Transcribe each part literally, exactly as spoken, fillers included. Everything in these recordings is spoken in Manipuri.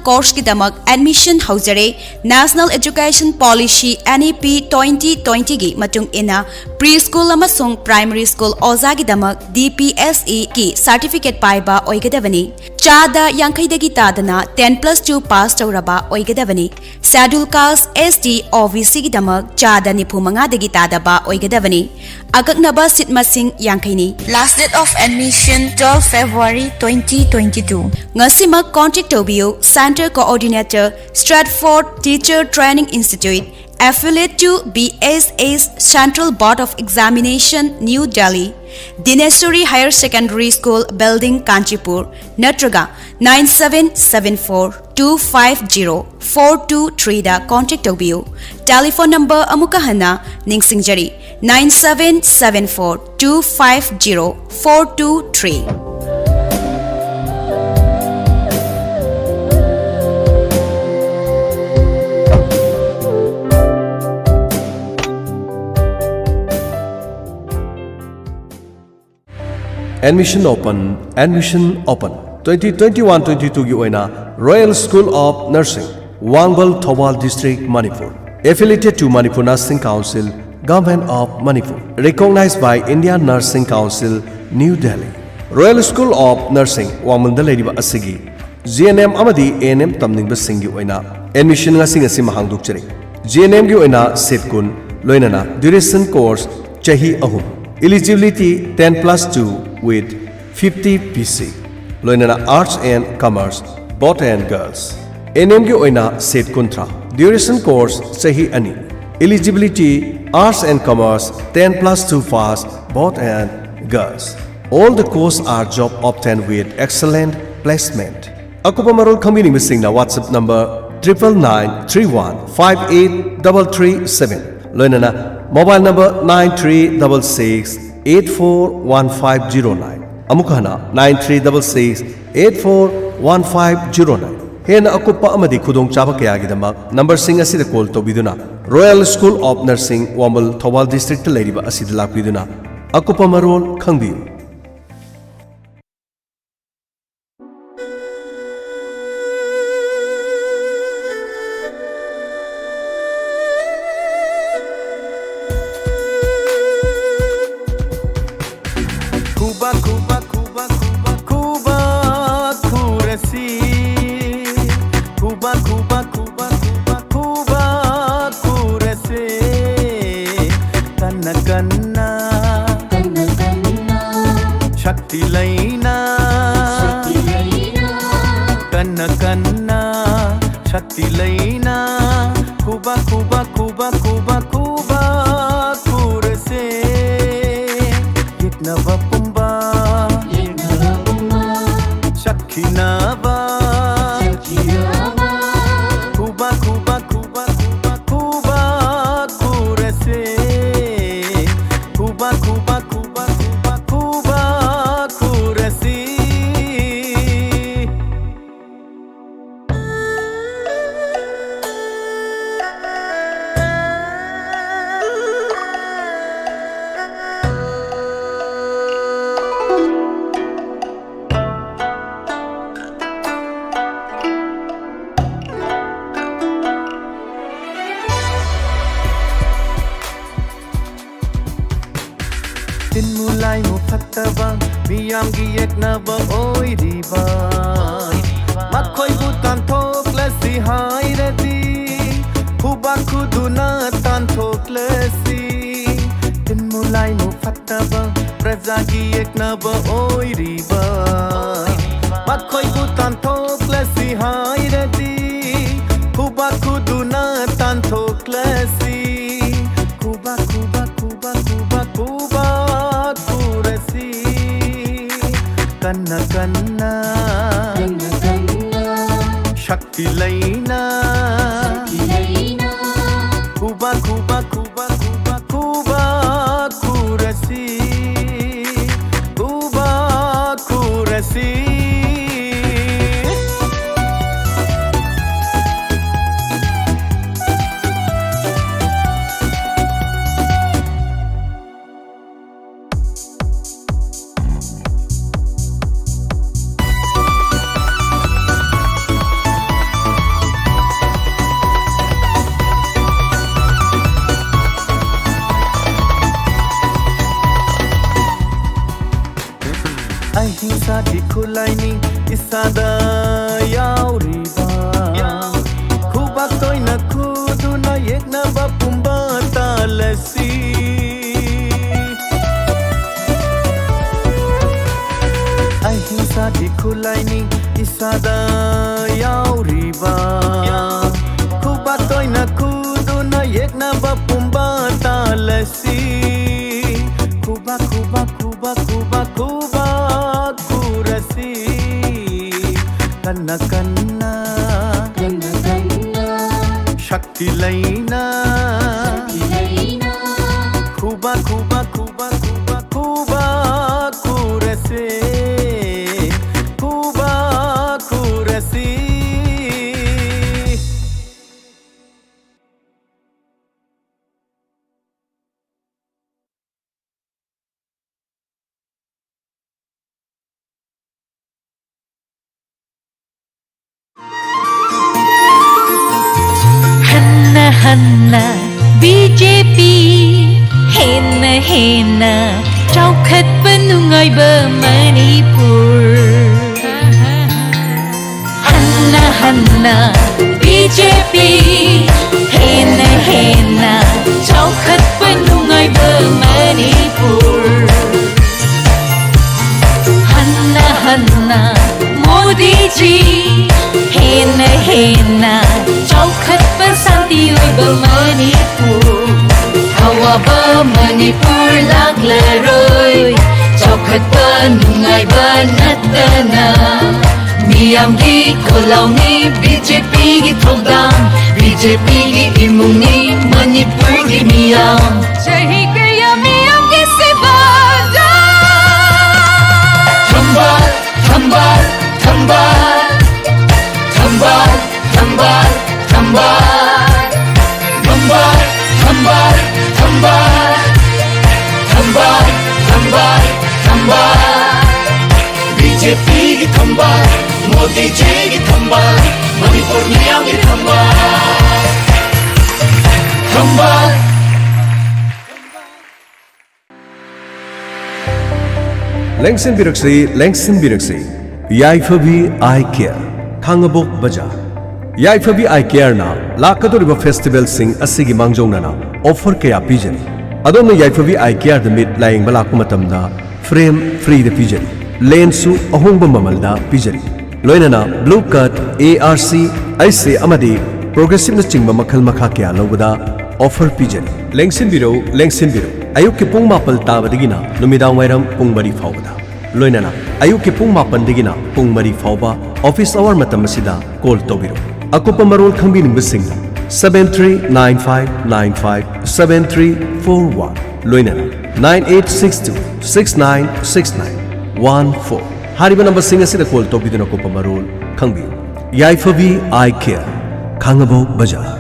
Courseꯀꯤꯗꯃꯛ admission ꯍꯧꯖꯔꯦ꯫ National Education Policy, N E P twenty twentyꯒꯤ ꯃꯇꯨꯡ ꯏꯟꯅ pre school ꯑꯃꯁꯨꯡ primary school ꯑꯣꯖꯥꯒꯤꯗꯃꯛ D P S Eꯒꯤ certificate ꯄꯥꯏꯕ ꯑꯣꯏꯒꯗꯕꯅꯤ꯫ ꯆꯥꯗ ꯌꯥꯡꯈꯩꯗꯒꯤ ꯇꯥꯗꯅ ten plus two pass ꯇꯧꯔꯕ ꯑꯣꯏꯒꯗꯕꯅꯤ꯫ Schedule Caste, S T, O B Cꯒꯤꯗꯃꯛ ꯆꯥꯗ ꯅꯤꯐꯨ ꯃꯉꯥꯗꯒꯤ ꯇꯥꯗꯕ ꯑꯣꯏꯒꯗꯕꯅꯤ꯫ ꯑꯀꯛꯅꯕ seat ꯃꯁꯤꯡ ꯌꯥꯡꯈꯩꯅꯤ꯫ Last date of admission, twelve February twenty twenty-two. ꯉꯁꯤꯃꯛ contact ꯇꯧꯕꯤꯌꯨ꯫ Center Coordinator, Stratford Teacher Training Institute, affiliate to B S S, Central Board of Examination, New Delhi, Dineswari Higher Secondary School Building, Kanchipur, ꯅꯠꯇ꯭ꯔꯒ nine seven seven four two five zero four two threeꯗ contact ꯇꯧꯕꯤꯌꯨ꯫ Telephone number ꯑꯃꯨꯛꯀ ꯍꯟꯅ ꯅꯤꯡꯁꯤꯡꯖꯔꯤ, nine seven seven four two five zero four two three. Admission open, admission open. Twenty twenty-one twenty-twoꯒꯤ ꯑꯣꯏꯅ Royal School of Nursing, ꯋꯥꯡꯕꯜ, Thoubal District, Manipur, affiliated to Manipur Nursing Council, Government of Manipur, recognized by Indian Nursing Council, New Delhi. Royal School of Nursing, ꯋꯥꯡꯕꯜꯗ ꯂꯩꯔꯤꯕ ꯑꯁꯤꯒꯤ G N M ꯑꯃꯗꯤ A N M ꯇꯝꯅꯤꯡꯕꯁꯤꯡꯒꯤ ꯑꯣꯏꯅ admission ꯉꯁꯤ ꯉꯁꯤꯃꯛ ꯍꯥꯡꯗꯣꯛꯆꯔꯤ꯫ G N Mꯒꯤ ꯑꯣꯏꯅ seat ꯀꯨꯟ, ꯂꯣꯏꯅꯅ duration course ꯆꯍꯤ ꯑꯍꯨꯝ꯫ Eligibility ten plus two with fifty P C, ꯂꯣꯏꯅꯅ Arts and Commerce, both and girls꯫ A N Mꯒꯤ ꯑꯣꯏꯅ seat ꯀꯨꯟꯊ꯭ꯔꯥ, duration course ꯆꯍꯤ ꯑꯅꯤ꯫ Eligibility, Arts and Commerce, ten plus two pass, both and girls. All the courses are job obtained with excellent placement. ꯑꯀꯨꯞꯄ ꯃꯔꯣꯜ ꯈꯪꯕꯤꯅꯤꯡꯕꯁꯤꯡꯅ WhatsApp number triple nine three one five eight double three seven, ꯂꯣꯏꯅꯅ mobile number nine three double six eight four one five zero nine꯫ ꯑꯃꯨꯛ ꯍꯟꯅ, nine three double six eight four one five zero nine꯫ ꯍꯦꯟꯅ ꯑꯀꯨꯞꯄ ꯑꯃꯗꯤ ꯈꯨꯗꯣꯡꯆꯥꯕ ꯀꯌꯥꯒꯤꯗꯃꯛ numberꯁꯤꯡ ꯑꯁꯤꯗ call ꯇꯧꯕꯤꯗꯨꯅ Royal School of Nursing, ꯋꯥꯡꯕꯜ, Thoubal Districtꯇ ꯂꯩꯔꯤꯕ ꯑꯁꯤꯗ ꯂꯥꯛꯄꯤꯗꯨꯅ ꯑꯀꯨꯞꯄ ꯃꯔꯣꯜ ꯈꯪꯕꯤꯌꯨ꯫ ꯅ ꯁꯛꯇꯤ ꯂꯩꯅ ꯈꯨꯕꯥꯛ, ꯈꯨꯕꯥꯛ, ꯈꯨꯕꯥꯛ, ꯈꯨꯕꯥꯛ, ꯈꯨꯕꯥꯛ ꯈꯨꯔꯁꯦ꯫ ꯌꯦꯛꯅꯕ ꯄꯨꯝꯕ ꯌꯦꯛꯅꯕ ꯄꯨꯝꯕ ꯁꯛꯈꯤꯅꯕ ꯁꯛꯈꯤꯅꯕ ꯈꯨꯕꯥꯛ, ꯈꯨꯕꯥꯛ, ꯈꯨꯕꯥꯛ, ꯈꯨꯕꯥꯛ, ꯈꯨꯕꯥꯛ ꯈꯨꯔꯁꯦ꯫ ꯈꯨꯕꯥꯛ, ꯈꯨꯕꯥꯛ, ꯈꯨꯕꯥꯛ, ꯈꯨꯕꯥꯛ, ꯈꯨꯕꯥꯛ ꯈꯨꯔꯁꯤ꯫ ꯇꯤꯟꯃꯨ ꯂꯥꯏꯃꯨ ꯐꯠꯇꯕ ꯃꯤꯌꯥꯝꯒꯤ ꯌꯦꯛꯅꯕ ꯑꯣꯏꯔꯤꯕ ꯃꯈꯣꯏꯕꯨ ꯇꯥꯟꯊꯣꯛꯂꯁꯤ ꯍꯥꯏꯔꯗꯤ ꯈꯨꯕꯥꯛ ꯈꯨꯗꯨꯅ ꯇꯥꯟꯊꯣꯛꯂꯁꯤ꯫ ꯇꯤꯟꯃꯨ ꯂꯥꯏꯃꯨ ꯐꯠꯇꯕ ꯄ꯭ꯔꯖꯥꯒꯤ ꯌꯦꯛꯅꯕ ꯑꯣꯏꯔꯤꯕ ꯃꯈꯣꯏꯕꯨ ꯇꯥꯟꯊꯣꯛꯂꯁꯤ ꯍꯥꯏꯔꯗꯤ ꯈꯨꯕꯥꯛ ꯈꯨꯗꯨꯅ ꯇꯥꯟꯊꯣꯛꯂꯁꯤ꯫ ꯈꯨꯕꯥꯛ, ꯈꯨꯕꯥꯛ, ꯈꯨꯕꯥꯛ, ꯈꯨꯕꯥꯛ, ꯈꯨꯕꯥꯛ ꯈꯨꯔꯁꯤ꯫ ꯀꯟꯅ ꯀꯟꯅ ꯀꯟꯅ ꯀꯟꯅ ꯁꯛꯇꯤ ꯂꯩꯅ ꯁꯛꯇꯤ ꯂꯩꯅ ꯈꯨꯕꯥꯛ, ꯈꯨꯕꯥꯛ, ꯈꯨꯕꯥꯛ, ꯈꯨꯕꯥꯛ, ꯈꯨꯕꯥꯛ ꯈꯨꯔꯁꯤ꯫ ꯈꯨꯕꯥꯛ ꯈꯨꯔꯁꯤ꯫ ꯑꯍꯤꯡꯁꯥꯒꯤ ꯈꯨꯠꯂꯥꯏꯅꯤ ꯏꯁꯥꯗ ꯌꯥꯎꯔꯤꯕ꯫ ꯈꯨꯕꯥꯛ ꯇꯣꯏꯅ ꯈꯨꯗꯨꯅ ꯌꯦꯛꯅꯕ ꯄꯨꯝꯕ ꯇꯥꯜꯂꯁꯤ꯫ ꯑꯍꯤꯡꯁꯥꯒꯤ ꯈꯨꯠꯂꯥꯏꯅꯤ ꯏꯁꯥꯗ ꯌꯥꯎꯔꯤꯕ꯫ ꯀꯟꯅ ꯀꯟꯅ ꯀꯟꯅ ꯀꯟꯅ ꯁꯛꯇꯤ ꯂꯩꯅ ꯁꯛꯇꯤ ꯂꯩꯅ ꯈꯨꯕꯥꯛ, ꯈꯨꯕꯥꯛ, ꯈꯨꯕꯥꯛ, ꯈꯨꯕꯥꯛ, ꯈꯨꯕꯥꯛ ꯈꯨꯔꯁꯦ, ꯈꯨꯕꯥꯛ ꯈꯨꯔꯁꯤ꯫ ꯍꯟꯅ ꯍꯟꯅ ꯕꯤ ꯖꯦ ꯄꯤ, ꯍꯦꯟꯅ ꯍꯦꯟꯅ ꯆꯥꯎꯈꯠꯄ ꯅꯨꯡꯉꯥꯏꯕ ꯃꯅꯤꯄꯨꯔ꯫ ꯍꯟꯅ ꯍꯟꯅ ꯕꯤ ꯖꯦ ꯄꯤ, ꯍꯦꯟꯅ ꯍꯦꯟꯅ ꯆꯥꯎꯈꯠꯄ ꯅꯨꯡꯉꯥꯏꯕ ꯃꯅꯤꯄꯨꯔ꯫ ꯍꯟꯅ ꯍꯟꯅ ꯃꯣꯗꯤꯖꯤ, ꯍꯦꯟꯅ ꯍꯦꯟꯅ ꯆꯥꯎꯈꯠꯄ ꯁꯥꯟꯇꯤ ꯑꯣꯏꯕ ꯃꯅꯤꯄꯨꯔ꯫ ꯑꯋꯥꯕ ꯃꯅꯤꯄꯨꯔ ꯂꯥꯛꯂꯔꯣꯏ, ꯆꯥꯎꯈꯠꯄ ꯅꯨꯡꯉꯥꯏꯕ ꯅꯠꯇꯅ꯫ ꯃꯤꯌꯥꯝꯒꯤ ꯈꯨꯜꯂꯥꯎꯅꯤ ꯕꯤ ꯖꯦ ꯄꯤꯒꯤ ꯊꯧꯗꯥꯡ, ꯕꯤ ꯖꯦ ꯄꯤꯒꯤ ꯏꯃꯨꯡꯅꯤ ꯃꯅꯤꯄꯨꯔꯒꯤ ꯃꯤꯌꯥꯝ꯫ ꯆꯍꯤ ꯀꯌꯥ ꯃꯤꯌꯥꯝꯒꯤ ꯁꯦꯕꯥꯗ꯫ ꯊꯝꯕꯥꯜ, ꯊꯝꯕꯥꯜ, ꯊꯝꯕꯥꯜ, ꯊꯝꯕꯥꯜ, ꯊꯝꯕꯥꯜ, ꯊꯝꯕꯥꯜ꯫ ꯊꯝꯕꯥꯜ, ꯊꯝꯕꯥꯜ, ꯊꯝꯕꯥꯜ, ꯊꯝꯕꯥꯜ, ꯊꯝꯕꯥꯜ, ꯊꯝꯕꯥꯜ꯫ ꯕꯤ ꯖꯦ ꯄꯤꯒꯤ ꯊꯝꯕꯥꯜ, ꯃꯣꯗꯤꯖꯤꯒꯤ ꯊꯝꯕꯥꯜ, ꯃꯅꯤꯄꯨꯔ ꯃꯤꯌꯥꯝꯒꯤ ꯊꯝꯕꯥꯜ꯫ ꯊꯝꯕꯥꯜ꯫ ꯂꯦꯡꯁꯤꯟꯕꯤꯔꯛꯁꯤ, ꯂꯦꯡꯁꯤꯟꯕꯤꯔꯛꯁꯤ꯫ ꯌꯥꯏꯐꯕꯤ ꯑꯥꯏ ꯀꯦꯌꯔ, ꯈꯥꯡꯉꯕꯣꯛ ꯕꯖꯥꯔ꯫ ꯌꯥꯏꯐꯕꯤ ꯑꯥꯏ ꯀꯦꯌꯔꯅ ꯂꯥꯛꯀꯗꯧꯔꯤꯕ ꯐꯦꯁꯇꯤꯚꯦꯜꯁꯤꯡ ꯑꯁꯤꯒꯤ ꯃꯥꯡꯖꯧꯅꯅ ꯑꯣꯐꯔ ꯀꯌꯥ ꯄꯤꯖꯔꯤ꯫ ꯑꯗꯣꯝꯅ ꯌꯥꯏꯐꯕꯤ ꯑꯥꯏ ꯀꯦꯌꯔꯗ ꯃꯤꯠ ꯂꯥꯌꯦꯡꯕ ꯂꯥꯛꯄ ꯃꯇꯝꯗ ꯐ꯭ꯔꯦꯝ ꯐ꯭ꯔꯤꯗ ꯄꯤꯖꯔꯤ, ꯂꯦꯟꯁꯁꯨ ꯑꯍꯣꯡꯕ ꯃꯃꯜꯗ ꯄꯤꯖꯔꯤ꯫ ꯂꯣꯏꯅꯅ blue cut, A R C, ꯑꯩꯁ ꯑꯦ ꯑꯃꯗꯤ ꯄ꯭ꯔꯣꯒ꯭ꯔꯦꯁꯤꯞꯅꯆꯤꯡꯕ ꯃꯈꯜ ꯃꯈꯥ ꯀꯌꯥ ꯂꯧꯕꯗ ꯑꯣꯐꯔ ꯄꯤꯖꯔꯤ꯫ ꯂꯦꯡꯁꯤꯟꯕꯤꯔꯧ, ꯂꯦꯡꯁꯤꯟꯕꯤꯔꯧ꯫ ꯑꯌꯨꯛꯀꯤ ꯄꯨꯡ ꯃꯥꯄꯜ ꯇꯥꯕꯗꯒꯤꯅ ꯅꯨꯃꯤꯗꯥꯡ ꯋꯥꯏꯔꯝ ꯄꯨꯡ ꯃꯔꯤ ꯐꯥꯎꯕꯗ꯫ ꯂꯣꯏꯅꯅ ꯑꯌꯨꯛꯀꯤ ꯄꯨꯡ ꯃꯥꯄꯟꯗꯒꯤꯅ ꯄꯨꯡ ꯃꯔꯤ ꯐꯥꯎꯕ office hour ꯃꯇꯝ ꯑꯁꯤꯗ call ꯇꯧꯕꯤꯔꯛꯎ꯫ ꯑꯀꯨꯞꯄ ꯃꯔꯣꯜ ꯈꯪꯕꯤꯅꯤꯡꯕꯁꯤꯡꯅ seven three nine five nine five seven three four one, ꯂꯣꯏꯅꯅ nine eight six two six nine six nine one four ꯍꯥꯏꯔꯤꯕ numberꯁꯤꯡ ꯑꯁꯤꯗ call ꯇꯧꯕꯤꯗꯨꯅ ꯑꯀꯨꯞꯄ ꯃꯔꯣꯜ ꯈꯪꯕꯤꯌꯨ꯫ ꯌꯥꯏꯐꯕꯤ Eye Care, ꯈꯥꯡꯉꯕꯣꯛ ꯕꯖꯥꯔ꯫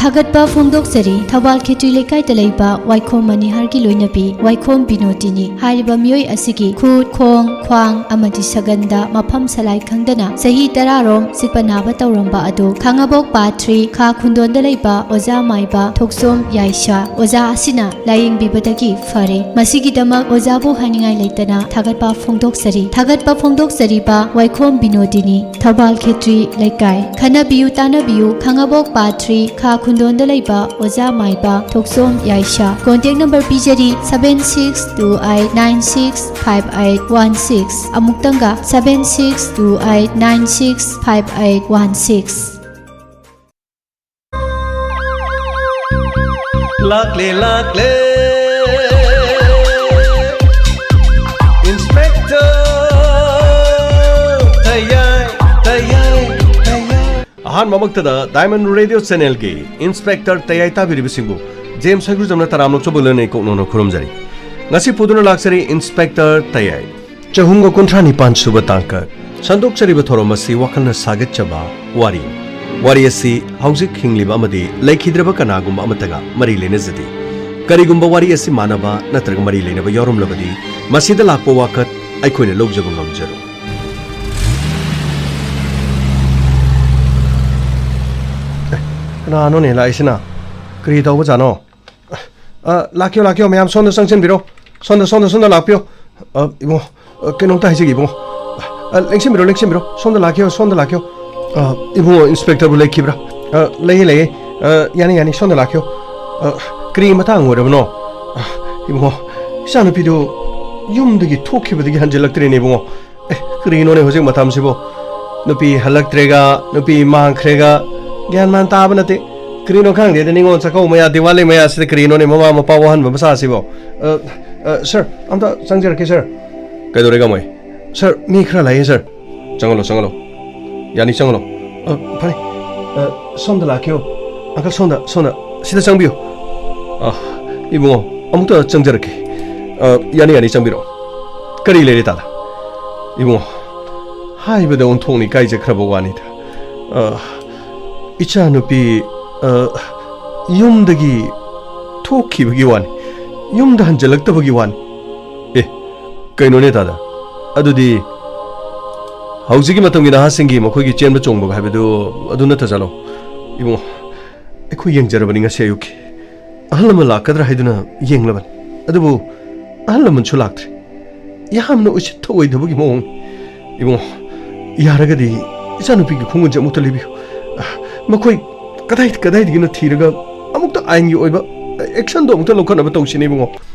ꯊꯥꯒꯠꯄ ꯐꯣꯡꯗꯣꯛꯆꯔꯤ꯫ ꯊꯧꯕꯥꯜ ꯈꯦꯇ꯭ꯔꯤ ꯂꯩꯀꯥꯏꯗ ꯂꯩꯕ ꯋꯥꯏꯈꯣꯝ ꯃꯅꯤꯍꯥꯔꯒꯤ ꯂꯣꯏꯅꯕꯤ ꯋꯥꯏꯈꯣꯝ ꯕꯤꯅꯣꯗꯤꯅꯤ ꯍꯥꯏꯔꯤꯕ ꯃꯤꯑꯣꯏ ꯑꯁꯤꯒꯤ ꯈꯨꯠ, ꯈꯣꯡ, ꯈ꯭ꯋꯥꯡ ꯑꯃꯗꯤ ꯁꯒꯟꯗ ꯃꯐꯝ ꯁꯂꯥꯏ ꯈꯪꯗꯅ ꯆꯍꯤ ꯇꯔꯥꯔꯣꯝ ꯆꯤꯛꯄ ꯅꯥꯕ ꯇꯧꯔꯝꯕ ꯑꯗꯨ ꯈꯥꯡꯉꯕꯣꯛ ꯄꯥꯠ ꯊ꯭ꯔꯤ ꯈꯥ ꯈꯨꯟꯗꯣꯟꯗ ꯂꯩꯕ ꯑꯣꯖꯥ ꯃꯥꯏꯕ ꯊꯣꯛꯆꯣꯝ ꯌꯥꯏꯁꯥ ꯑꯣꯖꯥ ꯑꯁꯤꯅ ꯂꯥꯌꯦꯡꯕꯤꯕꯗꯒꯤ ꯐꯔꯦ꯫ ꯃꯁꯤꯒꯤꯗꯃꯛ ꯑꯣꯖꯥꯕꯨ ꯍꯥꯏꯅꯤꯡꯉꯥꯏ ꯂꯩꯇꯅ ꯊꯥꯒꯠꯄ ꯐꯣꯡꯗꯣꯛꯆꯔꯤ꯫ ꯊꯥꯒꯠꯄ ꯐꯣꯡꯗꯣꯛꯆꯔꯤꯕ ꯋꯥꯏꯈꯣꯝ ꯕꯤꯅꯣꯗꯤꯅꯤ, ꯊꯧꯕꯥꯜ ꯈꯦꯇ꯭ꯔꯤ ꯂꯩꯀꯥꯏ꯫ ꯈꯟꯅꯕꯤꯌꯨ ꯇꯥꯅꯕꯤꯌꯨ, ꯈꯥꯡꯉꯕꯣꯛ ꯄꯥꯠ ꯊ꯭ꯔꯤ ꯈꯥ ꯈꯨꯟꯗꯣꯟꯗ ꯂꯩꯕ ꯑꯣꯖꯥ ꯃꯥꯏꯕ ꯊꯣꯛꯆꯣꯝ ꯌꯥꯏꯁꯥ꯫ Contact number ꯄꯤꯖꯔꯤ, seven six two eight nine six five eight one six꯫ ꯑꯃꯨꯛꯇꯪꯒ, seven six two eight nine six five eight one six꯫ ꯂꯥꯛꯂꯦ, ꯂꯥꯛꯂꯦ꯫ Inspector ꯇꯌꯥꯏ, ꯇꯌꯥꯏ, ꯇꯌꯥꯏ, ꯇꯌꯥꯏ꯫ ꯑꯍꯥꯟꯕꯃꯛꯇꯗ Diamond Radio Channelꯒꯤ Inspector ꯇꯌꯥꯏ ꯇꯥꯕꯤꯔꯤꯕꯁꯤꯡꯕꯨ ꯖꯦꯝꯁ ꯍꯩꯒ꯭ꯔꯨꯖꯝꯅ ꯇꯔꯥꯝꯅ ꯑꯣꯛꯆꯕ ꯂꯣꯏꯅꯅ ꯏꯀꯣꯛ ꯅꯧꯅ ꯈꯨꯔꯨꯝꯖꯔꯤ꯫ ꯉꯁꯤ ꯄꯨꯗꯨꯅ ꯂꯥꯛꯆꯔꯤ Inspector ꯇꯌꯥꯏ꯫ ꯆꯍꯨꯝꯒ ꯀꯨꯟꯊ꯭ꯔꯥ ꯅꯤꯄꯥꯟ ꯁꯨꯕ ꯇꯥꯡꯀꯛ꯫ ꯁꯟꯗꯣꯛꯆꯔꯤꯕ ꯊꯧꯔꯝ ꯑꯁꯤ ꯋꯥꯈꯜꯅ ꯁꯥꯒꯠꯆꯕ ꯋꯥꯔꯤ꯫ ꯋꯥꯔꯤ ꯑꯁꯤ ꯍꯧꯖꯤꯛ ꯍꯤꯡꯂꯤꯕ ꯑꯃꯗꯤ ꯂꯩꯈꯤꯗ꯭ꯔꯕ ꯀꯅꯥꯒꯨꯝꯕ ꯑꯃꯠꯇꯒ ꯃꯔꯤ ꯂꯩꯅꯖꯗꯦ꯫ ꯀꯔꯤꯒꯨꯝꯕ ꯋꯥꯔꯤ ꯑꯁꯤ ꯃꯥꯟꯅꯕ ꯅꯠꯇ꯭ꯔꯒ ꯃꯔꯤ ꯂꯩꯅꯕ ꯌꯥꯎꯔꯝꯂꯕꯗꯤ, ꯃꯁꯤꯗ ꯂꯥꯛꯄ ꯋꯥꯀꯠ ꯑꯩꯈꯣꯏꯅ ꯂꯧꯖꯕ ꯉꯝꯖꯔꯣꯏ꯫ ꯑꯦ, ꯀꯅꯥꯅꯣꯅꯦ ꯂꯥꯛꯏꯁꯤꯅ? ꯀꯔꯤ ꯇꯧꯕꯖꯥꯠꯅꯣ? ꯑ, ꯂꯥꯛꯄꯤꯌꯣ, ꯂꯥꯛꯄꯤꯌꯣ, ꯃꯌꯥꯝ ꯁꯣꯝꯗ ꯆꯪꯁꯤꯟꯕꯤꯔꯣ꯫ ꯁꯣꯝꯗ, ꯁꯣꯝꯗ, ꯁꯣꯝꯗ ꯂꯥꯛꯄꯤꯌꯣ꯫ ꯑ, ꯏꯕꯨꯡꯉꯣ, ꯑ, ꯀꯩꯅꯣꯝꯇ ꯍꯥꯏꯖꯒꯦ, ꯏꯕꯨꯡꯉꯣ꯫ ꯑ, ꯂꯦꯡꯁꯤꯟꯕꯤꯔꯣ, ꯂꯦꯡꯁꯤꯟꯕꯤꯔꯣ꯫ ꯁꯣꯝꯗ ꯂꯥꯛꯄꯤꯌꯣ, ꯁꯣꯝꯗ ꯂꯥꯛꯄꯤꯌꯣ꯫ ꯑ, ꯏꯕꯨꯡꯉꯣ, Inspectorꯕꯨ ꯂꯩꯈꯤꯕ꯭ꯔꯥ? ꯑ, ꯂꯩꯌꯦ, ꯂꯩꯌꯦ꯫ ꯑ, ꯌꯥꯅꯤ, ꯌꯥꯅꯤ, ꯁꯣꯝꯗ ꯂꯥꯛꯄꯤꯌꯣ꯫ ꯑ, ꯀꯔꯤ ꯃꯇꯥꯡ ꯑꯣꯏꯔꯕꯅꯣ? ꯑ, ꯏꯕꯨꯡꯉꯣ, ꯏꯆꯥꯅꯨꯄꯤꯗꯨ ꯌꯨꯝꯗꯒꯤ ꯊꯣꯛꯈꯤꯕꯗꯒꯤ ꯍꯟꯖꯤꯜꯂꯛꯇ꯭ꯔꯦꯅꯦ, ꯏꯕꯨꯡꯉꯣ꯫ ꯑꯦ, ꯀꯔꯤꯅꯣꯅꯦ ꯍꯧꯖꯤꯛ ꯃꯇꯝꯁꯤꯕꯣ? ꯅꯨꯄꯤ ꯍꯜꯂꯛꯇ꯭ꯔꯦꯒ, ꯅꯨꯄꯤ ꯃꯥꯡꯈ꯭ꯔꯦꯒ, ꯒ꯭ꯌꯥꯟ ꯃꯥꯟ ꯇꯥꯕ ꯅꯠꯇꯦ꯫ ꯀꯔꯤꯅꯣ ꯈꯪꯗꯦꯗ, ꯅꯤꯉꯣꯜ ꯆꯥꯛꯀꯧꯕ ꯃꯌꯥ, ꯗꯤꯋꯥꯂꯤ ꯃꯌꯥꯁꯤꯗ ꯀꯔꯤꯅꯣꯅꯦ ꯃꯃꯥ ꯃꯄꯥ ꯋꯥꯍꯟꯕ ꯃꯆꯥꯁꯤꯕꯣ? ꯑ, ꯑ, ꯁꯔ, ꯑꯝꯇ ꯆꯪꯖꯔꯛꯀꯦ, ꯁꯔ꯫ ꯀꯩꯗꯧꯔꯦ, ꯀꯃꯥꯏ? ꯁꯔ, ꯃꯤ ꯈꯔ ꯂꯥꯛꯑꯦ, ꯁꯔ꯫ ꯆꯪꯍꯜꯂꯣ, ꯆꯪꯍꯜꯂꯣ꯫ ꯌꯥꯅꯤ, ꯆꯪꯍꯜꯂꯣ꯫ ꯑ, ꯐꯔꯦ꯫ ꯑ, ꯁꯣꯝꯗ ꯂꯥꯛꯀꯦꯌꯣ꯫ ꯑꯪꯀꯜ, ꯁꯣꯝꯗ, ꯁꯣꯝꯗ꯫ ꯁꯤꯗ ꯆꯪꯕꯤꯌꯨ꯫ ꯑ, ꯏꯕꯨꯡꯉꯣ, ꯑꯃꯨꯛꯇ ꯆꯪꯖꯔꯛꯀꯦ꯫ ꯑ, ꯌꯥꯅꯤ, ꯌꯥꯅꯤ, ꯆꯪꯕꯤꯔꯛꯑꯣ꯫ ꯀꯔꯤ ꯂꯩꯔꯦ, ꯇꯥꯗ? ꯏꯕꯨꯡꯉꯣ, ꯍꯥꯏꯕꯗ ꯑꯣꯟꯊꯣꯛꯅ ꯏꯀꯥꯏꯖꯈ꯭ꯔꯕ ꯋꯥꯅꯤꯗ꯫ ꯑ, ꯏꯆꯥꯅꯨꯄꯤ, ꯑ, ꯌꯨꯝꯗꯒꯤ ꯊꯣꯛꯈꯤꯕꯒꯤ ꯋꯥꯅꯤ, ꯌꯨꯝꯗ ꯍꯟꯖꯜꯂꯛꯇꯕꯒꯤ ꯋꯥꯅꯤ꯫ ꯑꯦ, ꯀꯩꯅꯣꯅꯦ ꯇꯥꯗ? ꯑꯗꯨꯗꯤ ꯍꯧꯖꯤꯛꯀꯤ ꯃꯇꯝꯒꯤ ꯅꯍꯥꯁꯤꯡꯒꯤ ꯃꯈꯣꯏꯒꯤ ꯆꯦꯟꯕ ꯆꯣꯡꯕꯒ ꯍꯥꯏꯕꯗꯨ ꯑꯗꯨ ꯅꯠꯇ ꯖꯥꯠꯂꯣ? ꯏꯕꯨꯡꯉꯣ, ꯑꯩꯈꯣꯏ ꯌꯦꯡꯖꯔꯕꯅꯤ ꯉꯁꯤ ꯑꯌꯨꯛꯀꯤ꯫ ꯑꯍꯜ ꯂꯃꯟ ꯂꯥꯛꯀꯗ꯭ꯔꯥ ꯍꯥꯏꯗꯨꯅ ꯌꯦꯡꯂꯕꯅꯤ, ꯑꯗꯨꯕꯨ ꯑꯍꯜ ꯂꯃꯟꯁꯨ ꯂꯥꯛꯇ꯭ꯔꯦ꯫ ꯌꯥꯝꯅ ꯎꯁꯤꯠ ꯊꯑꯣꯏꯗꯕꯒꯤ ꯃꯑꯣꯡꯅꯤ꯫ ꯏꯕꯨꯡꯉꯣ, ꯌꯥꯔꯒꯗꯤ ꯏꯆꯥꯅꯨꯄꯤꯒꯤ ꯈꯣꯡꯒꯨꯟꯁꯦ ꯑꯃꯨꯛꯇ ꯂꯩꯕꯤꯌꯨ꯫ ꯃꯈꯣꯏ ꯀꯗꯥꯏ ꯀꯗꯥꯏꯗꯒꯤꯅꯣ ꯊꯤꯔꯒ ꯑꯃꯨꯛꯇ ꯑꯥꯏꯟꯒꯤ ꯑꯣꯏꯕ ꯑꯦꯛꯁꯟꯗꯣ ꯑꯃꯨꯛꯇ ꯂꯧꯈꯠꯅꯕ ꯇꯧꯁꯤꯅꯦ, ꯏꯕꯨꯡꯉꯣ꯫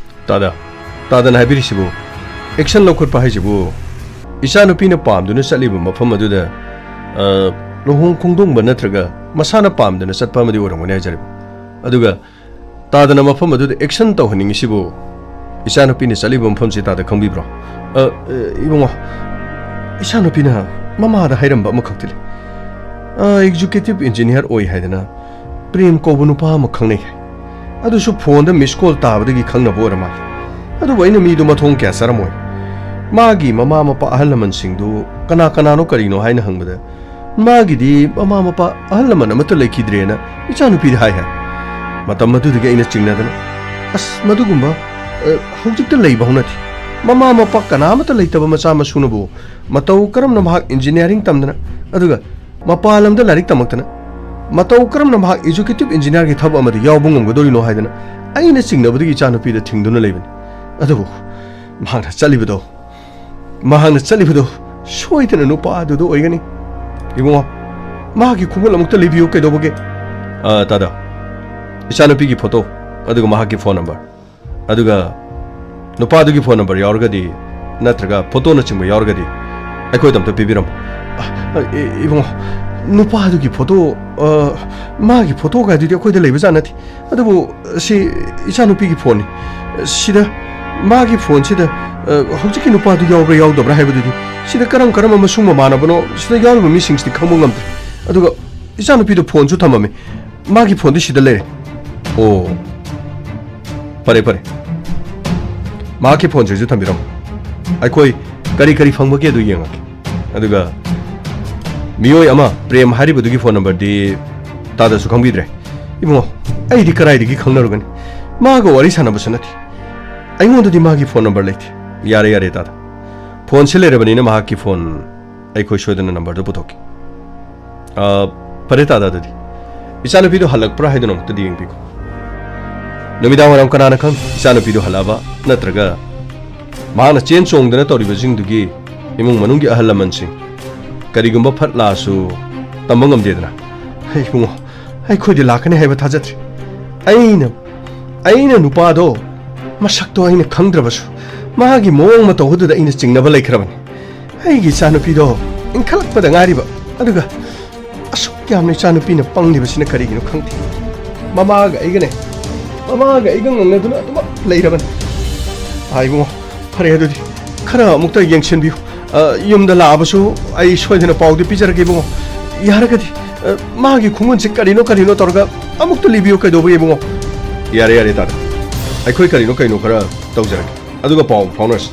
ꯇꯥꯗ, ꯇꯥꯗꯅ ꯍꯥꯏꯕꯤꯔꯤꯁꯤꯕꯨ, ꯑꯦꯛꯁꯟ ꯂꯧꯈꯠꯄ ꯍꯥꯏꯁꯤꯕꯨ ꯏꯆꯥꯅꯨꯄꯤꯅ ꯄꯥꯝꯗꯨꯅ ꯆꯠꯂꯤꯕ ꯃꯐꯝ ꯑꯗꯨꯗ, ꯑ, ꯂꯨꯍꯣꯡ ꯈꯣꯡꯗꯣꯡꯕ ꯅꯠꯇ꯭ꯔꯒ ꯃꯁꯥꯅ ꯄꯥꯝꯗꯅ ꯆꯠꯄ ꯑꯃꯗꯤ ꯑꯣꯏꯔꯝꯒꯅꯤ ꯍꯥꯏꯖꯔꯤꯕ꯫ ꯑꯗꯨꯒ ꯇꯥꯗꯅ ꯃꯐꯝ ꯑꯗꯨꯗ ꯑꯦꯛꯁꯟ ꯇꯧꯍꯟꯅꯤꯡꯉꯤꯁꯤꯕꯨ ꯏꯆꯥꯅꯨꯄꯤꯅ ꯆꯠꯂꯤꯕ ꯃꯐꯝꯁꯤ ꯇꯥꯗ ꯈꯪꯕꯤꯕ꯭ꯔꯣ? ꯑ, ꯑ, ꯏꯕꯨꯡꯉꯣ, ꯏꯆꯥꯅꯨꯄꯤꯅ ꯃꯃꯥꯗ ꯍꯥꯏꯔꯝꯕ ꯑꯃꯈꯛꯇꯤ ꯂꯩ꯫ ꯑ, ꯑꯦꯛꯖꯤꯀ꯭ꯌꯨꯇꯤꯚ ꯏꯟꯖꯤꯅꯤꯌꯥꯔ ꯑꯣꯏ ꯍꯥꯏꯗꯅ ꯄ꯭ꯔꯦꯝ ꯀꯧꯕ ꯅꯨꯄꯥ ꯑꯃ ꯈꯪꯅꯩ ꯍꯥꯏ꯫ ꯑꯗꯨꯁꯨ ꯐꯣꯟꯗ ꯃꯤꯁ ꯀꯣꯜ ꯇꯥꯕꯗꯒꯤ ꯈꯪꯅꯕ ꯑꯣꯏꯔ ꯃꯥꯜꯂꯦ꯫ ꯑꯗꯨꯕꯨ ꯑꯩꯅ ꯃꯤꯗꯨ ꯃꯊꯣꯡ ꯀꯌꯥ ꯆꯥꯔꯝꯃꯣꯏ꯫ ꯃꯥꯒꯤ ꯃꯃꯥ ꯃꯄꯥ ꯑꯍꯜ ꯂꯃꯟꯁꯤꯡꯗꯨ ꯀꯅꯥ ꯀꯅꯥꯅꯣ ꯀꯔꯤꯅꯣ ꯍꯥꯏꯅ ꯍꯪꯕꯗ, ꯃꯥꯒꯤꯗꯤ ꯃꯃꯥ ꯃꯄꯥ ꯑꯍꯜ ꯂꯃꯟ ꯑꯃꯠꯇ ꯂꯩꯈꯤꯗ꯭ꯔꯦꯅ ꯏꯆꯥꯅꯨꯄꯤꯗ ꯍꯥꯏ ꯍꯥꯏ꯫ ꯃꯇꯝ ꯑꯗꯨꯗꯒꯤ ꯑꯩꯅ ꯆꯤꯡꯅꯗꯅ, "ꯑꯁ, ꯃꯗꯨꯒꯨꯝꯕ, ꯑ, ꯍꯧꯖꯤꯛꯇ ꯂꯩꯕ ꯍꯧꯅꯗꯦ꯫ ꯃꯃꯥ ꯃꯄꯥ ꯀꯅꯥ ꯑꯃꯠꯇ ꯂꯩꯇꯕ ꯃꯆꯥ ꯃꯁꯨꯅꯕꯨ ꯃꯇꯧ ꯀꯔꯝꯅ ꯃꯍꯥꯛ ꯏꯟꯖꯤꯅꯤꯌꯥꯔꯤꯡ ꯇꯝꯗꯅ, ꯑꯗꯨꯒ ꯃꯄꯥꯟ ꯂꯝꯗ ꯂꯥꯏꯔꯤꯛ ꯇꯝꯃꯛꯇꯅ, ꯃꯇꯧ ꯀꯔꯝꯅ ꯃꯍꯥꯛ ꯑꯦꯛꯖꯤꯀ꯭ꯌꯨꯇꯤꯚ ꯏꯟꯖꯤꯅꯤꯌꯥꯔꯒꯤ ꯊꯕꯛ ꯑꯃꯗ ꯌꯥꯎꯕ ꯉꯝꯒꯗꯧꯔꯤꯅꯣ?" ꯍꯥꯏꯗꯅ ꯑꯩꯅ ꯆꯤꯡꯅꯕꯗꯒꯤ ꯏꯆꯥꯅꯨꯄꯤꯗ ꯊꯤꯡꯗꯨꯅ ꯂꯩꯕꯅꯤ꯫ ꯑꯗꯨꯕꯨ ꯃꯍꯥꯛꯅ ꯆꯠꯂꯤꯕꯗꯣ, ꯃꯍꯥꯛꯅ ꯆꯠꯂꯤꯕꯗꯣ ꯁꯣꯏꯗꯅ ꯅꯨꯄꯥ ꯑꯗꯨꯗ ꯑꯣꯏꯒꯅꯤ꯫ ꯏꯕꯨꯡꯉꯣ, ꯃꯍꯥꯛꯀꯤ ꯈꯣꯡꯒꯨꯜ ꯑꯃꯨꯛꯇ ꯂꯩꯕꯤꯌꯨ, ꯀꯩꯗꯧꯕꯒꯦ? ꯑ, ꯇꯥꯗ, ꯏꯆꯥꯅꯨꯄꯤꯒꯤ ꯐꯣꯇꯣ, ꯑꯗꯨꯒ ꯃꯍꯥꯛꯀꯤ ꯐꯣꯟ ꯅꯝꯕꯔ, ꯑꯗꯨꯒ ꯅꯨꯄꯥꯗꯨꯒꯤ ꯐꯣꯟ ꯅꯝꯕꯔ ꯌꯥꯎꯔꯒꯗꯤ, ꯅꯠꯇ꯭ꯔꯒ ꯐꯣꯇꯣꯅꯆꯤꯡꯕ ꯌꯥꯎꯔꯒꯗꯤ, ꯑꯩꯈꯣꯏꯗ ꯑꯝꯇ ꯄꯤꯕꯤꯔꯝꯃꯨ꯫ ꯑ, ꯑ, ꯏ-, ꯏꯕꯨꯡꯉꯣ, ꯅꯨꯄꯥꯗꯨꯒꯤ ꯐꯣꯇꯣ, ꯑ, ꯃꯥꯒꯤ ꯐꯣꯇꯣ ꯀꯥꯏꯗꯨꯗꯤ ꯑꯩꯈꯣꯏꯗ ꯂꯩꯕꯖꯥꯠ ꯅꯠꯇꯦ꯫ ꯑꯗꯨꯕꯨ ꯁꯤ ꯏꯆꯥꯅꯨꯄꯤꯒꯤ ꯐꯣꯟꯅꯤ꯫ ꯁꯤꯗ ꯃꯥꯒꯤ ꯐꯣꯟꯁꯤꯗ, ꯑ, ꯍꯧꯖꯤꯛꯀꯤ ꯅꯨꯄꯥꯗꯨ ꯌꯥꯎꯕ꯭ꯔꯥ ꯌꯥꯎꯗꯕ꯭ꯔꯥ ꯍꯥꯏꯕꯗꯨꯗꯤ ꯁꯤꯗ ꯀꯔꯝ ꯀꯔꯝꯕ ꯃꯁꯨꯡ ꯃꯃꯥꯟꯅꯕꯅꯣ ꯁꯤꯗ ꯌꯥꯎꯔꯤꯕ ꯃꯤꯁꯤꯡꯁꯤꯗꯤ ꯈꯪꯕ ꯉꯝꯗ꯭ꯔꯦ꯫ ꯑꯗꯨꯒ ꯏꯆꯥꯅꯨꯄꯤꯗꯣ ꯐꯣꯟꯁꯨ ꯊꯝꯃꯝꯃꯤ꯫ ꯃꯥꯒꯤ ꯐꯣꯟꯗꯤ ꯁꯤꯗ ꯂꯩꯔꯦ꯫ ꯑꯣ, ꯐꯔꯦ, ꯐꯔꯦ꯫ ꯃꯍꯥꯛꯀꯤ ꯐꯣꯟꯁꯤꯁꯨ ꯊꯝꯕꯤꯔꯝꯃꯣ꯫ ꯑꯩꯈꯣꯏ ꯀꯔꯤ ꯀꯔꯤ ꯐꯪꯕꯒꯦ ꯑꯗꯨ ꯌꯦꯡꯉꯒꯦ꯫ ꯑꯗꯨꯒ ꯃꯤꯑꯣꯏ ꯑꯃ ꯄ꯭ꯔꯦꯝ ꯍꯥꯏꯔꯤꯕꯗꯨꯒꯤ ꯐꯣꯟ ꯅꯝꯕꯔꯗꯤ ꯇꯥꯗꯁꯨ ꯈꯪꯕꯤꯗ꯭ꯔꯦ꯫ ꯏꯕꯨꯡꯉꯣ, ꯑꯩꯗꯤ ꯀꯗꯥꯏꯗꯒꯤ ꯈꯪꯅꯔꯨꯒꯅꯤ? ꯃꯥꯒ ꯋꯥꯔꯤ ꯁꯥꯟꯅꯕꯁꯨ ꯅꯠꯇꯦ꯫ ꯑꯩꯉꯣꯟꯗꯗꯤ ꯃꯥꯒꯤ ꯐꯣꯟ ꯅꯝꯕꯔ ꯂꯩꯇꯦ꯫ ꯌꯥꯔꯦ, ꯌꯥꯔꯦ, ꯇꯥꯗ꯫ ꯐꯣꯟꯁꯤ ꯂꯩꯔꯕꯅꯤꯅ ꯃꯍꯥꯛꯀꯤ ꯐꯣꯟ ꯑꯩꯈꯣꯏ ꯁꯣꯏꯗꯅ ꯅꯝꯕꯔꯗꯨ ꯄꯨꯊꯣꯛꯀꯦ꯫ ꯑ, ꯐꯔꯦ, ꯇꯥꯗ, ꯑꯗꯨꯗꯤ ꯏꯆꯥꯅꯨꯄꯤꯗꯣ ꯍꯜꯂꯛꯄ꯭ꯔꯥ ꯍꯥꯏꯗꯨꯅ ꯑꯃꯨꯛꯇꯗꯤ ꯌꯦꯡꯕꯤꯈꯣ꯫ ꯅꯨꯃꯤꯗꯥꯡ ꯋꯥꯏꯔꯝ ꯀꯅꯥꯅ ꯈꯪ, ꯏꯆꯥꯅꯨꯄꯤꯗꯣ ꯍꯜꯂꯛꯑꯕ ꯅꯠꯇ꯭ꯔꯒ ꯃꯍꯥꯛꯅ ꯆꯦꯟ ꯆꯣꯡꯗꯅ ꯇꯧꯔꯤꯕꯁꯤꯡꯗꯨꯒꯤ ꯏꯃꯨꯡ ꯃꯅꯨꯡꯒꯤ ꯑꯍꯜ ꯂꯃꯟꯁꯤꯡ ꯀꯔꯤꯒꯨꯝꯕ ꯐꯠ ꯂꯥꯛꯑꯁꯨ ꯇꯝꯕ ꯉꯝꯗꯦꯗꯅ꯫ ꯍꯩ ꯏꯕꯨꯡꯉꯣ, ꯑꯩꯈꯣꯏꯗꯤ ꯂꯥꯛꯀꯅꯤ ꯍꯥꯏꯕ ꯊꯥꯖꯗ꯭ꯔꯦ꯫ ꯑꯩꯅ, ꯑꯩꯅ ꯅꯨꯄꯥꯗꯣ ꯃꯁꯛꯇꯣ ꯑꯩꯅ ꯈꯪꯗ꯭ꯔꯕꯁꯨ ꯃꯥꯒꯤ ꯃꯑꯣꯡ ꯃꯇꯧ ꯑꯗꯨꯗ ꯑꯩꯅ ꯆꯤꯡꯅꯕ ꯂꯩꯈ꯭ꯔꯕꯅꯤ꯫ ꯑꯩꯒꯤ ꯏꯆꯥꯅꯨꯄꯤꯗꯣ ꯏꯟꯈꯠꯂꯛꯄꯗ ꯉꯥꯏꯔꯤꯕ, ꯑꯗꯨꯒ ꯑꯁꯨꯛ ꯌꯥꯝꯅ ꯏꯆꯥꯅꯨꯄꯤꯅ ꯄꯪꯂꯤꯕꯁꯤꯅ ꯀꯔꯤꯒꯤꯅꯣ ꯈꯪꯗꯦ꯫ ꯃꯃꯥꯒ ꯑꯩꯒꯅꯦ, ꯃꯃꯥꯒ ꯑꯩꯒ ꯉꯪꯅꯗꯨꯅ ꯑꯗꯨꯃꯛ ꯂꯩꯔꯕꯅꯤ꯫ ꯑꯥ, ꯏꯕꯨꯡꯉꯣ, ꯐꯔꯦ ꯑꯗꯨꯗꯤ, ꯈꯔ ꯑꯃꯨꯛꯇ ꯌꯦꯡꯁꯤꯟꯕꯤꯌꯨ꯫ ꯑ, ꯌꯨꯝꯗ ꯂꯥꯛꯑꯕꯁꯨ ꯑꯩ ꯁꯣꯏꯗꯅ ꯄꯥꯎꯗꯤ ꯄꯤꯖꯔꯛꯀꯦ, ꯏꯕꯨꯡꯉꯣ꯫ ꯌꯥꯔꯒꯗꯤ, ꯑ, ꯃꯥꯒꯤ ꯈꯣꯡꯒꯨꯟꯁꯦ ꯀꯔꯤꯅꯣ ꯀꯔꯤꯅꯣ ꯇꯧꯔꯒ ꯑꯃꯨꯛꯇ ꯂꯤꯕꯤꯌꯨ, ꯀꯩꯗꯧꯕꯒꯤ, ꯏꯕꯨꯡꯉꯣ? ꯌꯥꯔꯦ, ꯌꯥꯔꯦ, ꯇꯥꯗ꯫ ꯑꯩꯈꯣꯏ ꯀꯔꯤꯅꯣ ꯀꯩꯅꯣ ꯈꯔ ꯇꯧꯖꯔꯒꯦ, ꯑꯗꯨꯒ ꯄꯥꯎ ꯐꯥꯎꯅꯔꯁꯤ꯫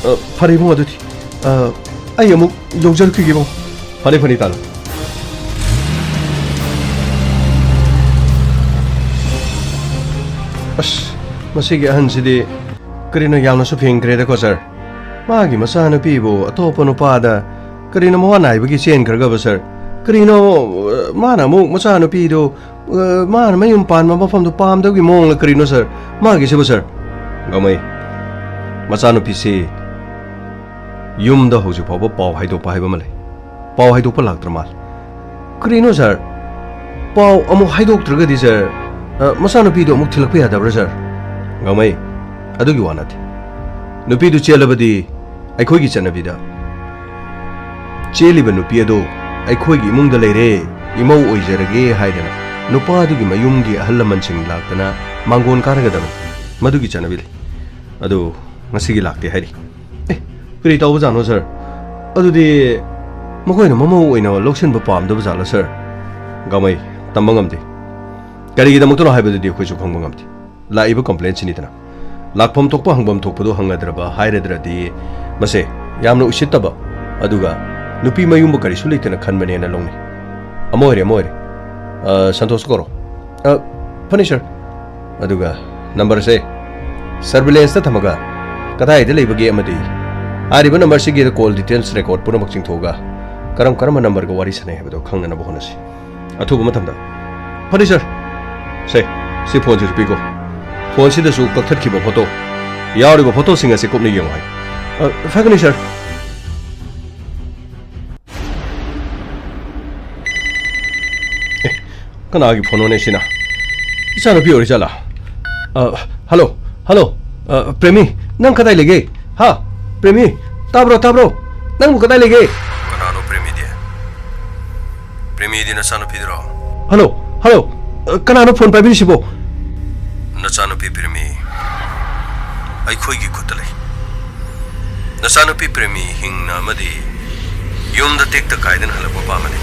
ꯑ, ꯐꯔꯦ, ꯏꯕꯨꯡꯉꯣ, ꯑꯗꯨꯗꯤ, ꯑ, ꯑꯩ ꯑꯃꯨꯛ ꯌꯧꯖꯔꯛꯈꯤꯒꯦ, ꯏꯕꯨꯡꯉꯣ꯫ ꯐꯅꯤ, ꯐꯅꯤ, ꯇꯥꯗ꯫ ꯑꯁ, ꯃꯁꯤꯒꯤ ꯑꯍꯟꯁꯤꯗꯤ ꯀꯔꯤꯅꯣ ꯌꯥꯝꯅꯁꯨ ꯐꯤꯡꯈ꯭ꯔꯦꯗꯀꯣ, ꯁꯥꯔ꯫ ꯃꯥꯒꯤ ꯃꯆꯥꯅꯨꯄꯤꯕꯨ ꯑꯇꯣꯞꯄ ꯅꯨꯄꯥꯗ ꯀꯔꯤꯅꯣ ꯃꯋꯥ ꯅꯥꯏꯕꯒꯤ ꯆꯦꯟꯈ꯭ꯔꯒꯕ, ꯁꯥꯔ? ꯀꯔꯤꯅꯣ, ꯑ, ꯃꯥꯅ ꯑꯃꯨꯛ ꯃꯆꯥꯅꯨꯄꯤꯗꯨ, ꯑ, ꯃꯥꯅ ꯃꯌꯨꯝ ꯄꯥꯟꯕ ꯃꯐꯝꯗꯨ ꯄꯥꯝꯗꯕꯒꯤ ꯃꯑꯣꯡꯂ ꯀꯔꯤꯅꯣ, ꯁꯥꯔ? ꯃꯥꯒꯤꯁꯤꯕꯨ, ꯁꯥꯔ? ꯒꯥꯡꯃꯩ, ꯃꯆꯥꯅꯨꯄꯤꯁꯤ ꯌꯨꯝꯗ ꯍꯧꯖꯤꯛ ꯐꯥꯎꯕ ꯄꯥꯎ ꯍꯥꯏꯗꯣꯛꯄ ꯍꯥꯏꯕ ꯑꯃ ꯂꯩ꯫ ꯄꯥꯎ ꯍꯥꯏꯗꯣꯛꯄ ꯂꯥꯛꯇ꯭ꯔ ꯃꯥꯜꯂꯦ꯫ ꯀꯔꯤꯅꯣ, ꯁꯥꯔ? ꯄꯥꯎ ꯑꯃꯨꯛ ꯍꯥꯏꯗꯣꯛꯇ꯭ꯔꯒꯗꯤ, ꯁꯥꯔ, ꯑ, ꯃꯆꯥꯅꯨꯄꯤꯗꯣ ꯑꯃꯨꯛ ꯊꯤꯜꯂꯛꯄ ꯌꯥꯗꯕ꯭ꯔꯥ, ꯁꯥꯔ? ꯒꯥꯡꯃꯩ, ꯑꯗꯨꯒꯤ ꯋꯥ ꯅꯠꯇꯦ꯫ ꯅꯨꯄꯤꯗꯨ ꯆꯦꯜꯂꯕꯗꯤ ꯑꯩꯈꯣꯏꯒꯤ ꯆꯠꯅꯕꯤꯗ ꯆꯦꯜꯂꯤꯕ ꯅꯨꯄꯤ ꯑꯗꯨ "ꯑꯩꯈꯣꯏꯒꯤ ꯏꯃꯨꯡꯗ ꯂꯩꯔꯦ, ꯏꯃꯧ ꯑꯣꯏꯖꯔꯒꯦ" ꯍꯥꯏꯗꯅ ꯅꯨꯄꯥꯗꯨꯒꯤ ꯃꯌꯨꯝꯒꯤ ꯑꯍꯜ ꯂꯃꯟꯁꯤꯡ ꯂꯥꯛꯇꯅ ꯃꯥꯡꯒꯣꯟ ꯀꯥꯔꯒꯗꯕꯅꯤ꯫ ꯃꯗꯨꯒꯤ ꯆꯠꯅꯕꯤ ꯂꯩ꯫ ꯑꯗꯨ ꯉꯁꯤꯒꯤ ꯂꯥꯛꯇꯦ ꯍꯥꯏꯔꯤ꯫ ꯑꯦ, ꯀꯔꯤ ꯇꯧꯕꯖꯥꯠꯅꯣ ꯁꯥꯔ? ꯑꯗꯨꯗꯤ ꯃꯈꯣꯏꯅ ꯃꯃꯧ ꯑꯣꯏꯅ ꯂꯧꯁꯤꯟꯕ ꯄꯥꯝꯗꯕ ꯖꯥꯠꯂꯣ ꯁꯥꯔ? ꯒꯥꯃꯩ, ꯇꯝꯕ ꯉꯝꯗꯦ꯫ ꯀꯔꯤꯒꯤꯗꯃꯛꯇꯅꯣ ꯍꯥꯏꯕꯗꯨꯗꯤ ꯑꯩꯈꯣꯏꯁꯨ ꯈꯪꯕ ꯉꯝꯗꯦ꯫ ꯂꯥꯛꯏꯕ ꯀꯝꯄ꯭ꯂꯦꯟꯁꯤꯅꯤꯗꯅ꯫ ꯂꯥꯛꯐꯝ ꯊꯣꯛꯄ ꯍꯪꯐꯝ ꯊꯣꯛꯄꯗꯨ ꯍꯪꯅꯗ꯭ꯔꯕ ꯍꯥꯏꯔꯗ꯭ꯔꯗꯤ ꯃꯁꯦ ꯌꯥꯝꯅ ꯎꯁꯤꯠꯇꯕ, ꯑꯗꯨꯒ ꯅꯨꯄꯤ ꯃꯌꯨꯝꯕꯨ ꯀꯔꯤꯁꯨ ꯂꯩꯇꯅ ꯈꯟꯕꯅꯦꯅ ꯂꯧꯅꯩ꯫ ꯑꯃ ꯑꯣꯏꯔꯦ, ꯑꯃ ꯑꯣꯏꯔꯦ꯫ ꯑ, ꯁꯟꯇꯣꯁ ꯀꯧꯔꯣ꯫ ꯑ, ꯐꯅꯤ ꯁꯥꯔ꯫ ꯑꯗꯨꯒ ꯅꯝꯕꯔꯁꯦ ꯁꯔꯚꯤꯂꯦꯟꯁꯇ ꯊꯝꯃꯒ ꯀꯗꯥꯏꯗ ꯂꯩꯕꯒꯦ ꯑꯃꯗꯤ ꯍꯥꯏꯔꯤꯕ ꯅꯝꯕꯔꯁꯤꯒꯤ ꯀꯣꯜ ꯗꯤꯇꯦꯜꯁ ꯔꯦꯀꯣꯔꯗ ꯄꯨꯝꯅꯃꯛ ꯆꯤꯡꯊꯣꯛꯑꯒ ꯀꯔꯝ ꯀꯔꯝꯕ ꯅꯝꯕꯔꯒ ꯋꯥꯔꯤ ꯁꯥꯟꯅꯩ ꯍꯥꯏꯕꯗꯨ ꯈꯪꯅꯅꯕ ꯍꯣꯠꯅꯁꯤ꯫ ꯑꯊꯨꯕ ꯃꯇꯝꯗ꯫ ꯐꯅꯤ ꯁꯥꯔ꯫ ꯁꯦ, ꯁꯤ ꯐꯣꯟꯁꯤꯁꯨ ꯄꯤꯈꯣ꯫ ꯐꯣꯟꯁꯤꯗꯁꯨ ꯀꯛꯊꯠꯈꯤꯕ ꯐꯣꯇꯣ ꯌꯥꯎꯔꯤꯕ ꯐꯣꯇꯣꯁꯤꯡ ꯑꯁꯤ ꯀꯨꯞꯅ ꯌꯦꯡꯉꯨ ꯍꯥꯏ꯫ ꯑ, ꯐꯒꯅꯤ ꯁꯥꯔ꯫ ꯑꯦ, ꯀꯅꯥꯒꯤ ꯐꯣꯟꯅꯣꯅꯦ ꯁꯤꯅ? ꯏꯆꯥꯅꯨꯄꯤ ꯑꯣꯏꯔꯤꯖꯥꯠꯂꯥ? ꯑ, ꯍꯜꯂꯣ, ꯍꯜꯂꯣ꯫ ꯑ, ꯄ꯭ꯔꯦꯃꯤ, ꯅꯪ ꯀꯗꯥꯏ ꯂꯩꯒꯦ? ꯍꯥ? ꯄ꯭ꯔꯦꯃꯤ, ꯇꯥꯕ꯭ꯔꯣ, ꯇꯥꯕ꯭ꯔꯣ? ꯅꯪꯕꯨ ꯀꯗꯥꯏ ꯂꯩꯒꯦ? ꯀꯅꯥꯅꯣ ꯄ꯭ꯔꯦꯃꯤꯗꯤ? ꯄ꯭ꯔꯦꯃꯤꯗꯤ ꯅꯆꯥꯅꯨꯄꯤꯗꯨꯔꯣ? Hello, hello. ꯑ, ꯀꯅꯥꯅꯣ ꯐꯣꯟ ꯄꯥꯏꯕꯤꯔꯤꯁꯤꯕꯣ? ꯅꯆꯥꯅꯨꯄꯤ ꯄ꯭ꯔꯦꯃꯤ ꯑꯩꯈꯣꯏꯒꯤ ꯈꯨꯠꯇ ꯂꯩ꯫ ꯅꯆꯥꯅꯨꯄꯤ ꯄ꯭ꯔꯦꯃꯤ ꯍꯤꯡꯅ ꯑꯃꯗꯤ ꯌꯨꯝꯗ ꯇꯦꯛꯇ ꯀꯥꯏꯗꯅ ꯍꯜꯂꯛꯄ ꯄꯥꯝꯕꯅꯤ꯫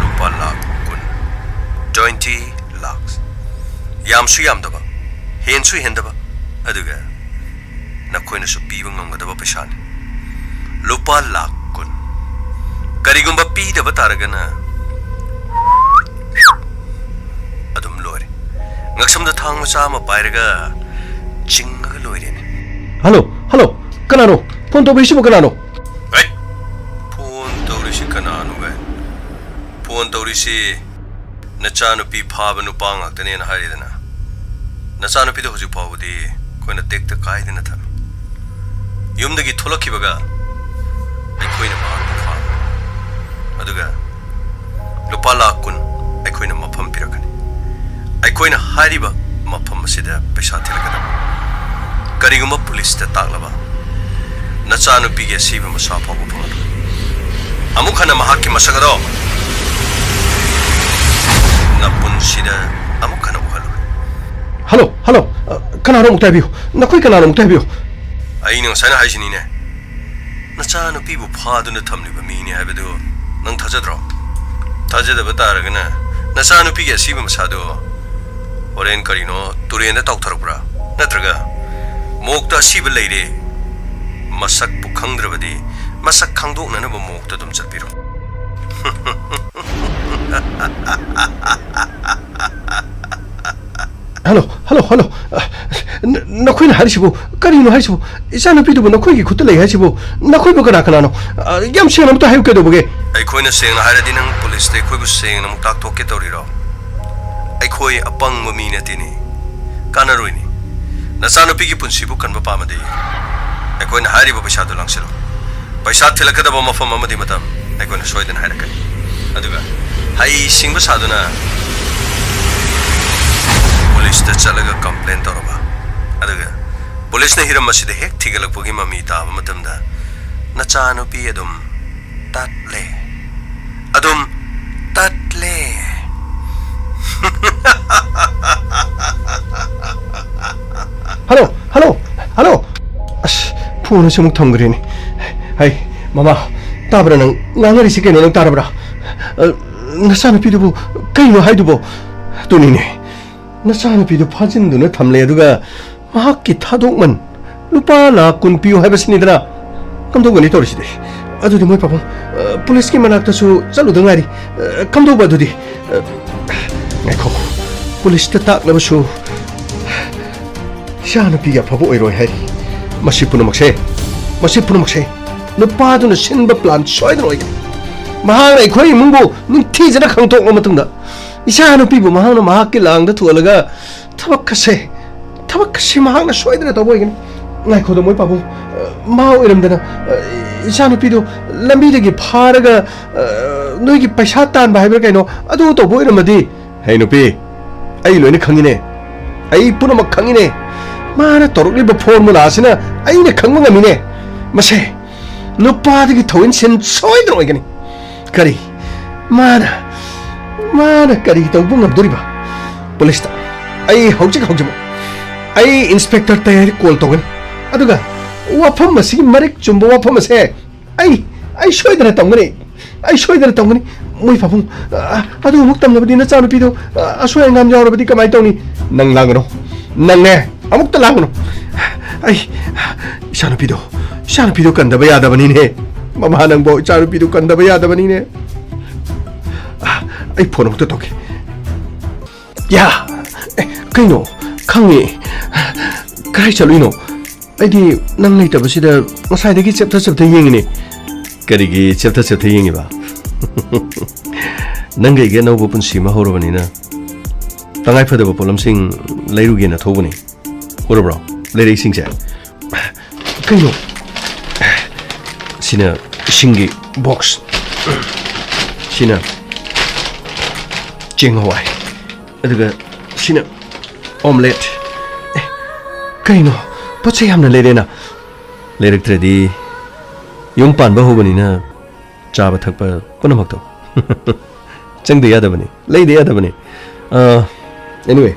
ꯂꯨꯄꯥ ꯂꯥꯈ ꯀꯨꯟ, twenty lakhs꯫ ꯌꯥꯝꯁꯨ ꯌꯥꯝꯗꯕ, ꯍꯦꯟꯁꯨ ꯍꯦꯟꯗꯕ, ꯑꯗꯨꯒ ꯅꯈꯣꯏꯅꯁꯨ ꯄꯤꯕ ꯉꯝꯒꯗꯕ ꯄꯩꯁꯥꯅꯤ꯫ ꯂꯨꯄꯥ ꯂꯥꯈ ꯀꯨꯟ꯫ ꯀꯔꯤꯒꯨꯝꯕ ꯄꯤꯗꯕ ꯇꯥꯔꯒꯅ ꯑꯗꯨꯝ ꯂꯣꯏꯔꯦ꯫ ꯉꯛꯁꯝꯗ ꯊꯥꯡ ꯃꯆꯥ ꯑꯃ ꯄꯥꯏꯔꯒ ꯆꯤꯡꯉꯒ ꯂꯣꯏꯔꯦꯅꯦ꯫ ꯍꯜꯂꯣ, ꯍꯜꯂꯣ, ꯀꯅꯥꯅꯣ? ꯐꯣꯟ ꯇꯧꯕꯤꯔꯤꯁꯤꯕꯨ ꯀꯅꯥꯅꯣ? ꯍꯩꯠ! ꯐꯣꯟ ꯇꯧꯔꯤꯁꯤ ꯀꯅꯥꯅꯣ ꯀꯥꯏꯅ꯫ ꯐꯣꯟ ꯇꯧꯔꯤꯁꯤ ꯅꯆꯥꯅꯨꯄꯤ ꯐꯥꯕ ꯅꯨꯄꯥ ꯉꯥꯛꯇꯅꯦꯅ ꯍꯥꯏꯔꯤꯗꯅ꯫ ꯅꯆꯥꯅꯨꯄꯤꯗꯣ ꯍꯧꯖꯤꯛ ꯐꯥꯎꯕꯗꯤ ꯑꯩꯈꯣꯏꯅ ꯇꯦꯛꯇ ꯀꯥꯏꯗꯅ ꯊꯝꯃꯤ꯫ ꯌꯨꯝꯗꯒꯤ ꯊꯣꯛꯂꯛꯈꯤꯕꯒ ꯑꯩꯈꯣꯏꯅ ꯃꯍꯥꯛꯄꯨ ꯐꯥꯕ꯫ ꯑꯗꯨꯒ ꯂꯨꯄꯥ ꯂꯥꯈ ꯀꯨꯟ ꯑꯩꯈꯣꯏꯅ ꯃꯐꯝ ꯄꯤꯔꯛꯀꯅꯤ꯫ ꯑꯩꯈꯣꯏꯅ ꯍꯥꯏꯔꯤꯕ ꯃꯐꯝ ꯑꯁꯤꯗ ꯄꯩꯁꯥ ꯊꯤꯜꯂꯛꯀꯗꯕ꯫ ꯀꯔꯤꯒꯨꯝꯕ ꯄꯨꯂꯤꯁꯇ ꯇꯥꯛꯂꯕ ꯅꯆꯥꯅꯨꯄꯤꯒꯤ ꯑꯁꯤꯕ ꯃꯁꯥ ꯐꯥꯎꯕ ꯐꯪꯍꯜꯂꯣꯏ꯫ ꯑꯃꯨꯛ ꯍꯟꯅ ꯃꯍꯥꯛꯀꯤ ꯃꯁꯛ ꯑꯗꯣ ꯅꯄꯨꯟꯁꯤꯗ ꯑꯃꯨꯛ ꯍꯟꯅ ꯎꯍꯜꯂꯣꯏ꯫ ꯍꯜꯂꯣ, ꯍꯜꯂꯣ, ꯑ, ꯀꯅꯥꯅꯣ ꯑꯃꯨꯛꯇ ꯍꯥꯏꯕꯤꯌꯨ, ꯅꯈꯣꯏ ꯀꯅꯥꯅꯣ ꯑꯃꯨꯛꯇ ꯍꯥꯏꯕꯤꯌꯨ꯫ ꯑꯩꯅ ꯉꯁꯥꯏꯅ ꯍꯥꯏꯁꯤꯅꯤꯅꯦ, ꯅꯆꯥꯅꯨꯄꯤꯕꯨ ꯐꯥꯗꯨꯅ ꯊꯝꯂꯤꯕ ꯃꯤꯅꯤ ꯍꯥꯏꯕꯗꯨ ꯅꯪ ꯊꯥꯖꯗ꯭ꯔꯣ? ꯊꯥꯖꯗꯕ ꯇꯥꯔꯒꯅ ꯅꯆꯥꯅꯨꯄꯤꯒꯤ ꯑꯁꯤꯕ ꯃꯁꯥꯗꯣ ꯍꯣꯔꯦꯟ ꯀꯔꯤꯅꯣ ꯇꯨꯔꯦꯟꯗ ꯇꯥꯎꯊꯔꯛꯄ꯭ꯔꯥ? ꯅꯠꯇ꯭ꯔꯒ ꯃꯣꯛꯇ ꯑꯁꯤꯕ ꯂꯩꯔꯦ, ꯃꯁꯛꯄꯨ ꯈꯪꯗ꯭ꯔꯕꯗꯤ ꯃꯁꯛ ꯈꯪꯗꯣꯛꯅꯅꯕ ꯃꯣꯛꯇ ꯑꯗꯨꯝ ꯆꯠꯄꯤꯔꯣ꯫ Hello, hello, hello. ꯑ, ꯅ-, ꯅꯈꯣꯏꯅ ꯍꯥꯏꯔꯤꯁꯤꯕꯨ ꯀꯔꯤꯅꯣ ꯍꯥꯏꯁꯤꯕꯨ? ꯏꯆꯥꯅꯨꯄꯤꯗꯨꯕꯨ ꯅꯈꯣꯏꯒꯤ ꯈꯨꯠꯇ ꯂꯩ ꯍꯥꯏꯁꯤꯕꯨ ꯅꯈꯣꯏꯕꯨ ꯀꯅꯥ ꯀꯅꯥꯅꯣ? ꯑ, ꯌꯥꯝ ꯁꯦꯡꯅ ꯑꯝꯇ ꯍꯥꯏꯌꯨ ꯀꯩꯗꯧꯕꯒꯦ? ꯑꯩꯈꯣꯏꯅ ꯁꯦꯡꯅ ꯍꯥꯏꯔꯗꯤ ꯅꯪ ꯄꯨꯂꯤꯁꯇ ꯑꯩꯈꯣꯏꯕꯨ ꯁꯦꯡꯅ ꯑꯃꯨꯛ ꯇꯥꯛꯊꯣꯛꯀꯦ ꯇꯧꯔꯤꯔꯣ? ꯑꯩꯈꯣꯏ ꯑꯄꯪꯕ ꯃꯤ ꯅꯠꯇꯦꯅꯦ꯫ ꯀꯥꯟꯅꯔꯣꯏꯅꯦ꯫ ꯅꯆꯥꯅꯨꯄꯤꯒꯤ ꯄꯨꯟꯁꯤꯕꯨ ꯀꯟꯕ ꯄꯥꯝꯃꯗꯤ ꯑꯩꯈꯣꯏꯅ ꯍꯥꯏꯔꯤꯕ ꯄꯩꯁꯥꯗꯨ ꯂꯥꯡꯁꯤꯜꯂꯨ꯫ ꯄꯩꯁꯥ ꯊꯤꯜꯂꯛꯀꯗꯕ ꯃꯐꯝ ꯑꯃꯗꯤ ꯃꯇꯝ ꯑꯩꯈꯣꯏꯅ ꯁꯣꯏꯗꯅ ꯍꯥꯏꯔꯛꯀꯅꯤ꯫ ꯑꯗꯨꯒ ꯍꯩꯁꯤꯡꯕ ꯁꯥꯗꯨꯅ ꯄꯨꯂꯤꯁꯇ ꯆꯠꯂꯒ ꯀꯝꯄ꯭ꯂꯦꯟ ꯇꯧꯔꯕ꯫ ꯑꯗꯨꯒ ꯄꯨꯂꯤꯁꯅ ꯍꯤꯔꯝ ꯑꯁꯤꯗ ꯍꯦꯛ ꯊꯤꯒꯠꯂꯛꯄꯒꯤ ꯃꯃꯤ ꯇꯥꯕ ꯃꯇꯝꯗ ꯅꯆꯥꯅꯨꯄꯤ ꯑꯗꯨꯝ ꯇꯠꯂꯦ꯫ ꯑꯗꯨꯝ ꯇꯠꯂꯦ꯫ Hello, hello, hello. ꯑꯁ, ꯐꯣꯟ ꯑꯁꯤ ꯑꯃꯨꯛ ꯊꯝꯈ꯭ꯔꯦꯅꯦ꯫ ꯍꯩ, ꯃꯃꯥ, ꯇꯥꯕ꯭ꯔꯥ ꯅꯪ? ꯉꯥꯡꯅꯔꯤꯁꯤ ꯀꯩꯅꯣ ꯅꯪ ꯇꯥꯔꯕ꯭ꯔꯥ? ꯑ, ꯅꯆꯥꯅꯨꯄꯤꯗꯨꯕꯨ ꯀꯩꯅꯣ ꯍꯥꯏꯗꯨꯕꯣ? ꯑꯗꯨꯅꯤꯅꯦ, ꯅꯆꯥꯅꯨꯄꯤꯗꯨ ꯐꯥꯖꯤꯟꯗꯨꯅ ꯊꯝꯂꯦ, ꯑꯗꯨꯒ ꯃꯍꯥꯛꯀꯤ ꯊꯥꯗꯣꯛꯃꯟ ꯂꯨꯄꯥ ꯂꯥꯈ ꯀꯨꯟ ꯄꯤꯌꯨ ꯍꯥꯏꯕꯁꯤꯅꯤꯗꯅ꯫ ꯀꯝꯗꯧꯒꯅꯤ ꯇꯧꯔꯤꯁꯤꯗꯤ? ꯑꯗꯨꯗꯤ ꯃꯣꯏ ꯄꯥꯕꯨꯡ, ꯑ, ꯄꯨꯂꯤꯁꯀꯤ ꯃꯅꯥꯛꯇꯁꯨ ꯆꯠꯂꯨꯗ ꯉꯥꯏꯔꯤ꯫ ꯑ, ꯀꯝꯗꯧꯕ ꯑꯗꯨꯗꯤ? ꯑ, ꯉꯥꯏꯈꯣ, ꯄꯨꯂꯤꯁꯇ ꯇꯥꯛꯅꯕꯁꯨ ꯏꯆꯥꯅꯨꯄꯤꯒꯤ ꯑꯐꯕ ꯑꯣꯏꯔꯣꯏ ꯍꯥꯏꯔꯤ꯫ ꯃꯁꯤ ꯄꯨꯝꯅꯃꯛꯁꯦ, ꯃꯁꯤ ꯄꯨꯝꯅꯃꯛꯁꯦ ꯅꯨꯄꯥꯗꯨꯅ ꯁꯤꯟꯕ ꯄ꯭ꯂꯥꯟ ꯁꯣꯏꯗꯅ ꯑꯣꯏꯒꯅꯤ꯫ ꯃꯍꯥꯛꯅ ꯑꯩꯈꯣꯏ ꯏꯃꯨꯡꯕꯨ ꯅꯤꯡꯊꯤꯖꯅ ꯈꯪꯗꯣꯛꯂꯕ ꯃꯇꯨꯡꯗ ꯏꯆꯥꯅꯨꯄꯤꯕꯨ ꯃꯍꯥꯛꯅ ꯃꯍꯥꯛꯀꯤ ꯂꯥꯡꯗ ꯊꯨꯍꯜꯂꯒ ꯊꯕꯛ ꯑꯁꯦ, ꯊꯕꯛ ꯑꯁꯤ ꯃꯍꯥꯛꯅ ꯁꯣꯏꯗꯅ ꯇꯧꯕ ꯑꯣꯏꯒꯅꯤ꯫ ꯉꯥꯏꯈꯣꯗ ꯃꯣꯏ ꯄꯥꯕꯨꯡ, ꯑ, ꯃꯥ ꯑꯣꯏꯔꯝꯗꯅ, ꯑ, ꯏꯆꯥꯅꯨꯄꯤꯗꯨ ꯂꯝꯕꯤꯗꯒꯤ ꯐꯥꯔꯒ, ꯑ, ꯅꯣꯏꯒꯤ ꯄꯩꯁꯥ ꯇꯥꯟꯕ ꯍꯥꯏꯕ꯭ꯔꯥ ꯀꯩꯅꯣ ꯑꯗꯨ ꯇꯧꯕ ꯑꯣꯏꯔꯝꯃꯗꯤ? ꯍꯦ ꯅꯨꯄꯤ, ꯑꯩ ꯂꯣꯏꯅ ꯈꯪꯉꯤꯅꯦ, ꯑꯩ ꯄꯨꯝꯅꯃꯛ ꯈꯪꯉꯤꯅꯦ꯫ ꯃꯥꯅ ꯇꯧꯔꯛꯂꯤꯕ ꯐꯣꯔꯃꯨꯂꯥ ꯑꯁꯤꯅ ꯑꯩꯅ ꯈꯪꯕ ꯉꯝꯃꯤꯅꯦ꯫ ꯃꯁꯦ ꯅꯨꯄꯥꯗꯒꯤ ꯊꯧꯏꯟ ꯁꯤꯟ ꯁꯣꯏꯗꯅ ꯑꯣꯏꯒꯅꯤ꯫ ꯀꯔꯤ? ꯃꯥꯅ, ꯃꯥꯅ ꯀꯔꯤ ꯇꯧꯕ ꯉꯝꯗꯣꯔꯤꯕ? ꯄꯨꯂꯤꯁꯇ ꯑꯩ ꯍꯧꯖꯤꯛ, ꯍꯧꯖꯤꯛꯃꯛ ꯑꯩ ꯏꯟꯁꯄꯦꯛꯇꯔ ꯇꯌꯥꯏꯗ ꯀꯣꯜ ꯇꯧꯒꯅꯤ꯫ ꯑꯗꯨꯒ ꯋꯥꯐꯝ ꯑꯁꯤꯒꯤ ꯃꯔꯤꯛ ꯆꯨꯝꯕ ꯋꯥꯐꯝ ꯑꯁꯦ ꯑꯩ, ꯑꯩ ꯁꯣꯏꯗꯅ ꯇꯧꯒꯅꯤ꯫ ꯑꯩ ꯁꯣꯏꯗꯅ ꯇꯧꯒꯅꯤ꯫ ꯃꯣꯏ ꯄꯥꯕꯨꯡ, ꯑ, ꯑꯗꯨ ꯑꯃꯨꯛ ꯇꯝꯂꯕꯗꯤ ꯅꯆꯥꯅꯨꯄꯤꯗꯣ, ꯑ, ꯑꯁꯣꯏ ꯑꯉꯥꯝ ꯌꯥꯎꯔꯕꯗꯤ ꯀꯃꯥꯏꯅ ꯇꯧꯅꯤ? ꯅꯪ ꯂꯥꯡꯒꯅꯨ꯫ ꯅꯪꯅꯦ, ꯑꯃꯨꯛꯇ ꯂꯥꯡꯒꯅꯨ꯫ ꯑꯩ, ꯏꯆꯥꯅꯨꯄꯤꯗꯣ, ꯏꯆꯥꯅꯨꯄꯤꯗꯣ ꯀꯟꯗꯕ ꯌꯥꯗꯕꯅꯤꯅꯦ꯫ ꯃꯃꯥ ꯅꯪꯕꯣ, ꯏꯆꯥꯅꯨꯄꯤꯗꯣ ꯀꯟꯗꯕ ꯌꯥꯗꯕꯅꯤꯅꯦ꯫ ꯑ, ꯑꯩ ꯐꯣꯟ ꯑꯃꯨꯛꯇ ꯇꯧꯒꯦ꯫ ꯌꯥ! ꯑꯦ, ꯀꯩꯅꯣ? ꯈꯪꯉꯦ꯫ ꯀꯗꯥꯏ ꯆꯠꯂꯨꯏꯅꯣ? ꯑꯩꯗꯤ ꯅꯪ ꯂꯩꯇꯕꯁꯤꯗ ꯉꯁꯥꯏꯗꯒꯤ ꯆꯦꯞꯊ ꯆꯦꯞꯊ ꯌꯦꯡꯉꯤꯅꯦ꯫ ꯀꯔꯤꯒꯤ ꯆꯦꯞꯊ ꯆꯦꯞꯊ ꯌꯦꯡꯉꯤꯕ? ꯅꯪꯒ ꯑꯩꯒ ꯑꯅꯧꯕ ꯄꯨꯟꯁꯤ ꯑꯃ ꯍꯧꯔꯕꯅꯤꯅ, ꯇꯉꯥꯏ ꯐꯗꯕ ꯄꯣꯠꯂꯝꯁꯤꯡ ꯂꯩꯔꯨꯒꯦꯅ ꯊꯣꯛꯎꯕꯅꯤ꯫ ꯎꯔꯕ꯭ꯔꯣ? ꯂꯩꯔꯛꯏꯁꯤꯡꯁꯦ꯫ ꯀꯩꯅꯣ? ꯁꯤꯅ ꯏꯁꯤꯡꯒꯤ ꯕꯣꯛꯁ꯫ ꯁꯤꯅ ꯆꯦꯡ ꯍꯋꯥꯏ꯫ ꯑꯗꯨꯒ ꯁꯤꯅ ꯑꯣꯝꯂꯦꯠ꯫ ꯑꯦ, ꯀꯩꯅꯣ? ꯄꯣꯠ ꯆꯩ ꯌꯥꯝꯅ ꯂꯩꯔꯦꯅ꯫ ꯂꯩꯔꯛꯇ꯭ꯔꯗꯤ ꯌꯨꯝ ꯄꯥꯟꯕ ꯍꯧꯕꯅꯤꯅ ꯆꯥꯕ ꯊꯛꯄ ꯄꯨꯝꯅꯃꯛꯇꯣ ꯆꯪꯗ ꯌꯥꯗꯕꯅꯤ, ꯂꯩꯗ ꯌꯥꯗꯕꯅꯤ꯫ ꯑ, anyway,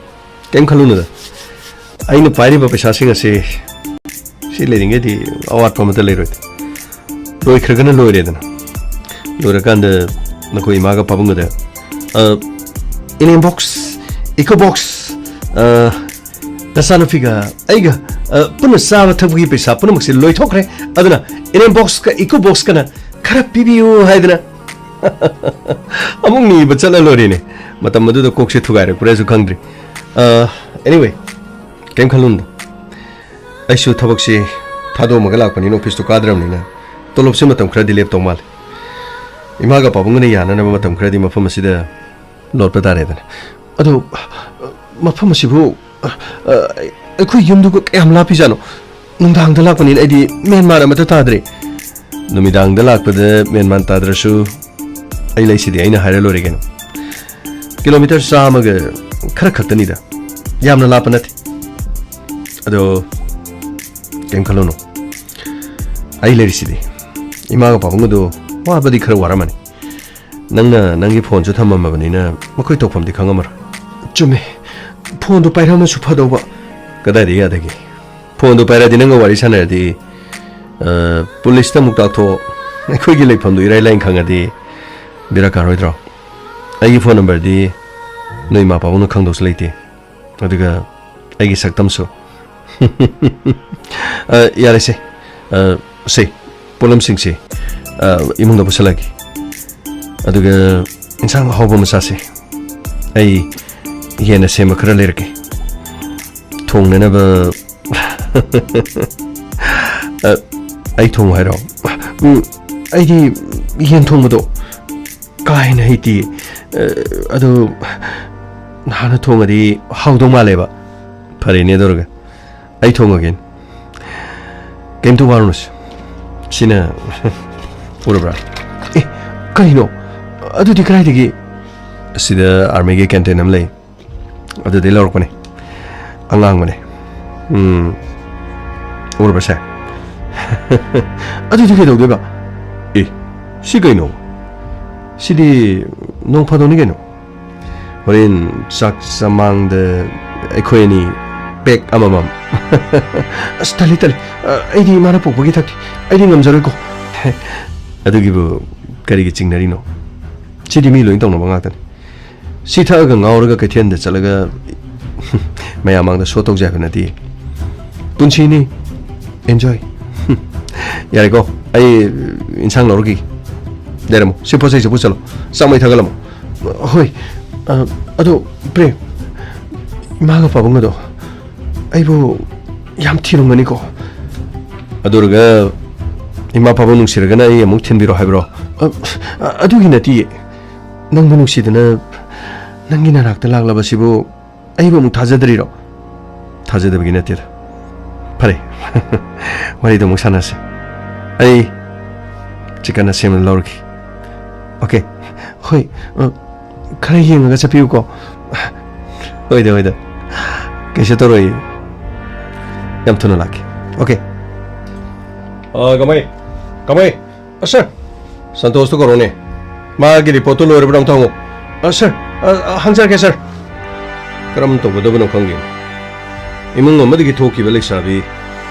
ꯀꯩꯝ ꯈꯜꯂꯨꯅꯨꯗ꯫ ꯑꯩꯅ ꯄꯥꯏꯔꯤꯕ ꯄꯩꯁꯥꯁꯤꯡ ꯑꯁꯤ ꯁꯤ ꯂꯩꯔꯤꯉꯩꯗꯤ ꯑꯋꯥꯠꯄ ꯑꯃꯠꯇ ꯂꯩꯔꯣꯏꯗ꯫ ꯂꯣꯏꯈ꯭ꯔꯒꯅ ꯂꯣꯏꯔꯦꯗꯅ꯫ ꯂꯣꯏꯔꯀꯥꯟꯗ ꯅꯈꯣꯏ ꯏꯃꯥꯒ ꯄꯥꯕꯨꯡꯒꯗ, ꯑ, ꯏꯅꯦꯝ ꯕꯣꯛꯁ, ꯏꯀꯣ ꯕꯣꯛꯁ, ꯑ, ꯅꯆꯥꯅꯨꯄꯤꯒ ꯑꯩꯒ, ꯑ, ꯄꯨꯟꯅ ꯆꯥꯕ ꯊꯛꯄꯒꯤ ꯄꯩꯁꯥ ꯄꯨꯝꯅꯃꯛꯁꯦ ꯂꯣꯏꯊꯣꯛꯈ꯭ꯔꯦ꯫ ꯑꯗꯨꯅ ꯏꯅꯦꯝ ꯕꯣꯛꯁꯀ ꯏꯀꯣ ꯕꯣꯛꯁꯀꯅ ꯈꯔ ꯄꯤꯕꯤꯌꯨ ꯍꯥꯏꯗꯅ ꯑꯃꯨꯛ ꯅꯤꯕ ꯆꯠꯂ ꯂꯣꯏꯔꯦꯅꯦ꯫ ꯃꯇꯝ ꯑꯗꯨꯗ ꯀꯣꯛꯁꯦ ꯊꯨꯒꯥꯏꯔꯛꯄ꯭ꯔꯥꯁꯨ ꯈꯪꯗ꯭ꯔꯤ꯫ ꯑ, anyway, ꯀꯩꯝ ꯈꯜꯂꯨꯅꯨꯗ꯫ ꯑꯩꯁꯨ ꯊꯕꯛꯁꯤ ꯊꯥꯗꯣꯛꯑꯝꯃꯒ ꯂꯥꯛꯄꯅꯤꯅ, ꯑꯣꯐꯤꯁꯇꯨ ꯀꯥꯗ꯭ꯔꯕꯅꯤꯅ ꯇꯣꯂꯣꯞꯁꯦ ꯃꯇꯝ ꯈꯔꯗꯤ ꯂꯦꯞꯇꯧ ꯃꯥꯜꯂꯤ꯫ ꯏꯃꯥꯒ ꯄꯥꯕꯨꯡꯒꯅ ꯌꯥꯅꯅꯕ ꯃꯇꯝ ꯈꯔꯗꯤ ꯃꯐꯝ ꯑꯁꯤꯗ ꯂꯣꯠꯄ ꯇꯥꯔꯦꯗꯅ꯫ ꯑꯗꯣ, ꯃꯐꯝ ꯑꯁꯤꯕꯨ, ꯑ, ꯑꯩꯈꯣꯏ ꯌꯨꯝꯗꯨꯒ ꯀꯌꯥꯝ ꯂꯥꯞꯄꯤꯖꯥꯠꯅꯣ? ꯅꯨꯡꯗꯥꯡꯗ ꯂꯥꯛꯄꯅꯤꯅ ꯑꯩꯗꯤ ꯃꯦꯟ ꯃꯥꯟ ꯑꯃꯠꯇ ꯇꯥꯗ꯭ꯔꯦ꯫ ꯅꯨꯃꯤꯗꯥꯡꯗ ꯂꯥꯛꯄꯗ ꯃꯦꯟ ꯃꯥꯟ ꯇꯥꯗ꯭ꯔꯁꯨ, ꯑꯩ ꯂꯩꯁꯤꯗꯤ, ꯑꯩꯅ ꯍꯥꯏꯔ ꯂꯣꯏꯔꯦ ꯀꯩꯅꯣ꯫ ꯀꯤꯂꯣꯃꯤꯇꯔ ꯆꯥꯝꯃꯒ ꯈꯔ ꯈꯛꯇꯅꯤꯗ, ꯌꯥꯝꯅ ꯂꯥꯞꯄ ꯅꯠꯇꯦ꯫ ꯑꯗꯣ, ꯀꯩꯝ ꯈꯜꯂꯨꯅꯨ꯫ ꯑꯩ ꯂꯩꯔꯤꯁꯤꯗꯤ꯫ ꯏꯃꯥꯒ ꯄꯥꯕꯨꯡꯒꯗꯣ ꯋꯥꯕꯗꯤ ꯈꯔ ꯋꯥꯔꯝꯃꯅꯤ꯫ ꯅꯪꯅ ꯅꯪꯒꯤ ꯐꯣꯟꯁꯨ ꯊꯝꯃꯝꯃꯕꯅꯤꯅ ꯃꯈꯣꯏ ꯇꯧꯐꯝꯗꯤ ꯈꯪꯉꯝꯃꯔꯣꯏ꯫ ꯆꯨꯝꯃꯦ, ꯐꯣꯟꯗꯨ ꯄꯥꯏꯔꯝꯃꯁꯨ ꯐꯗꯧꯕ꯫ ꯀꯗꯥꯏꯗ ꯌꯥꯗꯒꯦ? ꯐꯣꯟꯗꯨ ꯄꯥꯏꯔꯗꯤ ꯅꯪꯒ ꯋꯥꯔꯤ ꯁꯥꯟꯅꯔꯗꯤ, ꯑ, ꯄꯨꯂꯤꯁꯇ ꯑꯃꯨꯛ ꯇꯥꯛꯊꯣꯛꯑꯣ꯫ ꯑꯩꯈꯣꯏꯒꯤ ꯂꯩꯐꯝꯗꯨ ꯏꯔꯥꯏ ꯂꯥꯏꯅ ꯈꯪꯉꯗꯤ ꯕꯦꯔꯥ ꯀꯥꯔꯣꯏꯗ꯭ꯔꯣ? ꯑꯩꯒꯤ ꯐꯣꯟ ꯅꯝꯕꯔꯗꯤ ꯅꯣꯏ ꯏꯃꯥ ꯄꯥꯕꯨꯡꯅ ꯈꯪꯗꯧꯁꯨ ꯂꯩꯇꯦ꯫ ꯑꯗꯨꯒ ꯑꯩꯒꯤ ꯁꯛꯇꯝꯁꯨ꯫ ꯑ, ꯌꯥꯔꯦꯁꯦ꯫ ꯑ, ꯁꯦ, ꯄꯣꯠꯂꯝꯁꯤꯡꯁꯦ, ꯑ, ꯏꯃꯨꯡꯗ ꯄꯨꯁꯜꯂꯒꯦ꯫ ꯑꯗꯨꯒ ꯏꯟꯁꯥꯡ ꯑꯍꯥꯎꯕ ꯑꯃ ꯆꯥꯁꯦ꯫ ꯑꯩ ꯌꯦꯟꯅ ꯁꯦꯝꯕ ꯈꯔ ꯂꯩꯔꯛꯀꯦ꯫ ꯊꯣꯡꯅꯅꯕ꯫ ꯑ, ꯑꯩ ꯊꯣꯡꯉꯨ ꯍꯥꯏꯔꯣ? ꯎꯝ, ꯑꯩꯗꯤ ꯌꯦꯟ ꯊꯣꯡꯕꯗꯣ ꯀꯥ ꯍꯦꯟꯅ ꯍꯩꯇꯦ꯫ ꯑ, ꯑꯗꯨ ꯅꯍꯥꯟꯅ ꯊꯣꯡꯉꯗꯤ ꯍꯥꯎꯗꯧ ꯃꯥꯜꯂꯦꯕ꯫ ꯐꯔꯦꯅꯦ, ꯑꯗꯨ ꯑꯣꯏꯔꯒ ꯑꯩ ꯊꯣꯡꯉꯒꯦꯅꯦ꯫ ꯀꯩꯝꯇ ꯋꯥꯔꯨꯅꯨꯁꯦ꯫ ꯁꯤꯅ ꯎꯔꯕ꯭ꯔꯥ? ꯑꯦ, ꯀꯩꯅꯣ? ꯑꯗꯨꯗꯤ ꯀꯗꯥꯏꯗꯒꯤ? ꯑꯁꯤꯗ ꯑꯥꯔꯃꯤꯒꯤ ꯀꯦꯟꯇꯤꯟ ꯑꯃ ꯂꯩ꯫ ꯑꯗꯨꯗꯩ ꯂꯧꯔꯛꯄꯅꯦ꯫ ꯑꯉꯥꯡꯕꯅꯦ꯫ ꯎꯝ꯫ ꯎꯔꯕꯁꯦ? ꯑꯗꯨꯗꯤ ꯀꯩꯗꯧꯗꯣꯏꯕ? ꯑꯦ, ꯁꯤ ꯀꯩꯅꯣ? ꯁꯤꯗꯤ ꯅꯣꯡ ꯐꯥꯗꯣꯛꯅꯤ ꯀꯩꯅꯣ꯫ ꯍꯣꯔꯦꯟ ꯆꯥꯛ ꯆꯃꯥꯡꯗ ꯑꯩꯈꯣꯏ ꯑꯅꯤ ꯄꯦꯛ ꯑꯃꯃꯝ꯫ ꯑꯁ, ꯇꯜꯂꯤ, ꯇꯜꯂꯤ꯫ ꯑ, ꯑꯩꯗꯤ ꯏꯃꯥꯅ ꯄꯣꯛꯄꯒꯤ ꯊꯛꯇꯦ꯫ ꯑꯩꯗꯤ ꯉꯝꯖꯔꯣꯏꯀꯣ꯫ ꯑꯗꯨꯒꯤꯕꯨ ꯀꯔꯤꯒꯤ ꯆꯤꯡꯅꯔꯤꯅꯣ? ꯁꯤꯗꯤ ꯃꯤ ꯂꯣꯏ ꯇꯧꯅꯕ ꯉꯥꯛꯇꯅꯤ꯫ ꯁꯤ ꯊꯛꯑꯒ ꯉꯥꯎꯔꯒ ꯀꯩꯊꯦꯜꯗ ꯆꯠꯂꯒ ꯃꯌꯥꯝ ꯃꯥꯡꯗ ꯁꯣ ꯇꯧꯖꯦ ꯍꯥꯏꯕ ꯅꯠꯇꯦ꯫ ꯄꯨꯟꯁꯤꯅꯤ꯫ Enjoy꯫ ꯌꯥꯔꯦꯀꯣ, ꯑꯩ ꯏꯟꯁꯥꯡ ꯂꯧꯔꯨꯈꯤꯒꯦ꯫ ꯂꯩꯔꯝꯃꯣ꯫ ꯁꯤ ꯄꯣꯠ ꯆꯩꯁꯦ ꯄꯨꯁꯜꯂꯣ꯫ ꯆꯥꯛ ꯃꯩ ꯊꯥꯒꯠꯂꯝꯃꯣ꯫ ꯍꯣꯏ꯫ ꯑ, ꯑꯗꯣ, ꯄ꯭ꯔꯦꯝ, ꯏꯃꯥꯒ ꯄꯥꯕꯨꯡꯒꯗꯣ ꯑꯩꯕꯨ ꯌꯥꯝ ꯊꯤꯔꯝꯒꯅꯤꯀꯣ꯫ ꯑꯗꯨ ꯑꯣꯏꯔꯒ ꯏꯃꯥ ꯄꯥꯕꯨꯡ ꯅꯨꯡꯁꯤꯔꯒꯅ ꯑꯩ ꯑꯃꯨꯛ ꯊꯤꯟꯕꯤꯔꯣ ꯍꯥꯏꯕ꯭ꯔꯣ? ꯑ, ꯑ, ꯑꯗꯨꯒꯤ ꯅꯠꯇꯤꯌꯦ꯫ ꯅꯪꯕꯨ ꯅꯨꯡꯁꯤꯗꯅ ꯅꯪꯒꯤ ꯅꯅꯥꯛꯇ ꯂꯥꯛꯂꯕꯁꯤꯕꯨ ꯑꯩꯕꯨ ꯑꯃꯨꯛ ꯊꯥꯖꯗ꯭ꯔꯤꯔꯣ? ꯊꯥꯖꯗꯕꯒꯤ ꯅꯠꯇꯦꯗ꯫ ꯐꯔꯦ, ꯋꯥꯔꯤꯗꯣ ꯑꯃꯨꯛ ꯁꯥꯟꯅꯁꯤ꯫ ꯑꯩ ꯆꯤꯛꯀꯟ ꯑꯁꯦꯝꯕ ꯂꯧꯔꯒꯦ꯫ ꯑꯣꯀꯦ꯫ ꯍꯣꯏ, ꯑ, ꯈꯔ ꯌꯦꯡꯉꯒ ꯆꯠꯄꯤꯌꯨꯀꯣ꯫ ꯍꯣꯏꯗ, ꯍꯣꯏꯗ꯫ ꯀꯩꯁꯨ ꯇꯧꯔꯣꯏ꯫ ꯌꯥꯝ ꯊꯨꯅ ꯂꯥꯛꯀꯦ꯫ ꯑꯣꯀꯦ꯫ ꯑ, ꯀꯃꯥꯏ? ꯀꯃꯥꯏ? ꯑ, ꯁꯥꯔ, ꯁꯟꯇꯣꯁꯇꯣ ꯀꯧꯔꯣꯅꯦ꯫ ꯃꯥꯒꯤ ꯔꯤꯄꯣꯔꯠꯇꯨ ꯂꯣꯏꯔꯕ꯭ꯔꯥ ꯑꯝꯇ ꯍꯪꯉꯨ꯫ ꯑ, ꯁꯥꯔ, ꯑ, ꯑ, ꯍꯪꯖꯔꯛꯀꯦ, ꯁꯥꯔ꯫ ꯀꯔꯝ ꯇꯧꯒꯗꯕꯅꯣ ꯈꯪꯗꯦ꯫ ꯏꯃꯨꯡ ꯑꯃꯗꯒꯤ ꯊꯣꯛꯈꯤꯕ ꯂꯩꯁꯥꯕꯤ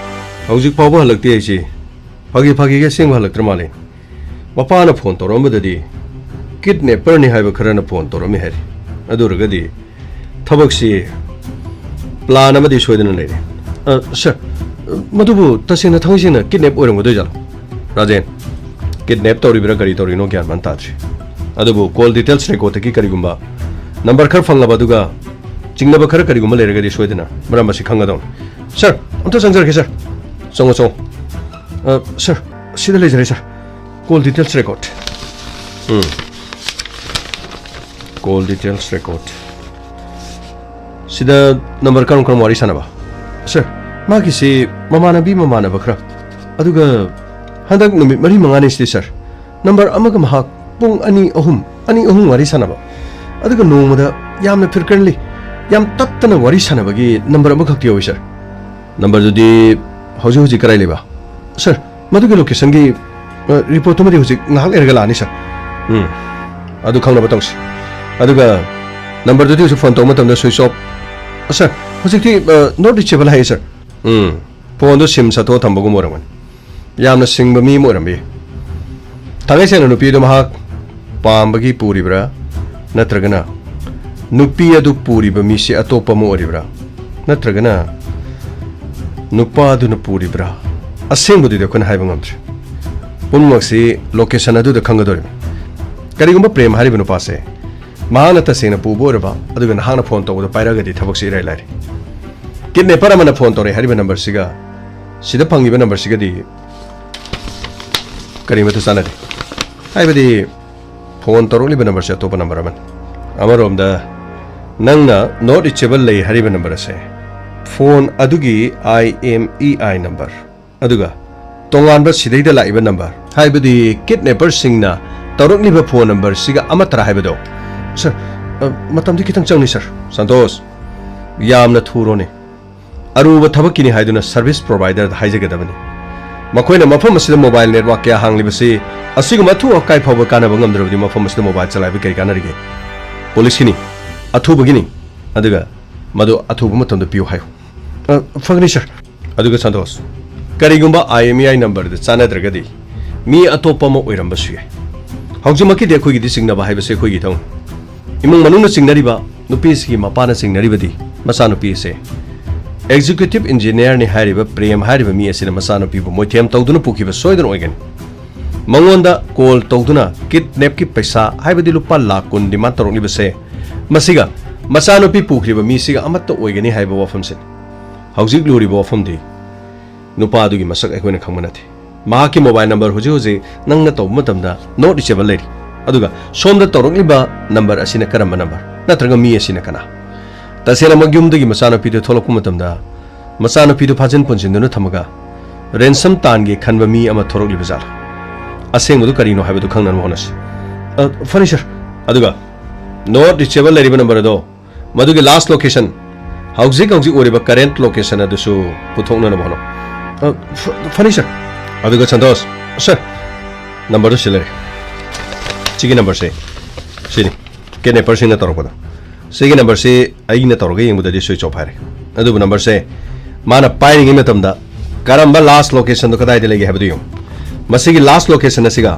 ꯍꯧꯖꯤꯛ ꯐꯥꯎꯕ ꯍꯜꯂꯛꯇꯦ ꯍꯥꯏꯁꯤ ꯐꯥꯒꯤ ꯐꯥꯒꯤꯒꯤ ꯑꯁꯦꯡꯕ ꯍꯜꯂꯛꯇ꯭ꯔ ꯃꯥꯜꯂꯦ꯫ ꯃꯄꯥꯅ ꯐꯣꯟ ꯇꯧꯔꯛꯑꯝꯕꯗꯗꯤ ꯀꯤꯗꯅꯦꯄꯔꯅꯤ ꯍꯥꯏꯕ ꯈꯔꯅ ꯐꯣꯟ ꯇꯧꯔꯛꯑꯝꯃꯤ ꯍꯥꯏꯔꯤ꯫ ꯑꯗꯨ ꯑꯣꯏꯔꯒꯗꯤ ꯊꯕꯛꯁꯤ ꯄ꯭ꯂꯥꯟ ꯑꯃꯗꯤ ꯁꯣꯏꯗꯅ ꯂꯩꯔꯦ꯫ ꯑ, ꯁꯥꯔ, ꯃꯗꯨꯕꯨ ꯇꯁꯦꯡꯅ ꯊꯃꯣꯏ ꯁꯦꯡꯅ ꯀꯤꯗꯅꯦꯞ ꯑꯣꯏꯔꯝꯒꯗꯣꯏꯖꯥꯠꯂꯣ? ꯔꯥꯖꯦꯟ, ꯀꯤꯗꯅꯦꯞ ꯇꯧꯔꯤꯕ꯭ꯔꯥ ꯀꯔꯤ ꯇꯧꯔꯤꯅꯣ ꯒ꯭ꯌꯥꯟ ꯃꯥꯟ ꯇꯥꯗ꯭ꯔꯤ꯫ ꯑꯗꯨꯕꯨ ꯀꯣꯜ ꯗꯤꯇꯦꯜꯁ ꯔꯦꯀꯣꯔꯠꯇꯒꯤ ꯀꯔꯤꯒꯨꯝꯕ ꯅꯝꯕꯔ ꯈꯔ ꯐꯪꯂꯕ ꯑꯗꯨꯒ ꯆꯤꯡꯅꯕ ꯈꯔ ꯀꯔꯤꯒꯨꯝꯕ ꯂꯩꯔꯒꯗꯤ ꯁꯣꯏꯗꯅ ꯃꯔꯝ ꯑꯁꯤ ꯈꯪꯒꯗꯧꯅꯤ꯫ ꯁꯥꯔ, ꯑꯝꯇ ꯆꯪꯖꯔꯛꯀꯦ, ꯁꯥꯔ꯫ ꯆꯪꯉꯣ, ꯆꯪꯉꯣ꯫ ꯑ, ꯁꯥꯔ, ꯁꯤꯗ ꯂꯩꯖꯔꯦ, ꯁꯥꯔ꯫ Call details record. ꯎꯝ꯫ Call details record. ꯁꯤꯗ ꯅꯝꯕꯔ ꯀꯔꯝ ꯀꯔꯝ ꯋꯥꯔꯤ ꯁꯥꯟꯅꯕ? ꯁꯥꯔ, ꯃꯥꯒꯤꯁꯤ ꯃꯃꯥꯟꯅꯕꯤ ꯃꯃꯥꯟꯅꯕ ꯈꯔ, ꯑꯗꯨꯒ ꯍꯟꯗꯛ ꯅꯨꯃꯤꯠ ꯃꯔꯤ ꯃꯉꯥꯅꯤ ꯁꯤꯗꯤ, ꯁꯥꯔ, ꯅꯝꯕꯔ ꯑꯃꯒ ꯃꯍꯥꯛ ꯄꯨꯡ ꯑꯅꯤ ꯑꯍꯨꯝ, ꯑꯅꯤ ꯑꯍꯨꯝ ꯋꯥꯔꯤ ꯁꯥꯟꯅꯕ, ꯑꯗꯨꯒ ꯅꯣꯡꯃꯗ ꯌꯥꯝꯅ frequently, ꯌꯥꯝ ꯇꯠꯇꯅ ꯋꯥꯔꯤ ꯁꯥꯟꯅꯕꯒꯤ ꯅꯝꯕꯔ ꯑꯃꯈꯛꯇꯤ ꯌꯥꯎꯏ, ꯁꯥꯔ꯫ ꯅꯝꯕꯔꯗꯨꯗꯤ ꯍꯧꯖꯤꯛ ꯍꯧꯖꯤꯛ ꯀꯗꯥꯏ ꯂꯩꯕ? ꯁꯥꯔ, ꯃꯗꯨꯒꯤ ꯂꯣꯀꯦꯁꯟꯒꯤ, ꯑ, ꯔꯤꯄꯣꯔꯠꯇꯨꯃꯗꯤ ꯍꯧꯖꯤꯛ ꯉꯥꯏꯍꯥꯛ ꯂꯩꯔꯒ ꯂꯥꯛꯑꯅꯤ, ꯁꯥꯔ꯫ ꯎꯝ, ꯑꯗꯨ ꯈꯪꯅꯕ ꯇꯧꯁꯤ꯫ ꯑꯗꯨꯒ ꯅꯝꯕꯔꯗꯨꯗꯤ ꯍꯧꯖꯤꯛ ꯐꯣꯟ ꯇꯧꯕ ꯃꯇꯝꯗ switch off꯫ ꯑ, ꯁꯥꯔ, ꯍꯧꯖꯤꯛꯇꯤ, ꯑ, not reachable ꯍꯥꯏꯌꯦ, ꯁꯥꯔ꯫ ꯎꯝ, ꯐꯣꯟꯗꯣ ꯁꯤꯝ ꯁꯠꯇꯣꯛꯑ ꯊꯝꯕꯒꯨꯝꯕ ꯑꯣꯏꯔꯝꯒꯅꯤ꯫ ꯌꯥꯝꯅ ꯁꯤꯡꯕ ꯃꯤ ꯑꯃ ꯑꯣꯏꯔꯝꯕ ꯌꯥꯏ꯫ ꯊꯥꯡꯒꯩ ꯁꯦꯡꯅ ꯅꯨꯄꯤ ꯑꯗꯨ ꯃꯍꯥꯛ ꯄꯥꯝꯕꯒꯤ ꯄꯨꯔꯤꯕ꯭ꯔꯥ, ꯅꯠꯇ꯭ꯔꯒꯅ ꯅꯨꯄꯤ ꯑꯗꯨ ꯄꯨꯔꯤꯕ ꯃꯤꯁꯤ ꯑꯇꯣꯞꯄ ꯑꯃ ꯑꯣꯏꯔꯤꯕ꯭ꯔꯥ, ꯅꯠꯇ꯭ꯔꯒꯅ ꯅꯨꯄꯥ ꯑꯗꯨꯅ ꯄꯨꯔꯤꯕ꯭ꯔꯥ? ꯑꯁꯦꯡꯕꯗꯨꯗꯤ ꯑꯩꯈꯣꯏꯅ ꯍꯥꯏꯕ ꯉꯝꯗ꯭ꯔꯦ꯫ ꯄꯨꯝꯅꯃꯛꯁꯤ ꯂꯣꯀꯦꯁꯟ ꯑꯗꯨꯗ ꯈꯪꯒꯗꯧꯔꯤꯕꯅꯤ꯫ ꯀꯔꯤꯒꯨꯝꯕ ꯄ꯭ꯔꯦꯝ ꯍꯥꯏꯔꯤꯕ ꯅꯨꯄꯥꯁꯦ ꯃꯍꯥꯛꯅ ꯇꯁꯦꯡꯅ ꯄꯨꯕ ꯑꯣꯏꯔꯕ, ꯑꯗꯨꯒ ꯅꯍꯥꯛꯅ ꯐꯣꯟ ꯇꯧꯕꯗ ꯄꯥꯏꯔꯒꯗꯤ ꯊꯕꯛꯁꯤ ꯏꯔꯥꯏ ꯂꯥꯏꯔꯦ꯫ ꯀꯤꯗꯅꯦꯄꯔ ꯑꯃꯅ ꯐꯣꯟ ꯇꯧꯔꯛꯑꯦ ꯍꯥꯏꯔꯤꯕ ꯅꯝꯕꯔꯁꯤꯒ ꯁꯤꯗ ꯐꯪꯉꯤꯕ ꯅꯝꯕꯔꯁꯤꯒꯗꯤ ꯀꯔꯤꯃꯠꯇ ꯆꯥꯟꯅꯗꯦ꯫ ꯍꯥꯏꯕꯗꯤ ꯐꯣꯟ ꯇꯧꯔꯛꯂꯤꯕ ꯅꯝꯕꯔꯁꯦ ꯑꯇꯣꯞꯄ ꯅꯝꯕꯔ ꯑꯃꯅꯤ꯫ ꯑꯃꯔꯣꯝꯗ ꯅꯪꯅ not reachable ꯂꯩ ꯍꯥꯏꯔꯤꯕ ꯅꯝꯕꯔ ꯑꯁꯦ ꯐꯣꯟ ꯑꯗꯨꯒꯤ I M E I number, ꯑꯗꯨꯒ ꯇꯣꯉꯥꯟꯕ ꯁꯤꯗꯩꯗ ꯂꯥꯛꯏꯕ ꯅꯝꯕꯔ, ꯍꯥꯏꯕꯗꯤ ꯀꯤꯗꯅꯦꯄꯔꯁꯤꯡꯅ ꯇꯧꯔꯛꯂꯤꯕ ꯐꯣꯟ ꯅꯝꯕꯔꯁꯤꯒ ꯑꯃꯠꯇꯔꯥ ꯍꯥꯏꯕꯗꯣ? ꯁꯥꯔ, ꯑ, ꯃꯇꯝꯗꯤ ꯈꯤꯇꯪ ꯆꯪꯅꯤ, ꯁꯥꯔ꯫ ꯁꯟꯇꯣꯁ, ꯌꯥꯝꯅ ꯊꯨꯔꯣꯅꯦ꯫ ꯑꯔꯨꯕ ꯊꯕꯛꯀꯤꯅꯤ ꯍꯥꯏꯗꯨꯅ ꯁꯔꯚꯤꯁ ꯄ꯭ꯔꯣꯚꯥꯏꯗꯔꯗ ꯍꯥꯏꯖꯒꯗꯕꯅꯤ꯫ ꯃꯈꯣꯏꯅ ꯃꯐꯝ ꯑꯁꯤꯗ ꯃꯣꯕꯥꯏꯜ ꯅꯦꯠꯋꯥꯔꯛ ꯀꯌꯥ ꯍꯥꯡꯂꯤꯕꯁꯤ ꯑꯁꯤꯒꯨꯝꯕ ꯑꯊꯨ ꯑꯀꯥꯏ ꯐꯥꯎꯕ ꯀꯥꯟꯅꯕ ꯉꯝꯗ꯭ꯔꯕꯗꯤ ꯃꯐꯝ ꯑꯁꯤꯗ ꯃꯣꯕꯥꯏꯜ ꯆꯂꯥꯏꯕ ꯀꯔꯤ ꯀꯥꯟꯅꯔꯤꯒꯦ? ꯄꯨꯂꯤꯁꯀꯤꯅꯤ, ꯑꯊꯨꯕꯒꯤꯅꯤ, ꯑꯗꯨꯒ ꯃꯗꯨ ꯑꯊꯨꯕ ꯃꯇꯝꯗ ꯄꯤꯌꯨ ꯍꯥꯏꯌꯨ꯫ ꯑ, ꯐꯒꯅꯤ, ꯁꯥꯔ꯫ ꯑꯗꯨꯒ ꯁꯟꯇꯣꯁ, ꯀꯔꯤꯒꯨꯝꯕ IMEI ꯅꯝꯕꯔꯗ ꯆꯥꯟꯅꯗ꯭ꯔꯒꯗꯤ ꯃꯤ ꯑꯇꯣꯞꯄ ꯑꯃ ꯑꯣꯏꯔꯝꯕꯁꯨ ꯌꯥꯏ꯫ ꯍꯧꯖꯤꯛꯃꯛꯀꯤꯗꯤ ꯑꯩꯈꯣꯏꯒꯤꯗꯤ ꯆꯤꯡꯅꯕ ꯍꯥꯏꯕꯁꯦ ꯑꯩꯈꯣꯏꯒꯤ ꯏꯊꯧꯅꯤ꯫ ꯏꯃꯨꯡ ꯃꯅꯨꯡꯅ ꯆꯤꯡꯅꯔꯤꯕ, ꯅꯨꯄꯤꯁꯤꯒꯤ ꯃꯄꯥꯅ ꯆꯤꯡꯅꯔꯤꯕꯗꯤ ꯃꯆꯥꯅꯨꯄꯤ ꯑꯁꯦ ꯑꯦꯛꯖꯤꯀ꯭ꯌꯨꯇꯤꯚ ꯏꯟꯖꯤꯅꯤꯌꯔꯅꯤ ꯍꯥꯏꯔꯤꯕ ꯄ꯭ꯔꯦꯝ ꯍꯥꯏꯔꯤꯕ ꯃꯤ ꯑꯁꯤꯅ ꯃꯆꯥꯅꯨꯄꯤꯕꯨ ꯃꯣꯏꯊꯦꯝ ꯇꯧꯗꯨꯅ ꯄꯨꯈꯤꯕ ꯁꯣꯏꯗꯅ ꯑꯣꯏꯒꯅꯤ꯫ ꯃꯉꯣꯟꯗ ꯀꯣꯜ ꯇꯧꯗꯨꯅ ꯀꯤꯗꯅꯦꯞꯀꯤ ꯄꯩꯁꯥ, ꯍꯥꯏꯕꯗꯤ ꯂꯨꯄꯥ ꯂꯥꯈ ꯀꯨꯟ ꯗꯤꯃꯥꯟ ꯇꯧꯔꯛꯂꯤꯕꯁꯦ, ꯃꯁꯤꯒ ꯃꯆꯥꯅꯨꯄꯤ ꯄꯨꯈ꯭ꯔꯤꯕ ꯃꯤꯁꯤꯒ ꯑꯃꯠꯇ ꯑꯣꯏꯒꯅꯤ ꯍꯥꯏꯕ ꯋꯥꯐꯝꯁꯤꯅꯤ꯫ ꯍꯧꯖꯤꯛ ꯂꯨꯔꯤꯕ ꯋꯥꯐꯝꯗꯤ, ꯅꯨꯄꯥ ꯑꯗꯨꯒꯤ ꯃꯁꯛ ꯑꯩꯈꯣꯏꯅ ꯈꯪꯕ ꯅꯠꯇꯦ꯫ ꯃꯍꯥꯛꯀꯤ ꯃꯣꯕꯥꯏꯜ ꯅꯝꯕꯔ ꯍꯧꯖꯤꯛ ꯍꯧꯖꯤꯛ ꯅꯪꯅ ꯇꯧꯕ ꯃꯇꯝꯗ not reachable ꯂꯩꯔꯤ, ꯑꯗꯨꯒ ꯁꯣꯝꯗ ꯇꯧꯔꯛꯂꯤꯕ ꯅꯝꯕꯔ ꯑꯁꯤꯅ ꯀꯔꯝꯕ ꯅꯝꯕꯔ, ꯅꯠꯇ꯭ꯔꯒ ꯃꯤ ꯑꯁꯤꯅ ꯀꯅꯥ? ꯇꯁꯦꯡꯅꯃꯛ ꯌꯨꯝꯗꯒꯤ ꯃꯆꯥꯅꯨꯄꯤꯗꯨ ꯊꯣꯛꯂꯛꯄ ꯃꯇꯝꯗ ꯃꯆꯥꯅꯨꯄꯤꯗꯨ ꯐꯥꯖꯤꯟ ꯄꯨꯟꯁꯤꯟꯗꯨꯅ ꯊꯝꯃꯒ ꯔꯦꯟꯁꯝ ꯇꯥꯟꯒꯦ ꯈꯟꯕ ꯃꯤ ꯑꯃ ꯊꯣꯔꯛꯂꯤꯕ ꯖꯥꯠꯂꯥ? ꯑꯁꯦꯡꯕꯗꯨ ꯀꯔꯤꯅꯣ ꯍꯥꯏꯕꯗꯨ ꯈꯪꯅꯅꯕ ꯍꯣꯠꯅꯁꯤ꯫ ꯑ, ꯐꯅꯤ, ꯁꯥꯔ꯫ ꯑꯗꯨꯒ not reachable ꯂꯩꯔꯤꯕ ꯅꯝꯕꯔ ꯑꯗꯣ, ꯃꯗꯨꯒꯤ ꯂꯥꯁ ꯂꯣꯀꯦꯁꯟ, ꯍꯧꯖꯤꯛ ꯍꯧꯖꯤꯛ ꯑꯣꯏꯔꯤꯕ ꯀꯔꯦꯟꯠ ꯂꯣꯀꯦꯁꯟ ꯑꯗꯨꯁꯨ ꯄꯨꯊꯣꯛꯅꯅꯕ ꯍꯣꯠꯅꯧ꯫ ꯑ, ꯐ-, ꯐꯅꯤ, ꯁꯥꯔ꯫ ꯑꯗꯨꯒ ꯁꯟꯇꯣꯁ, ꯁꯥꯔ, ꯅꯝꯕꯔꯗꯨ ꯁꯤ ꯂꯩꯔꯦ꯫ ꯁꯤꯒꯤ ꯅꯝꯕꯔꯁꯦ ꯁꯤꯅꯤ, ꯀꯤꯗꯅꯦꯄꯔꯁꯤꯡꯅ ꯇꯧꯔꯛꯄꯗꯣ꯫ ꯁꯤꯒꯤ ꯅꯝꯕꯔꯁꯤ ꯑꯩꯅ ꯇꯧꯔꯒ ꯌꯦꯡꯕꯗꯗꯤ ꯁ꯭ꯋꯤꯆ ꯑꯣꯐ ꯍꯥꯏꯔꯦ꯫ ꯑꯗꯨꯕꯨ ꯅꯝꯕꯔꯁꯦ ꯃꯥꯅ ꯄꯥꯏꯔꯤꯉꯩ ꯃꯇꯝꯗ ꯀꯔꯝꯕ ꯂꯥꯁ ꯂꯣꯀꯦꯁꯟꯗꯣ ꯀꯗꯥꯏꯗ ꯂꯩꯒꯦ ꯍꯥꯏꯕꯗꯨ ꯌꯦꯡꯉꯨ꯫ ꯃꯁꯤꯒꯤ ꯂꯥꯁ ꯂꯣꯀꯦꯁꯟ ꯑꯁꯤꯒ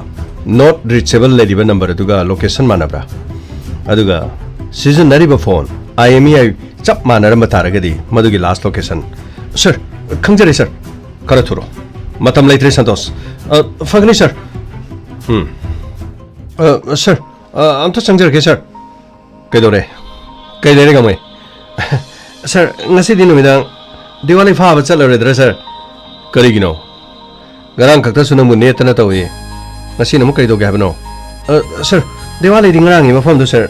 not reachable ꯂꯩꯔꯤꯕ ꯅꯝꯕꯔ ꯑꯗꯨꯒ ꯂꯣꯀꯦꯁꯟ ꯃꯥꯟꯅꯕ꯭ꯔꯥ? ꯑꯗꯨꯒ ꯁꯤꯖꯤꯟꯅꯔꯤꯕ ꯐꯣꯟ IMEI ꯆꯞ ꯃꯥꯟꯅꯔꯝꯕ ꯇꯥꯔꯒꯗꯤ ꯃꯗꯨꯒꯤ ꯂꯥꯁ ꯂꯣꯀꯦꯁꯟ꯫ ꯁꯥꯔ, ꯈꯪꯖꯔꯦ, ꯁꯥꯔ꯫ ꯈꯔ ꯊꯨꯔꯣ꯫ ꯃꯇꯝ ꯂꯩꯇ꯭ꯔꯦ, ꯁꯟꯇꯣꯁ꯫ ꯑ, ꯐꯒꯅꯤ, ꯁꯥꯔ꯫ ꯎꯝ꯫ ꯑ, ꯁꯥꯔ, ꯑ, ꯑꯝꯇ ꯆꯪꯖꯔꯛꯀꯦ, ꯁꯥꯔ꯫ ꯀꯩꯗꯧꯔꯦ? ꯀꯩ ꯂꯩꯔꯦ, ꯀꯃꯥꯏ? ꯁꯥꯔ, ꯉꯁꯤꯗꯤ ꯅꯨꯃꯤꯗꯥꯡ ꯗꯤꯋꯥꯂꯤ ꯐꯥꯕ ꯆꯠꯂꯔꯣꯏꯗ꯭ꯔꯥ, ꯁꯥꯔ? ꯀꯔꯤꯒꯤꯅꯣ? ꯉꯔꯥꯡ ꯈꯛꯇꯁꯨ ꯅꯪꯕꯨ ꯅꯦꯠꯇꯅ ꯇꯧꯏ꯫ ꯉꯁꯤꯅ ꯑꯃꯨꯛ ꯀꯩꯗꯧꯒꯦ ꯍꯥꯏꯕꯅꯣ? ꯑ, ꯁꯥꯔ, ꯗꯤꯋꯥꯂꯤꯗꯤ ꯉꯔꯥꯡꯒꯤ ꯃꯐꯝꯗꯣ, ꯁꯥꯔ꯫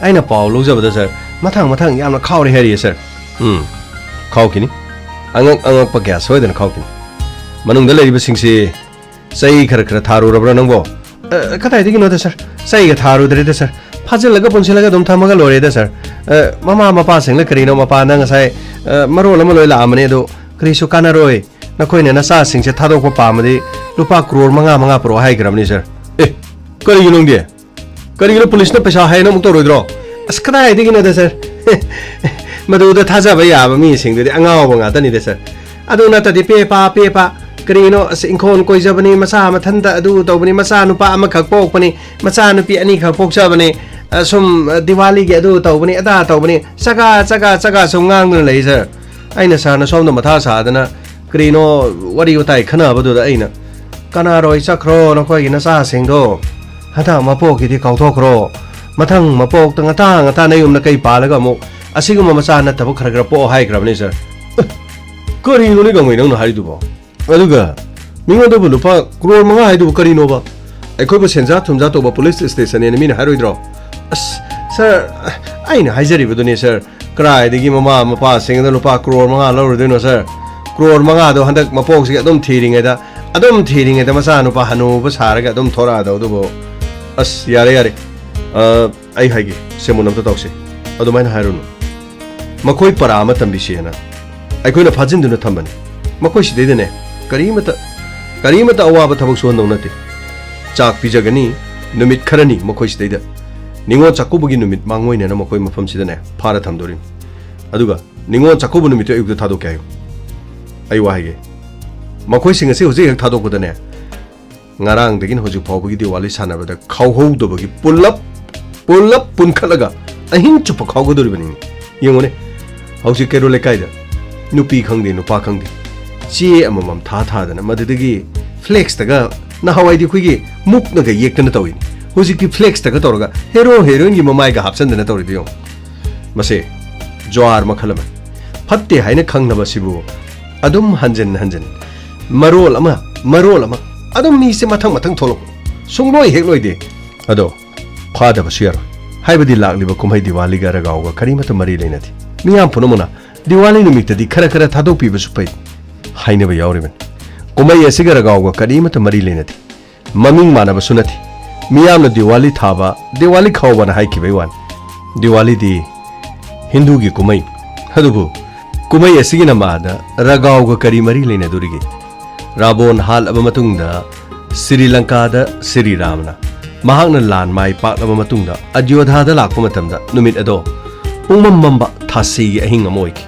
ꯑꯩꯅ ꯄꯥꯎ ꯂꯧꯖꯕꯗ, ꯁꯥꯔ, ꯃꯊꯪ ꯃꯊꯪ ꯌꯥꯝꯅ ꯈꯥꯎꯔꯦ ꯍꯥꯏꯔꯤꯌꯦ, ꯁꯥꯔ꯫ ꯎꯝ, ꯈꯥꯎꯈꯤꯅꯤ꯫ ꯑꯉꯛ ꯑꯉꯛꯄ ꯀꯌꯥ ꯁꯣꯏꯗꯅ ꯈꯥꯎꯈꯤꯅꯤ꯫ ꯃꯅꯨꯡꯗ ꯂꯩꯔꯤꯕꯁꯤꯡꯁꯤ ꯆꯩ ꯈꯔ ꯈꯔ ꯊꯥꯔꯨꯔꯕ꯭ꯔꯥ ꯅꯪꯕꯣ? ꯑ, ꯀꯗꯥꯏꯗꯒꯤꯅꯣꯗ, ꯁꯥꯔ? ꯆꯩꯒ ꯊꯥꯔꯨꯗ꯭ꯔꯦꯗ, ꯁꯥꯔ꯫ ꯐꯥꯖꯤꯜꯂꯒ ꯄꯨꯟꯁꯤꯜꯂꯒ ꯑꯗꯨꯝ ꯊꯝꯃꯒ ꯂꯣꯏꯔꯦꯗ, ꯁꯥꯔ꯫ ꯑ, ꯃꯃꯥ ꯃꯄꯥꯁꯤꯡꯅ ꯀꯔꯤꯅꯣ, ꯃꯄꯥꯟꯗ ꯉꯁꯥꯏ, ꯑ, ꯃꯔꯣꯜ ꯑꯃ ꯂꯣꯏ ꯂꯥꯛꯑꯝꯕꯅꯦ, ꯑꯗꯣ ꯀꯔꯤꯁꯨ ꯀꯥꯟꯅꯔꯣꯏ꯫ ꯑꯩꯈꯣꯏꯅ ꯅꯆꯥꯁꯤꯡꯁꯦ ꯊꯥꯗꯣꯛꯄ ꯄꯥꯝꯃꯗꯤ ꯂꯨꯄꯥ ꯀ꯭ꯔꯣꯔ ꯃꯉꯥ ꯃꯉꯥ ꯄꯨꯔꯛꯑꯣ ꯍꯥꯏꯈ꯭ꯔꯕꯅꯤ, ꯁꯥꯔ꯫ ꯑꯦ, ꯀꯔꯤꯒꯤꯅꯣ ꯅꯪꯗꯤ? ꯀꯔꯤꯒꯤꯅꯣ ꯄꯨꯂꯤꯁꯅ ꯄꯩꯁꯥ ꯍꯥꯏꯅ ꯑꯃꯨꯛ ꯇꯧꯔꯣꯏꯗ꯭ꯔꯣ? ꯑꯁ, ꯀꯗꯥꯏꯗꯒꯤꯅꯣꯗ, ꯁꯥꯔ? ꯃꯗꯨꯗ ꯊꯥꯖꯕ ꯌꯥꯕ ꯃꯤꯁꯤꯡꯗꯨꯗꯤ ꯑꯉꯥꯎꯕ ꯉꯥꯛꯇꯅꯤꯗ, ꯁꯥꯔ꯫ ꯑꯗꯨ ꯅꯠꯇ꯭ꯔꯗꯤ ꯄꯦꯄꯥ, ꯄꯦꯄꯥ, ꯀꯔꯤꯅꯣ, ꯑꯁ, ꯏꯪꯈꯣꯜ ꯀꯣꯏꯖꯕꯅꯤ, ꯃꯆꯥ ꯃꯊꯟꯇ ꯑꯗꯨ ꯇꯧꯕꯅꯤ, ꯃꯆꯥ ꯅꯨꯄꯥ ꯑꯃꯈꯛ ꯄꯣꯛꯄꯅꯤ, ꯃꯆꯥ ꯅꯨꯄꯤ ꯑꯅꯤꯈꯛ ꯄꯣꯛꯆꯕꯅꯤ, ꯑ, ꯁꯨꯝ, ꯑ, ꯗꯤꯋꯥꯂꯤꯒꯤ ꯑꯗꯨ ꯇꯧꯕꯅꯤ, ꯑꯗꯥ ꯇꯧꯕꯅꯤ, ꯆꯒꯥ, ꯆꯒꯥ, ꯆꯒꯥ ꯁꯨꯝ ꯉꯥꯡꯗꯨꯅ ꯂꯩ, ꯁꯥꯔ꯫ ꯑꯩꯅ ꯁꯥꯔꯅ ꯁꯣꯝꯗ ꯃꯊꯥ ꯁꯥꯗꯅ ꯀꯔꯤꯅꯣ ꯋꯥꯔꯤ ꯋꯥꯇꯥꯏ ꯈꯟꯅꯕꯗꯨꯗ ꯑꯩꯅ, "ꯀꯅꯥꯔꯣꯏ ꯆꯠꯈ꯭ꯔꯣ ꯅꯈꯣꯏꯒꯤ ꯅꯆꯥꯁꯤꯡꯗꯣ? ꯍꯟꯗꯛ ꯃꯄꯣꯛꯀꯤꯗꯤ ꯀꯥꯎꯊꯣꯛꯈ꯭ꯔꯣ꯫ ꯃꯊꯪ ꯃꯄꯣꯛꯇ ꯉꯟꯇꯥ ꯉꯟꯇꯥ ꯅꯌꯨꯝꯗ ꯀꯩ ꯄꯥꯜꯂꯒ ꯑꯃꯨꯛ ꯑꯁꯤꯒꯨꯝꯕ ꯃꯆꯥ ꯅꯠꯇꯕ ꯈꯔ ꯈꯔ ꯄꯣꯛꯑꯣ ꯍꯥꯏꯈ꯭ꯔꯕꯅꯤ, ꯁꯥꯔ"꯫ ꯑꯦ, ꯀꯔꯤꯅꯣꯅꯦ ꯒꯥꯡꯃꯩ ꯅꯪꯅ ꯍꯥꯏꯔꯤꯗꯨꯕꯣ? ꯑꯗꯨꯒ ꯃꯤꯉꯣꯟꯗꯕꯨ ꯂꯨꯄꯥ ꯀ꯭ꯔꯣꯔ ꯃꯉꯥ ꯍꯥꯏꯗꯨꯕꯨ ꯀꯔꯤꯅꯣꯕ? ꯑꯩꯈꯣꯏꯕꯨ ꯁꯦꯟꯖꯥ ꯊꯨꯝꯖꯥ ꯇꯧꯕ ꯄꯨꯂꯤꯁ ꯁ꯭ꯇꯦꯁꯟꯅꯦꯅ ꯃꯤꯅ ꯍꯥꯏꯔꯣꯏꯗ꯭ꯔꯣ? ꯑꯁ, ꯁꯥꯔ, ꯑꯩꯅ ꯍꯥꯏꯖꯔꯤꯕꯗꯨꯅꯦ, ꯁꯥꯔ꯫ ꯀꯗꯥꯏꯗꯒꯤ ꯃꯃꯥ ꯃꯄꯥꯁꯤꯡꯗ ꯂꯨꯄꯥ ꯀ꯭ꯔꯣꯔ ꯃꯉꯥ ꯂꯧꯔꯨꯗꯣꯏꯅꯣ, ꯁꯥꯔ? ꯀ꯭ꯔꯣꯔ ꯃꯉꯥꯗꯣ ꯍꯟꯗꯛ ꯃꯄꯣꯛꯁꯤꯒ ꯑꯗꯨꯝ ꯊꯤꯔꯤꯉꯩꯗ, ꯑꯗꯨꯝ ꯊꯤꯔꯤꯉꯩꯗ ꯃꯆꯥꯅꯨꯄꯥ ꯍꯅꯨꯕ ꯁꯥꯔꯒ ꯑꯗꯨꯝ ꯊꯣꯔꯛꯑꯗꯧꯗꯨꯕꯨ꯫ ꯑꯁ, ꯌꯥꯔꯦ, ꯌꯥꯔꯦ꯫ ꯑ, ꯑꯩ ꯍꯥꯏꯒꯦ, ꯁꯦꯃꯨꯟ ꯑꯝꯇ ꯇꯧꯁꯦ꯫ ꯑꯗꯨꯃꯥꯏꯅ ꯍꯥꯏꯔꯨꯅꯨ꯫ ꯃꯈꯣꯏ ꯄꯔꯥ ꯑꯃ ꯇꯝꯕꯤꯁꯦꯅ ꯑꯩꯈꯣꯏꯅ ꯐꯥꯖꯤꯟꯗꯨꯅ ꯊꯝꯕꯅꯤ꯫ ꯃꯈꯣꯏ ꯁꯤꯗꯩꯗꯅꯦ, ꯀꯔꯤꯃꯇ, ꯀꯔꯤꯃꯇ ꯑꯋꯥꯕ ꯊꯕꯛ ꯁꯨꯍꯟꯗꯧ ꯅꯠꯇꯦ꯫ ꯆꯥꯛ ꯄꯤꯖꯒꯅꯤ, ꯅꯨꯃꯤꯠ ꯈꯔꯅꯤ ꯃꯈꯣꯏ ꯁꯤꯗꯩꯗ꯫ ꯅꯤꯉꯣꯜ ꯆꯥꯛꯀꯧꯕꯒꯤ ꯅꯨꯃꯤꯠ ꯃꯥꯡꯑꯣꯏꯅꯅ ꯃꯈꯣꯏ ꯃꯐꯝꯁꯤꯗꯅꯦ ꯐꯥꯔ ꯊꯝꯗꯣꯔꯤꯅꯤ꯫ ꯑꯗꯨꯒ ꯅꯤꯉꯣꯜ ꯆꯥꯛꯀꯧꯕ ꯅꯨꯃꯤꯠꯇꯨ ꯑꯌꯨꯛꯇ ꯊꯥꯗꯣꯛꯀꯦ ꯍꯥꯏꯌꯨ꯫ ꯑꯩ ꯋꯥ ꯍꯥꯏꯒꯦ, ꯃꯈꯣꯏꯁꯤꯡ ꯑꯁꯤ ꯍꯧꯖꯤꯛ ꯍꯦꯛ ꯊꯥꯗꯣꯛꯄꯗꯅꯦ, ꯉꯔꯥꯡꯗꯒꯤꯅ ꯍꯧꯖꯤꯛ ꯐꯥꯎꯕꯒꯤ ꯗꯤꯋꯥꯂꯤ ꯁꯥꯟꯅꯕꯗ ꯈꯥꯎꯍꯧꯗꯕꯒꯤ ꯄꯨꯂꯞ, ꯄꯨꯂꯞ ꯄꯨꯟꯈꯠꯂꯒ ꯑꯍꯤꯡ ꯆꯨꯞꯄ ꯈꯥꯎꯒꯗꯧꯔꯤꯕꯅꯤꯅꯦ꯫ ꯌꯦꯡꯉꯨꯅꯦ, ꯍꯧꯖꯤꯛ ꯀꯩꯔꯣꯜ ꯂꯩꯀꯥꯏꯗ ꯅꯨꯄꯤ ꯈꯪꯗꯦ, ꯅꯨꯄꯥ ꯈꯪꯗꯦ, ꯆꯦ ꯑꯃꯃꯝ ꯊꯥ ꯊꯥꯗꯅ, ꯃꯗꯨꯗꯒꯤ ꯐ꯭ꯂꯦꯛꯁꯇꯒ, ꯅꯍꯥꯟꯋꯥꯏꯗꯤ ꯑꯩꯈꯣꯏꯒꯤ ꯃꯨꯛꯅꯒ ꯌꯦꯛꯇꯅ ꯇꯧꯏꯅꯦ, ꯍꯧꯖꯤꯛꯇꯤ ꯐ꯭ꯂꯦꯛꯁꯇꯒ ꯇꯧꯔꯒ ꯍꯦꯔꯣ ꯍꯦꯔꯣꯏꯟꯒꯤ ꯃꯃꯥꯏꯒ ꯍꯥꯞꯆꯟꯗꯅ ꯇꯧꯔꯤꯗꯨ ꯌꯦꯡꯉꯨ꯫ ꯃꯁꯦ ꯖ꯭ꯋꯥꯔ ꯃꯈꯜ ꯑꯃꯅꯤ꯫ ꯐꯠꯇꯦ ꯍꯥꯏꯅ ꯈꯪꯂꯕꯁꯤꯕꯨ ꯑꯗꯨꯝ ꯍꯟꯖꯤꯟ ꯍꯟꯖꯤꯟ, ꯃꯔꯣꯜ ꯑꯃ, ꯃꯔꯣꯜ ꯑꯃ, ꯑꯗꯨꯝ ꯃꯤꯁꯦ ꯃꯊꯪ ꯃꯊꯪ ꯊꯣꯛꯂꯛꯄ ꯁꯨꯡꯂꯣꯏ ꯍꯦꯛ ꯂꯣꯏꯗꯦ꯫ ꯑꯗꯣ ꯐꯥꯗꯕꯁꯨ ꯌꯥꯔꯣꯏ꯫ ꯍꯥꯏꯕꯗꯤ ꯂꯥꯛꯂꯤꯕ ꯀꯨꯝꯍꯩ ꯗꯤꯋꯥꯂꯤꯒ ꯔꯒꯥꯎꯒ ꯀꯔꯤꯃꯠꯇ ꯃꯔꯤ ꯂꯩꯅꯗꯦ꯫ ꯃꯤꯌꯥꯝ ꯄꯨꯝꯅꯃꯛꯅ ꯗꯤꯋꯥꯂꯤ ꯅꯨꯃꯤꯠꯇꯗꯤ ꯈꯔ ꯈꯔ ꯊꯥꯗꯣꯛꯄꯤꯕꯁꯨ ꯐꯩ ꯍꯥꯏꯅꯕ ꯌꯥꯎꯔꯤꯕꯅꯤ꯫ ꯀꯨꯝꯍꯩ ꯑꯁꯤꯒ ꯔꯒꯥꯎꯒ ꯀꯔꯤꯃꯠꯇ ꯃꯔꯤ ꯂꯩꯅꯗꯦ꯫ ꯃꯃꯤꯡ ꯃꯥꯟꯅꯕꯁꯨ ꯅꯠꯇꯦ꯫ ꯃꯤꯌꯥꯝꯅ ꯗꯤꯋꯥꯂꯤ ꯊꯥꯕ, ꯗꯤꯋꯥꯂꯤ ꯈꯥꯎꯕꯅ ꯍꯥꯏꯈꯤꯕꯩ ꯋꯥꯅꯤ꯫ ꯗꯤꯋꯥꯂꯤꯗꯤ ꯍꯤꯟꯗꯨꯒꯤ ꯀꯨꯝꯍꯩ꯫ ꯑꯗꯨꯕꯨ ꯀꯨꯝꯍꯩ ꯑꯁꯤꯒꯤ ꯅꯃꯥꯗ ꯔꯥꯒꯥꯎꯒ ꯀꯔꯤ ꯃꯔꯤ ꯂꯩꯅꯗꯣꯔꯤꯒꯦ? ꯔꯥꯕꯣꯟ ꯍꯥꯠꯂꯕ ꯃꯇꯨꯡꯗ ꯁ꯭ꯔꯤ ꯂꯪꯀꯥꯗ ꯁ꯭ꯔꯤ ꯔꯥꯝꯅ ꯃꯍꯥꯛꯅ ꯂꯥꯟ ꯃꯥꯏ ꯄꯥꯛꯂꯕ ꯃꯇꯨꯡꯗ ꯑꯖ꯭ꯌꯣꯙꯥꯗ ꯂꯥꯛꯄ ꯃꯇꯝꯗ ꯅꯨꯃꯤꯠ ꯑꯗꯣ ꯄꯨꯡꯃꯝ ꯃꯝꯕ ꯊꯥꯁꯤꯒꯤ ꯑꯍꯤꯡ ꯑꯃ ꯑꯣꯏꯈꯤ꯫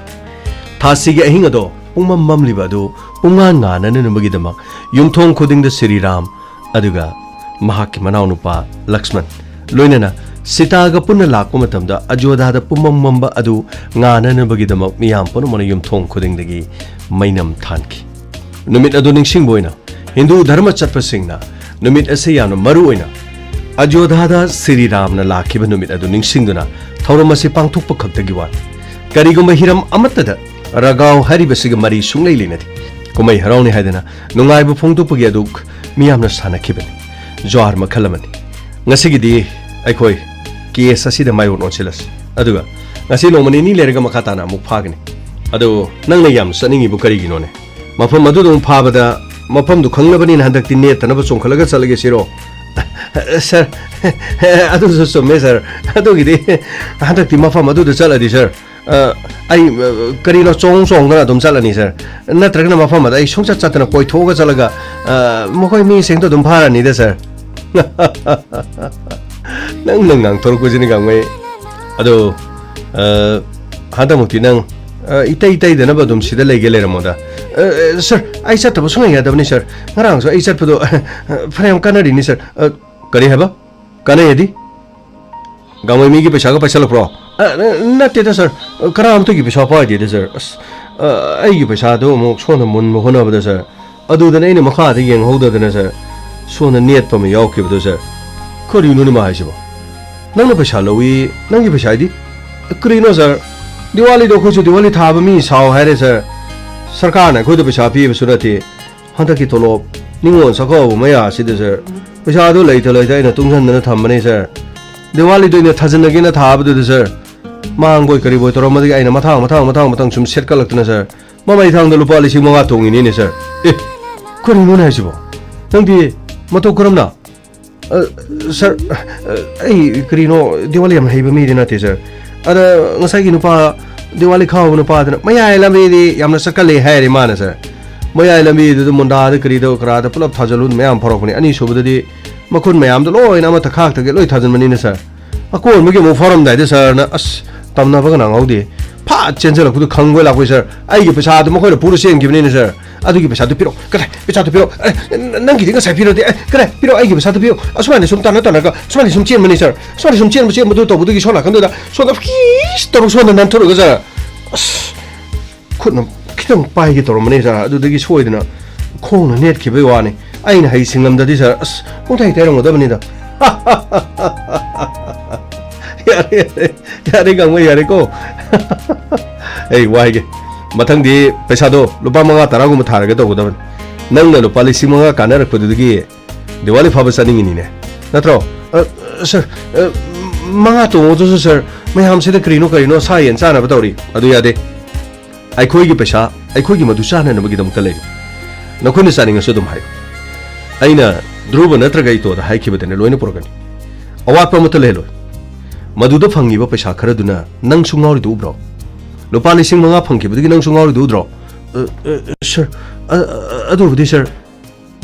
ꯊꯥꯁꯤꯒꯤ ꯑꯍꯤꯡ ꯑꯗꯣ ꯄꯨꯡꯃꯝ ꯃꯝꯂꯤꯕ ꯑꯗꯨ ꯄꯨꯡꯉꯥꯟ ꯉꯥꯟꯅꯅꯕꯒꯤꯗꯃꯛ ꯌꯨꯝꯊꯣꯡ ꯈꯨꯗꯤꯡꯗ ꯁ꯭ꯔꯤ ꯔꯥꯝ ꯑꯗꯨꯒ ꯃꯍꯥꯛꯀꯤ ꯃꯅꯥꯎꯅꯨꯄꯥ ꯂꯛꯁꯃꯟ ꯂꯣꯏꯅꯅ ꯁꯤꯇꯥꯒ ꯄꯨꯟꯅ ꯂꯥꯛꯄ ꯃꯇꯝꯗ ꯑꯖ꯭ꯌꯣꯙꯥꯗ ꯄꯨꯡꯃꯝ ꯃꯝꯕ ꯑꯗꯨ ꯉꯥꯟꯅꯅꯕꯒꯤꯗꯃꯛ ꯃꯤꯌꯥꯝ ꯄꯨꯝꯅꯃꯛꯅ ꯌꯨꯝꯊꯣꯡ ꯈꯨꯗꯤꯡꯗꯒꯤ ꯃꯩꯅꯝ ꯊꯥꯟꯈꯤ꯫ ꯅꯨꯃꯤꯠ ꯑꯗꯨ ꯅꯤꯡꯁꯤꯡꯕ ꯑꯣꯏꯅ ꯍꯤꯟꯗꯨ ꯙꯔꯃ ꯆꯠꯄꯁꯤꯡꯅ ꯅꯨꯃꯤꯠ ꯑꯁꯤ ꯌꯥꯝꯅ ꯃꯔꯨ ꯑꯣꯏꯅ ꯑꯖ꯭ꯌꯣꯙꯥꯗ ꯁ꯭ꯔꯤ ꯔꯥꯝꯅ ꯂꯥꯛꯈꯤꯕ ꯅꯨꯃꯤꯠ ꯑꯗꯨ ꯅꯤꯡꯁꯤꯡꯗꯨꯅ ꯊꯧꯔꯝ ꯑꯁꯤ ꯄꯥꯡꯊꯣꯛꯄ ꯈꯛꯇꯒꯤ ꯋꯥꯅꯤ꯫ ꯀꯔꯤꯒꯨꯝꯕ ꯍꯤꯔꯝ ꯑꯃꯠꯇꯗ ꯔꯥꯒꯥꯎ ꯍꯥꯏꯔꯤꯕꯁꯤꯒ ꯃꯔꯤ ꯁꯨꯡꯂꯩ ꯂꯩꯅꯗꯦ꯫ ꯀꯨꯝꯍꯩ ꯍꯔꯥꯎꯅꯤ ꯍꯥꯏꯗꯅ ꯅꯨꯡꯉꯥꯏꯕ ꯐꯣꯡꯗꯣꯛꯄꯒꯤ ꯑꯗꯨ ꯃꯤꯌꯥꯝꯅ ꯁꯥꯟꯅꯈꯤꯕꯅꯤ꯫ ꯖ꯭ꯋꯥꯔ ꯃꯈꯜ ꯑꯃꯅꯤ꯫ ꯉꯁꯤꯒꯤꯗꯤ ꯑꯩꯈꯣꯏ ꯀꯦꯁ ꯑꯁꯤꯗ ꯃꯥꯏꯑꯣꯟ ꯑꯣꯟꯁꯤꯜꯂꯁꯤ꯫ ꯑꯗꯨꯒ ꯉꯁꯤ ꯅꯣꯡꯃ ꯅꯤꯅꯤ ꯂꯩꯔꯒ ꯃꯈꯥ ꯇꯥꯅ ꯑꯃꯨꯛ ꯐꯥꯒꯅꯤ꯫ ꯑꯗꯨ ꯅꯪꯅ ꯌꯥꯝ ꯆꯠꯅꯤꯡꯉꯤꯕꯨ ꯀꯔꯤꯒꯤꯅꯣꯅꯦ? ꯃꯐꯝ ꯑꯗꯨꯗ ꯑꯃꯨꯛ ꯐꯥꯕꯗ ꯃꯐꯝꯗꯨ ꯈꯪꯂꯕꯅꯤꯅ ꯍꯟꯗꯛꯇꯤ ꯅꯦꯠꯇꯅꯕ ꯆꯣꯡꯈꯠꯂꯒ ꯆꯠꯂꯒꯦ ꯁꯤꯔꯣ? ꯁꯥꯔ, ꯑꯗꯨꯁꯨ ꯆꯨꯝꯃꯦ ꯁꯥꯔ꯫ ꯑꯗꯨꯒꯤꯗꯤ ꯍꯟꯗꯛꯇꯤ ꯃꯐꯝ ꯑꯗꯨꯗ ꯆꯠꯂꯗꯤ ꯁꯥꯔ, ꯑ, ꯑꯩ, ꯑ, ꯀꯔꯤꯅꯣ ꯆꯣꯡ ꯆꯣꯡꯗꯅ ꯑꯗꯨꯝ ꯆꯠꯂꯅꯤ ꯁꯥꯔ꯫ ꯅꯠꯇ꯭ꯔꯒꯅ ꯃꯐꯝ ꯑꯗ ꯑꯩ ꯁꯨꯡꯆꯠ ꯆꯠꯇꯅ ꯀꯣꯏꯊꯣꯛꯑꯒ ꯆꯠꯂꯒ, ꯑ, ꯃꯈꯣꯏ ꯃꯤꯁꯤꯡꯗꯣ ꯑꯗꯨꯝ ꯐꯥꯔꯅꯤꯗ ꯁꯥꯔ꯫ ꯅꯪꯅ ꯉꯥꯡꯊꯣꯔꯛꯄꯁꯤꯅꯤ ꯒꯥꯡꯃꯩ꯫ ꯑꯗꯣ, ꯑ, ꯍꯟꯗꯛꯃꯨꯛꯇꯤ ꯅꯪ, ꯑ, ꯏꯇꯩ ꯏꯇꯩꯗꯅꯕ ꯑꯗꯨꯝ ꯁꯤꯗ ꯂꯩꯒꯦ ꯂꯩꯔꯝꯃꯣꯗ꯫ ꯑ, ꯑ, ꯁꯥꯔ, ꯑꯩ ꯆꯠꯇꯕ ꯁꯨꯡꯌꯥ ꯌꯥꯗꯕꯅꯤ ꯁꯥꯔ꯫ ꯉꯔꯥꯡꯁꯨ ꯑꯩ ꯆꯠꯄꯗꯣ, ꯑ, ꯐꯅꯌꯥꯝ ꯀꯥꯟꯅꯔꯤꯅꯤ ꯁꯥꯔ꯫ ꯑ, ꯀꯔꯤ ꯍꯥꯏꯕ? ꯀꯥꯟꯅꯩ ꯍꯥꯏꯗꯤ? ꯒꯥꯡꯃꯩ ꯃꯤꯒꯤ ꯄꯩꯁꯥꯒ ꯄꯥꯏꯁꯜꯂꯛꯄ꯭ꯔꯣ? ꯑ, ꯅ-, ꯅꯠꯇꯦꯗ ꯁꯥꯔ, ꯀꯅꯥꯝꯇꯒꯤ ꯄꯩꯁꯥ ꯄꯥꯏꯗꯦꯗ ꯁꯥꯔ꯫ ꯑꯁ, ꯑ, ꯑꯩꯒꯤ ꯄꯩꯁꯥꯗꯣ ꯑꯃꯨꯛ ꯁꯣꯝꯗ ꯃꯨꯟꯕ ꯍꯣꯠꯅꯕꯗ ꯁꯥꯔ, ꯑꯗꯨꯗꯅ ꯑꯩꯅ ꯃꯈꯥꯗ ꯌꯦꯡꯍꯧꯗꯗꯅ ꯁꯥꯔ, ꯁꯣꯝꯗ ꯅꯦꯠꯄ ꯑꯃ ꯌꯥꯎꯈꯤꯕꯗꯣ ꯁꯥꯔ꯫ ꯀꯔꯤꯅꯣꯅꯦ ꯃꯥ ꯍꯥꯏꯁꯤꯕꯣ? ꯅꯪꯅ ꯄꯩꯁꯥ ꯂꯧꯏ, ꯅꯪꯒꯤ ꯄꯩꯁꯥ ꯍꯥꯏꯗꯤ? ꯀꯔꯤꯅꯣ ꯁꯥꯔ? ꯗꯤꯋꯥꯂꯤꯗꯣ ꯑꯩꯈꯣꯏꯁꯨ ꯗꯤꯋꯥꯂꯤ ꯊꯥꯕ ꯃꯤ ꯁꯥꯎ ꯍꯥꯏꯔꯦ ꯁꯥꯔ꯫ ꯁꯔꯀꯥꯔꯅ ꯑꯩꯈꯣꯏꯗ ꯄꯩꯁꯥ ꯄꯤꯕꯁꯨ ꯅꯠꯇꯦ꯫ ꯍꯟꯗꯛꯀꯤ ꯇꯣꯂꯣꯞ ꯅꯤꯉꯣꯜ ꯆꯥꯛꯀꯧꯕ ꯃꯌꯥꯁꯤꯗ ꯁꯥꯔ, ꯄꯩꯁꯥꯗꯣ ꯂꯩꯇ ꯂꯩꯇ ꯑꯩꯅ ꯇꯨꯡꯁꯟꯗꯅ ꯊꯝꯕꯅꯦ ꯁꯥꯔ꯫ ꯗꯤꯋꯥꯂꯤꯗ ꯑꯣꯏꯅ ꯊꯥꯖꯤꯟꯅꯒꯦꯅ ꯊꯥꯕꯗꯨꯗ ꯁꯥꯔ, ꯃꯥꯡꯕꯣꯏ ꯀꯔꯤꯕꯣꯏ ꯇꯧꯔꯝꯕꯗꯒꯤ ꯑꯩꯅ ꯃꯊꯥꯡ ꯃꯊꯥꯡ ꯃꯊꯥꯡ ꯃꯊꯥꯡ ꯁꯨꯝ ꯁꯦꯠꯀꯠꯂꯛꯇꯅ ꯁꯥꯔ, ꯃꯃꯩ ꯊꯥꯡꯗ ꯂꯨꯄꯥ ꯂꯤꯁꯤꯡ ꯃꯉꯥ ꯇꯣꯡꯉꯤꯅꯤꯅꯦ ꯁꯥꯔ꯫ ꯑꯦ, ꯀꯔꯤꯅꯣꯅꯦ ꯍꯥꯏꯁꯤꯕꯣ? ꯅꯪꯗꯤ ꯃꯇꯧ ꯀꯔꯝꯅ? ꯑ, ꯁꯥꯔ, ꯑ, ꯑꯩ ꯀꯔꯤꯅꯣ ꯗꯤꯋꯥꯂꯤ ꯌꯥꯝ ꯍꯩꯕ ꯃꯤꯗꯤ ꯅꯠꯇꯦ ꯁꯥꯔ꯫ ꯑꯗ ꯉꯁꯥꯏꯒꯤ ꯅꯨꯄꯥ ꯗꯤꯋꯥꯂꯤ ꯈꯥꯎꯕ ꯅꯨꯄꯥꯗꯨꯅ, "ꯃꯌꯥꯏ ꯂꯝꯕꯤꯗꯤ ꯌꯥꯝꯅ ꯆꯠꯀꯜꯂꯦ" ꯍꯥꯏꯔꯦ ꯃꯥꯅ, ꯁꯥꯔ꯫ "ꯃꯌꯥꯏ ꯂꯝꯕꯤꯗꯨꯗ ꯃꯨꯟꯗꯥꯗ ꯀꯔꯤꯗ ꯀꯔꯥꯗ ꯄꯨꯂꯞ ꯊꯥꯖꯜꯂꯨ, ꯃꯌꯥꯝ ꯐꯥꯎꯔꯛꯄꯅꯤ꯫ ꯑꯅꯤꯁꯨꯕꯗꯗꯤ ꯃꯈꯨꯟ ꯃꯌꯥꯝꯗꯣ ꯂꯣꯏꯅ ꯑꯃꯠꯇ ꯈꯥꯛꯇꯒꯤ ꯂꯣꯏ ꯊꯥꯖꯤꯟꯕꯅꯤꯅ, ꯁꯥꯔ꯫ ꯑꯀꯣꯟꯕꯒꯤ ꯑꯃꯨꯛ ꯐꯥꯎꯔꯝꯗꯥꯏꯗ, ꯁꯥꯔꯅ, ꯑꯁ, ꯇꯝꯅꯕꯒ ꯅꯪꯍꯧꯗꯦ꯫ ꯐꯥꯠ ꯆꯦꯟꯖꯜꯂꯛꯄꯗꯨ ꯈꯪꯕꯣꯏ ꯂꯥꯛꯄꯣꯏ, ꯁꯥꯔ꯫ ꯑꯩꯒꯤ ꯄꯩꯁꯥꯗꯨ ꯃꯈꯣꯏꯅ ꯄꯨꯔ ꯆꯦꯟꯈꯤꯕꯅꯤꯅ, ꯁꯥꯔ꯫ ꯑꯗꯨꯒꯤ ꯄꯩꯁꯥꯗꯨ ꯄꯤꯔꯛꯑꯣ꯫ ꯀꯗꯥꯏ? ꯄꯩꯁꯥꯗꯨ ꯄꯤꯔꯛꯑꯣ꯫ ꯑꯦ, ꯅ-, ꯅꯪꯒꯤꯗꯤ ꯉꯁꯥꯏ ꯄꯤꯔꯗꯤ꯫ ꯑꯦ, ꯀꯗꯥꯏ? ꯄꯤꯔꯛꯑꯣ, ꯑꯩꯒꯤ ꯄꯩꯁꯥꯗꯨ ꯄꯤꯔꯛꯑꯣ꯫" ꯑꯁꯨꯃꯥꯏꯅ ꯁꯨꯝ ꯇꯥꯟꯅ ꯇꯥꯟꯅꯔꯒ, ꯑꯁꯨꯃꯥꯏꯅ ꯁꯨꯝ ꯆꯦꯟꯕꯅꯤ, ꯁꯥꯔ꯫ ꯑꯁꯨꯃꯥꯏꯅ ꯁꯨꯝ ꯆꯦꯟꯕ ꯆꯦꯟꯕꯗꯨ ꯇꯧꯕꯗꯨꯒꯤ ꯁꯣꯝ ꯅꯥꯀꯟꯗꯨꯗ ꯁꯣꯝꯗ ꯐꯤꯁ ꯇꯧꯔꯒ ꯁꯣꯝꯗ ꯅꯟꯊꯣꯔꯛꯑꯒ, ꯁꯥꯔ꯫ ꯑꯁ, ꯈꯨꯠꯅ ꯈꯤꯇꯪ ꯄꯥꯏꯒꯦ ꯇꯧꯔꯝꯕꯅꯤ, ꯁꯥꯔ, ꯑꯗꯨꯗꯒꯤ ꯁꯣꯏꯗꯅ ꯈꯣꯡꯅ ꯅꯦꯠꯈꯤꯕꯩ ꯋꯥꯅꯤ꯫ ꯑꯩꯅ ꯍꯩ ꯁꯤꯡꯂꯝꯗꯗꯤ, ꯁꯥꯔ, ꯑꯁ, ꯄꯨꯡꯇꯩ ꯇꯩꯔꯝꯒꯗꯕꯅꯤꯗ꯫ ꯌꯥꯔꯦ, ꯌꯥꯔꯦ, ꯌꯥꯔꯦ, ꯒꯥꯡꯃꯩ, ꯌꯥꯔꯦꯀꯣ꯫ ꯑꯩ ꯋꯥ ꯍꯥꯏꯒꯦ, ꯃꯊꯪꯗꯤ ꯄꯩꯁꯥꯗꯣ ꯂꯨꯄꯥ ꯃꯉꯥ ꯇꯔꯥꯒꯨꯝꯕ ꯊꯥꯔꯒ ꯇꯧꯒꯗꯕꯅꯤ꯫ ꯅꯪꯅ ꯂꯨꯄꯥ ꯂꯤꯁꯤꯡ ꯃꯉꯥ ꯀꯥꯟꯅꯔꯛꯄꯗꯨꯗꯒꯤ ꯗꯤꯋꯥꯂꯤ ꯐꯥꯕ ꯆꯠꯅꯤꯡꯉꯤꯅꯤꯅꯦ, ꯅꯠꯇ꯭ꯔꯣ? ꯑ, ꯁꯥꯔ, ꯑ, ꯃꯉꯥ ꯇꯣꯡꯉꯨꯗꯨꯁꯨ, ꯁꯥꯔ, ꯃꯌꯥꯝꯁꯤꯗ ꯀꯔꯤꯅꯣ ꯀꯔꯤꯅꯣ ꯁꯥ ꯌꯦꯟ ꯆꯥꯅꯕ ꯇꯧꯔꯤ꯫ ꯑꯗꯨ ꯌꯥꯗꯦ꯫ ꯑꯩꯈꯣꯏꯒꯤ ꯄꯩꯁꯥ, ꯑꯩꯈꯣꯏꯒꯤ ꯃꯗꯨ ꯆꯥꯅꯅꯕꯒꯤꯗꯃꯛꯇ ꯂꯩꯔꯤ꯫ ꯅꯈꯣꯏꯅ ꯆꯥꯅꯤꯡꯉꯁꯨ ꯑꯗꯨꯝ ꯍꯥꯏꯌꯨ꯫ ꯑꯩꯅ ꯙ꯭ꯔꯨꯕ ꯅꯠꯇ꯭ꯔꯒ ꯏꯇꯣꯗ ꯍꯥꯏꯈꯤꯕꯗꯅꯦ ꯂꯣꯏꯅ ꯄꯨꯔꯛꯀꯅꯤ꯫ ꯑꯋꯥꯠꯄ ꯑꯃꯠꯇ ꯂꯩꯍꯜꯂꯣꯏ꯫ ꯃꯗꯨꯗ ꯐꯪꯉꯤꯕ ꯄꯩꯁꯥ ꯈꯔꯗꯨꯅ ꯅꯪꯁꯨ ꯉꯥꯎꯔꯤꯗꯨ ꯎꯕ꯭ꯔꯣ? ꯂꯨꯄꯥ ꯂꯤꯁꯤꯡ ꯃꯉꯥ ꯐꯪꯈꯤꯕꯗꯒꯤ ꯅꯪꯁꯨ ꯉꯥꯎꯔꯤꯗꯨ ꯎꯗ꯭ꯔꯣ? ꯑ, ꯑ, ꯁꯥꯔ, ꯑ, ꯑ, ꯑꯗꯨꯕꯨꯗꯤ, ꯁꯥꯔ,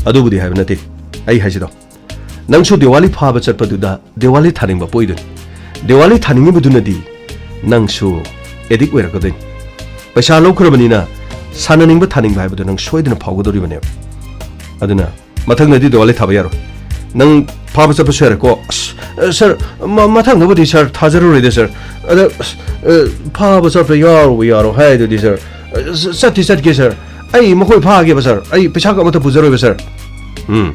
ꯑꯗꯨꯕꯨꯗꯤ ꯍꯥꯏꯕ ꯅꯠꯇꯦ꯫ ꯑꯩ ꯍꯥꯏꯁꯤꯗꯣ, ꯅꯪꯁꯨ ꯗꯤꯋꯥꯂꯤ ꯐꯥꯕ ꯆꯠꯄꯗꯨꯗ ꯗꯤꯋꯥꯂꯤ ꯊꯥꯅꯤꯡꯕ ꯄꯣꯛꯏꯗꯨꯅꯤ꯫ ꯗꯤꯋꯥꯂꯤ ꯊꯥꯅꯤꯡꯉꯤꯕꯗꯨꯅꯗꯤ ꯅꯪꯁꯨ ꯑꯦꯗꯤꯛ ꯑꯣꯏꯔꯛꯀꯗꯣꯏꯅꯤ꯫ ꯄꯩꯁꯥ ꯂꯧꯈ꯭ꯔꯕꯅꯤꯅ ꯁꯥꯟꯅꯅꯤꯡꯕ ꯊꯥꯅꯤꯡꯕ ꯍꯥꯏꯕꯗꯨ ꯅꯪ ꯁꯣꯏꯗꯅ ꯐꯥꯎꯒꯗꯧꯔꯤꯕꯅꯦꯕ꯫ ꯑꯗꯨꯅ ꯃꯊꯪꯗꯗꯤ ꯗꯤꯋꯥꯂꯤ ꯊꯥꯕ ꯌꯥꯔꯣꯏ꯫ ꯅꯪ ꯐꯥꯕ ꯆꯠꯄꯁꯨ ꯌꯥꯔꯦꯀꯣ꯫ ꯑꯁ, ꯑ, ꯁꯥꯔ, ꯃ-, ꯃꯊꯪꯗꯕꯨꯗꯤ, ꯁꯥꯔ, ꯊꯥꯖꯔꯔꯣꯏꯗ, ꯁꯥꯔ꯫ ꯑꯗ, ꯑꯁ, ꯑ, ꯐꯥꯕ ꯆꯠꯄ ꯌꯥꯎꯔꯨꯕ ꯌꯥꯔꯣ ꯍꯥꯏꯗꯨꯗꯤ, ꯁꯥꯔ꯫ ꯑ, ꯆ-, ꯆꯠꯇꯤ ꯆꯠꯀꯦ, ꯁꯥꯔ꯫ ꯑꯩ ꯃꯈꯣꯏ ꯐꯥꯒꯦꯕ, ꯁꯥꯔ꯫ ꯑꯩ ꯄꯩꯁꯥꯒ ꯑꯃꯠꯇ ꯄꯨꯖꯔꯣꯏꯕ, ꯁꯥꯔ꯫ ꯎꯝ,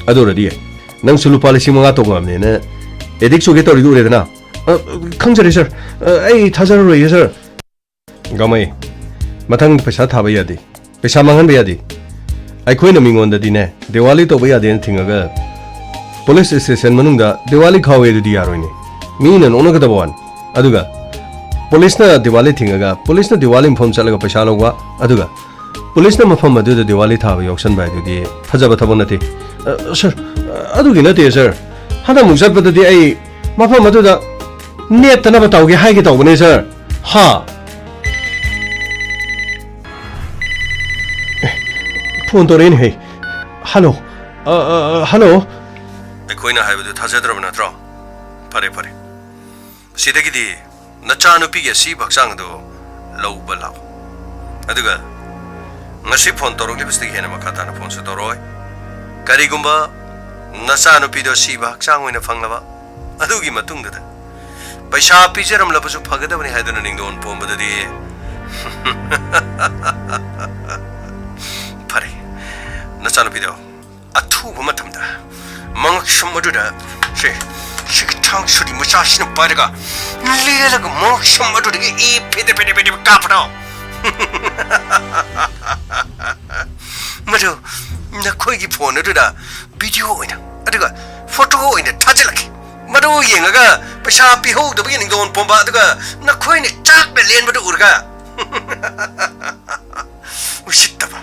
ꯑꯗꯨ ꯑꯣꯏꯔꯗꯤ ꯌꯥꯏ꯫ ꯅꯪꯁꯨ ꯂꯨꯄꯥ ꯂꯤꯁꯤꯡ ꯃꯉꯥ ꯇꯣꯡꯉꯕꯅꯤꯅ ꯑꯦꯗꯤꯛ ꯆꯨꯒꯦ ꯇꯧꯔꯤꯗꯨ ꯎꯔꯦꯗꯅ꯫ ꯑ, ꯈꯪꯖꯔꯦ, ꯁꯥꯔ꯫ ꯑ, ꯑꯩ ꯊꯥꯖꯔꯔꯣꯏꯒꯦ, ꯁꯥꯔ꯫ ꯒꯥꯡꯃꯩ, ꯃꯊꯪ ꯄꯩꯁꯥ ꯊꯥꯕ ꯌꯥꯗꯦ, ꯄꯩꯁꯥ ꯃꯥꯡꯍꯟꯕ ꯌꯥꯗꯦ꯫ ꯑꯩꯈꯣꯏꯅ ꯃꯤꯉꯣꯟꯗꯗꯤꯅꯦ, ꯗꯤꯋꯥꯂꯤ ꯇꯧꯕ ꯌꯥꯗꯦꯅ ꯊꯤꯡꯉꯒ ꯄꯨꯂꯤꯁ ꯁ꯭ꯇꯦꯁꯟ ꯃꯅꯨꯡꯗ ꯗꯤꯋꯥꯂꯤ ꯈꯥꯎꯋꯦ ꯑꯗꯨꯗꯤ ꯌꯥꯔꯣꯏꯅꯦ꯫ ꯃꯤꯅ ꯅꯣꯛꯅꯒꯗꯕ ꯋꯥꯅꯤ꯫ ꯑꯗꯨꯒ ꯄꯨꯂꯤꯁꯅ ꯗꯤꯋꯥꯂꯤ ꯊꯤꯡꯉꯒ ꯄꯨꯂꯤꯁꯅ ꯗꯤꯋꯥꯂꯤ ꯃꯐꯝ ꯆꯠꯂꯒ ꯄꯩꯁꯥ ꯂꯧꯕ, ꯑꯗꯨꯒ ꯄꯨꯂꯤꯁꯅ ꯃꯐꯝ ꯑꯗꯨꯗ ꯗꯤꯋꯥꯂꯤ ꯊꯥꯕ ꯌꯥꯎꯁꯟꯕ ꯍꯥꯏꯗꯨꯗꯤ ꯐꯖꯕ ꯊꯕꯛ ꯅꯠꯇꯦ꯫ ꯑ, ꯁꯥꯔ, ꯑꯗꯨꯒꯤ ꯅꯠꯇꯦ, ꯁꯥꯔ꯫ ꯍꯟꯗꯛꯃꯨꯛ ꯆꯠꯄꯗꯗꯤ ꯑꯩ ꯃꯐꯝ ꯑꯗꯨꯗ ꯅꯦꯠꯇꯅꯕ ꯇꯧꯒꯦ ꯍꯥꯏꯒꯦ ꯇꯧꯕꯅꯦ, ꯁꯥꯔ꯫ ꯍꯥ? ꯐꯣꯟ ꯇꯧꯔꯛꯏꯅꯦꯍꯦ꯫ ꯍꯜꯂꯣ꯫ ꯑ, ꯑ, ꯑ, ꯍꯜꯂꯣ꯫ ꯑꯩꯈꯣꯏꯅ ꯍꯥꯏꯕꯗꯨ ꯊꯥꯖꯗ꯭ꯔꯕ ꯅꯠꯇ꯭ꯔꯣ? ꯐꯔꯦ, ꯐꯔꯦ꯫ ꯁꯤꯗꯒꯤꯗꯤ ꯅꯆꯥꯅꯨꯄꯤꯒꯤ ꯑꯁꯤꯕ ꯍꯛꯆꯥꯡ ꯑꯗꯨ ꯂꯧꯕ ꯂꯥꯛꯑꯣ꯫ ꯑꯗꯨꯒ ꯉꯁꯤ ꯐꯣꯟ ꯇꯧꯔꯛꯂꯤꯕꯁꯤꯗꯒꯤ ꯍꯦꯟꯅ ꯃꯈꯥ ꯇꯥꯅ ꯐꯣꯟꯁꯨ ꯇꯧꯔꯛꯑꯣꯏ꯫ ꯀꯔꯤꯒꯨꯝꯕ ꯅꯆꯥꯅꯨꯄꯤꯗꯣ ꯑꯁꯤꯕ ꯍꯛꯆꯥꯡ ꯑꯣꯏꯅ ꯐꯪꯂꯕ, ꯑꯗꯨꯒꯤ ꯃꯇꯨꯡꯗꯨꯗ ꯄꯩꯁꯥ ꯄꯤꯖꯔꯝꯂꯕꯁꯨ ꯐꯒꯗꯕꯅꯤ ꯍꯥꯏꯗꯨꯅ ꯅꯤꯡꯗꯣꯟ ꯄꯣꯝꯕꯗꯨꯗꯤ꯫ ꯐꯔꯦ, ꯅꯆꯥꯅꯨꯄꯤꯗꯣ ꯑꯊꯨꯕ ꯃꯇꯝꯗ ꯃꯉꯛꯁꯝ ꯑꯗꯨꯗ, ꯁꯦ, ꯁꯤꯒꯤ ꯊꯥꯡ ꯁꯨꯔꯤ ꯃꯆꯥꯁꯤꯅ ꯄꯥꯏꯔꯒ ꯂꯦꯜꯂꯒ ꯃꯉꯛꯁꯝ ꯑꯗꯨꯗꯒꯤ ꯏ ꯐꯤꯗ ꯐꯤꯗ ꯐꯤꯗ ꯀꯥꯞꯄꯗꯣ꯫ ꯃꯗꯨ ꯅꯈꯣꯏꯒꯤ ꯐꯣꯟ ꯑꯗꯨꯗ ꯚꯤꯗꯤꯑꯣ ꯑꯣꯏꯅ, ꯑꯗꯨꯒ ꯐꯣꯇꯣ ꯑꯣꯏꯅ ꯊꯥꯖꯤꯜꯂꯛꯀꯦ꯫ ꯃꯗꯨ ꯌꯦꯡꯉꯒ ꯄꯩꯁꯥ ꯄꯤꯍꯧꯗꯕꯒꯤ ꯅꯤꯡꯗꯣꯟ ꯄꯣꯝꯕ, ꯑꯗꯨꯒ ꯅꯈꯣꯏꯅ ꯆꯥꯛꯅ ꯂꯦꯟꯕꯗꯨ ꯎꯔꯒ꯫ ꯎꯁꯤꯠꯇꯕ꯫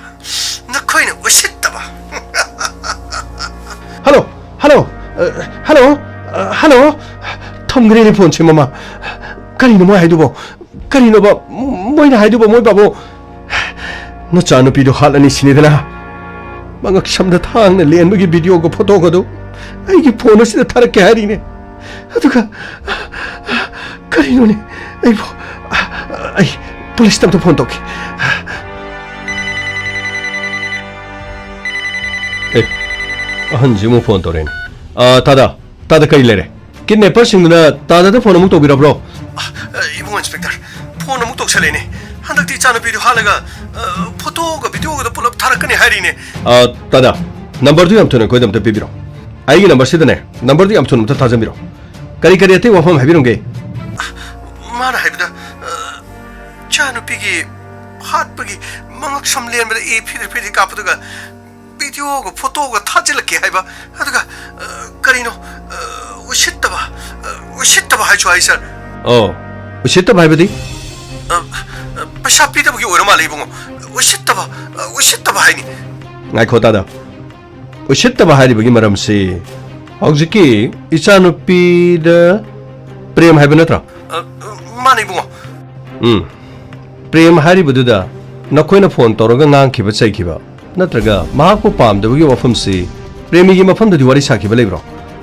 ꯅꯈꯣꯏꯅ ꯎꯁꯤꯠꯇꯕ꯫ ꯍꯜꯂꯣ, ꯍꯜꯂꯣ, ꯑ, ꯍꯜꯂꯣ, ꯑ, ꯍꯜꯂꯣ꯫ ꯊꯝꯈ꯭ꯔꯦꯅꯦ ꯐꯣꯟꯁꯦ, ꯃꯃꯥ꯫ ꯀꯔꯤꯅꯣ ꯃꯣꯏ ꯍꯥꯏꯗꯨꯕꯣ? ꯀꯔꯤꯅꯣꯕ ꯃꯣꯏꯅ ꯍꯥꯏꯗꯨꯕꯣ, ꯃꯣꯏ ꯕꯥꯕꯨ? ꯅꯆꯥꯅꯨꯄꯤꯗꯣ ꯍꯥꯠꯂꯅꯤ ꯁꯤꯅꯤꯗꯅ? ꯃꯉꯛꯁꯝꯗ ꯊꯥꯡꯅ ꯂꯦꯟꯕꯒꯤ ꯚꯤꯗꯤꯑꯣꯒ ꯐꯣꯇꯣꯒꯗꯨ ꯑꯩꯒꯤ ꯐꯣꯟ ꯑꯁꯤꯗ ꯊꯥꯔꯛꯀꯦ ꯍꯥꯏꯔꯤꯅꯦ꯫ ꯑꯗꯨꯒ ꯀꯔꯤꯅꯣꯅꯦ? ꯑꯩꯕꯨ, ꯑꯩ ꯄꯨꯂꯤꯁꯇ ꯑꯝꯇ ꯐꯣꯟ ꯇꯧꯒꯦ꯫ ꯑꯦ, ꯑꯍꯟꯁꯤ ꯑꯃꯨꯛ ꯐꯣꯟ ꯇꯧꯔꯦꯅꯦ꯫ ꯑ, ꯇꯥꯗ, ꯇꯥꯗ, ꯀꯔꯤ ꯂꯩꯔꯦ? ꯀꯤꯗꯅꯦꯄꯔꯁꯤꯡꯗꯨꯅ ꯇꯥꯗꯗ ꯐꯣꯟ ꯑꯃꯨꯛ ꯇꯧꯕꯤꯔꯕ꯭ꯔꯣ? ꯑ, ꯏꯕꯨꯡꯉꯣ ꯏꯟꯁꯄꯦꯛꯇꯔ, ꯐꯣꯟ ꯑꯃꯨꯛ ꯇꯧꯁꯜꯂꯦꯅꯦ꯫ ꯍꯟꯗꯛꯇꯤ ꯏꯆꯥꯅꯨꯄꯤꯗꯨ ꯍꯥꯠꯂꯒ, ꯑ, ꯐꯣꯇꯣꯒ ꯚꯤꯗꯤꯑꯣꯒꯗꯣ ꯄꯨꯂꯞ ꯊꯥꯔꯛꯀꯅꯤ ꯍꯥꯏꯔꯤꯅꯦ꯫ ꯑ, ꯇꯥꯗ, ꯅꯝꯕꯔꯗꯨ ꯌꯥꯝ ꯊꯨꯅ ꯑꯩꯈꯣꯏꯗ ꯑꯝꯇ ꯄꯤꯕꯤꯔꯣ꯫ ꯑꯩꯒꯤ ꯅꯝꯕꯔꯁꯤꯗꯅꯦ, ꯅꯝꯕꯔꯗꯨ ꯌꯥꯝ ꯊꯨꯅ ꯑꯝꯇ ꯊꯥꯖꯟꯕꯤꯔꯣ꯫ ꯀꯔꯤ ꯀꯔꯤ ꯑꯇꯩ ꯋꯥꯐꯝ ꯍꯥꯏꯕꯤꯔꯝꯒꯦ? ꯃꯥꯅ ꯍꯥꯏꯕꯗ, ꯑ, ꯏꯆꯥꯅꯨꯄꯤꯒꯤ ꯍꯥꯠꯄꯒꯤ ꯃꯉꯛ ꯁꯝ ꯂꯦꯟꯕꯗ ꯏ ꯐꯤꯗ꯭ꯔꯤ ꯐꯤꯗ꯭ꯔꯤ ꯀꯥꯞꯄꯗꯨꯒ ꯚꯤꯗꯤꯑꯣꯒ ꯐꯣꯇꯣꯒ ꯊꯥꯖꯤꯜꯂꯛꯀꯦ ꯍꯥꯏꯕ꯫ ꯑꯗꯨꯒ, ꯑ, ꯀꯔꯤꯅꯣ, ꯑ, ꯎꯁꯤꯠꯇꯕ, ꯑ, ꯎꯁꯤꯠꯇꯕ ꯍꯥꯏꯁꯨ ꯍꯥꯏ, ꯁꯥꯔ꯫ ꯑꯣ, ꯎꯁꯤꯠꯇꯕ ꯍꯥꯏꯕꯗꯤ? ꯑ, ꯑ, ꯄꯩꯁꯥ ꯄꯤꯗꯕꯒꯤ ꯑꯣꯏꯔ ꯃꯥꯜꯂꯦ, ꯏꯕꯨꯡꯉꯣ꯫ ꯎꯁꯤꯠꯇꯕ, ꯑ, ꯎꯁꯤꯠꯇꯕ ꯍꯥꯏꯅꯤ꯫ ꯉꯥꯏꯈꯣ, ꯇꯥꯗ꯫ ꯎꯁꯤꯠꯇꯕ ꯍꯥꯏꯔꯤꯕꯒꯤ ꯃꯔꯝꯁꯤ ꯍꯧꯖꯤꯛꯀꯤ ꯏꯆꯥꯅꯨꯄꯤꯗ ꯄ꯭ꯔꯦꯝ ꯍꯥꯏꯕ ꯅꯠꯇ꯭ꯔꯣ? ꯑ, ꯃꯥꯅꯦ, ꯏꯕꯨꯡꯉꯣ꯫ ꯎꯝ꯫ ꯄ꯭ꯔꯦꯝ ꯍꯥꯏꯔꯤꯕꯗꯨꯗ ꯅꯈꯣꯏꯅ ꯐꯣꯟ ꯇꯧꯔꯒ ꯉꯥꯡꯈꯤꯕ ꯆꯩꯈꯤꯕ ꯅꯠꯇ꯭ꯔꯒ ꯃꯍꯥꯛꯄꯨ ꯄꯥꯝꯗꯕꯒꯤ ꯋꯥꯐꯝꯁꯤ ꯄ꯭ꯔꯦꯃꯤꯒꯤ ꯃꯐꯝꯗꯗꯤ ꯋꯥꯔꯤ ꯁꯥꯈꯤꯕ ꯂꯩꯕ꯭ꯔꯣ?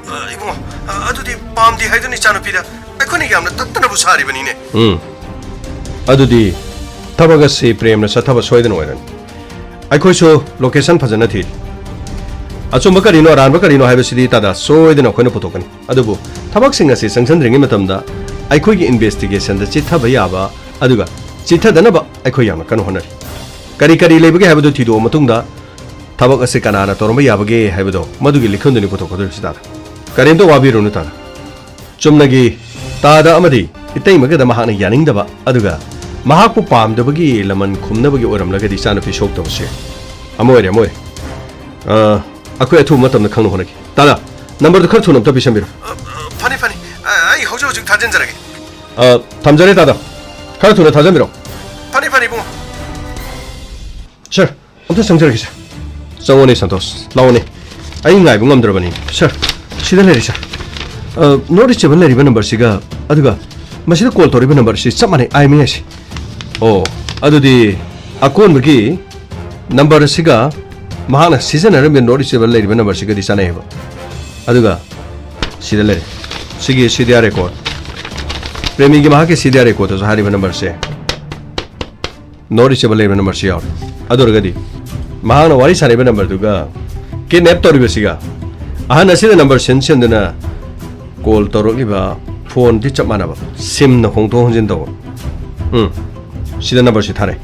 ꯑ, ꯏꯕꯨꯡꯉꯣ, ꯑ, ꯑꯗꯨꯗꯤ ꯄꯥꯝꯗꯦ ꯍꯥꯏꯗꯨꯅ ꯏꯆꯥꯅꯨꯄꯤꯗ ꯑꯩꯈꯣꯏꯅ ꯌꯥꯝꯅ ꯇꯠꯇꯅꯕꯨ ꯁꯥꯔꯤꯕꯅꯤꯅꯦ꯫ ꯎꯝ꯫ ꯑꯗꯨꯗꯤ ꯊꯕꯛ ꯑꯁꯤ ꯄ꯭ꯔꯦꯝꯅ ꯆꯠꯊꯕ ꯁꯣꯏꯗꯅ ꯑꯣꯏꯔꯅꯤ꯫ ꯑꯩꯈꯣꯏꯁꯨ ꯂꯣꯀꯦꯁꯟ ꯐꯖꯅ ꯊꯤꯔꯤ꯫ ꯑꯆꯨꯝꯕ ꯀꯔꯤꯅꯣ, ꯑꯔꯥꯟꯕ ꯀꯔꯤꯅꯣ ꯍꯥꯏꯕꯁꯤꯗꯤ ꯇꯥꯗ ꯁꯣꯏꯗꯅ ꯑꯩꯈꯣꯏꯅ ꯄꯨꯊꯣꯛꯀꯅꯤ꯫ ꯑꯗꯨꯕꯨ ꯊꯕꯛꯁꯤꯡ ꯑꯁꯤ ꯆꯪꯁꯤꯟꯗ꯭ꯔꯤꯉꯩ ꯃꯇꯝꯗ ꯑꯩꯈꯣꯏꯒꯤ ꯏꯟꯚꯦꯁꯇꯤꯒꯦꯁꯟꯗ ꯆꯤꯠꯊꯕ ꯌꯥꯕ, ꯑꯗꯨꯒ ꯆꯤꯠꯊꯗꯅꯕ ꯑꯩꯈꯣꯏ ꯌꯥꯝꯅ ꯀꯟꯅ ꯍꯣꯠꯅꯔꯤ꯫ ꯀꯔꯤ ꯀꯔꯤ ꯂꯩꯕꯒꯦ ꯍꯥꯏꯕꯗꯨ ꯊꯤꯗꯣꯛꯑ ꯃꯇꯨꯡꯗ ꯊꯕꯛ ꯑꯁꯤ ꯀꯅꯥꯅ ꯇꯧꯔꯝꯕ ꯌꯥꯕꯒꯦ ꯍꯥꯏꯕꯗꯣ ꯃꯗꯨꯒꯤ ꯂꯤꯈꯨꯟꯗꯨꯅꯤ ꯄꯨꯊꯣꯛꯀꯗꯧꯔꯤꯕꯁꯤ, ꯇꯥꯗ꯫ ꯀꯔꯤꯝꯇ ꯋꯥꯕꯤꯔꯨꯅꯨ, ꯇꯥꯗ꯫ ꯆꯨꯝꯅꯒꯤ ꯇꯥꯗ ꯑꯃꯗꯤ ꯏꯇꯩꯃꯒꯗ ꯃꯍꯥꯛꯅ ꯌꯥꯅꯤꯡꯗꯕ, ꯑꯗꯨꯒ ꯃꯍꯥꯛꯄꯨ ꯄꯥꯝꯗꯕꯒꯤ ꯂꯃꯟ ꯈꯨꯝꯅꯕꯒꯤ ꯑꯣꯏꯔꯝꯂꯒꯗꯤ ꯏꯆꯥꯅꯨꯄꯤ ꯁꯣꯛꯇꯕꯁꯦ꯫ ꯑꯃ ꯑꯣꯏꯔꯦ, ꯑꯃ ꯑꯣꯏꯔꯦ꯫ ꯑ, ꯑꯩꯈꯣꯏ ꯑꯊꯨꯕ ꯃꯇꯝꯗ ꯈꯪꯅ ꯍꯣꯠꯅꯒꯦ꯫ ꯇꯥꯗ, ꯅꯝꯕꯔꯗꯨ ꯈꯔ ꯊꯨꯅ ꯑꯝꯇ ꯄꯤꯁꯟꯕꯤꯔꯣ꯫ ꯑ, ꯑ, ꯐꯅꯤ, ꯐꯅꯤ꯫ ꯑ, ꯑꯩ ꯍꯧꯖꯤꯛ ꯍꯧꯖꯤꯛ ꯊꯥꯖꯤꯟꯖꯔꯒꯦ꯫ ꯑ, ꯊꯝꯖꯔꯦ, ꯇꯥꯗ꯫ ꯈꯔ ꯊꯨꯅ ꯊꯥꯖꯟꯕꯤꯔꯣ꯫ ꯐꯅꯤ, ꯐꯅꯤ, ꯏꯕꯨꯡꯉꯣ꯫ ꯁꯥꯔ, ꯑꯝꯇ ꯆꯪꯖꯔꯒꯦ, ꯁꯥꯔ꯫ ꯆꯪꯉꯣꯅꯦ, ꯁꯟꯇꯣꯁ, ꯂꯥꯛꯑꯣꯅꯦ꯫ ꯑꯩ ꯉꯥꯏꯕ ꯉꯝꯗ꯭ꯔꯕꯅꯤ꯫ ꯁꯥꯔ, ꯁꯤꯗ ꯂꯩꯔꯦ, ꯁꯥꯔ꯫ ꯑ, ꯅꯣꯔꯠ ꯏꯁ ꯀꯦꯕꯜ ꯂꯩꯔꯤꯕ ꯅꯝꯕꯔꯁꯤꯒ, ꯑꯗꯨꯒ ꯃꯁꯤꯗ ꯀꯣꯜ ꯇꯧꯔꯤꯕ ꯅꯝꯕꯔꯁꯤ ꯆꯞ ꯃꯥꯟꯅꯩ, ꯑꯥꯏ ꯑꯦꯝ ꯏ ꯍꯥꯏꯁꯤ꯫ ꯑꯣ, ꯑꯗꯨꯗꯤ ꯑꯀꯣꯟꯕꯒꯤ ꯅꯝꯕꯔ ꯑꯁꯤꯒ ꯃꯍꯥꯛꯅ ꯁꯤꯖꯤꯟꯅꯔꯝꯃꯤꯕ ꯅꯣꯔꯠ ꯏꯁ ꯀꯦꯕꯜ ꯂꯩꯔꯤꯕ ꯅꯝꯕꯔꯁꯤꯒꯗꯤ ꯆꯥꯟꯅꯩꯌꯦꯕ꯫ ꯑꯗꯨꯒ ꯁꯤꯗ ꯂꯩꯔꯦ, ꯁꯤꯒꯤ ꯁꯤ ꯗꯤ ꯑꯥꯔ ꯔꯦꯀꯣꯔꯠ, ꯄ꯭ꯔꯦꯃꯤꯒꯤ ꯃꯍꯥꯛꯀꯤ ꯁꯤ ꯗꯤ ꯑꯥꯔ ꯔꯦꯀꯣꯔꯠꯇꯁꯨ ꯍꯥꯏꯔꯤꯕ ꯅꯝꯕꯔꯁꯦ, ꯅꯣꯔꯠ ꯏꯁ ꯀꯦꯕꯜ ꯂꯩꯕ ꯅꯝꯕꯔꯁꯤ ꯌꯥꯎꯔꯦ꯫ ꯑꯗꯨ ꯑꯣꯏꯔꯒꯗꯤ ꯃꯍꯥꯛꯅ ꯋꯥꯔꯤ ꯁꯥꯔꯤꯕ ꯅꯝꯕꯔꯗꯨꯒ ꯀꯤꯗꯅꯦꯞ ꯇꯧꯔꯤꯕꯁꯤꯒ, ꯑꯍꯟ ꯑꯁꯤꯅ ꯅꯝꯕꯔ ꯁꯤꯟ ꯁꯤꯟꯗꯨꯅ ꯀꯣꯜ ꯇꯧꯔꯛꯂꯤꯕ ꯐꯣꯟꯗꯤ ꯆꯞ ꯃꯥꯟꯅꯕ, ꯁꯤꯝꯅ ꯍꯣꯡꯗꯣꯛ ꯍꯣꯡꯖꯤꯟ ꯇꯧꯕ꯫ ꯎꯝ, ꯁꯤꯗ ꯅꯝꯕꯔꯁꯤ ꯊꯥꯔꯛꯑꯦ꯫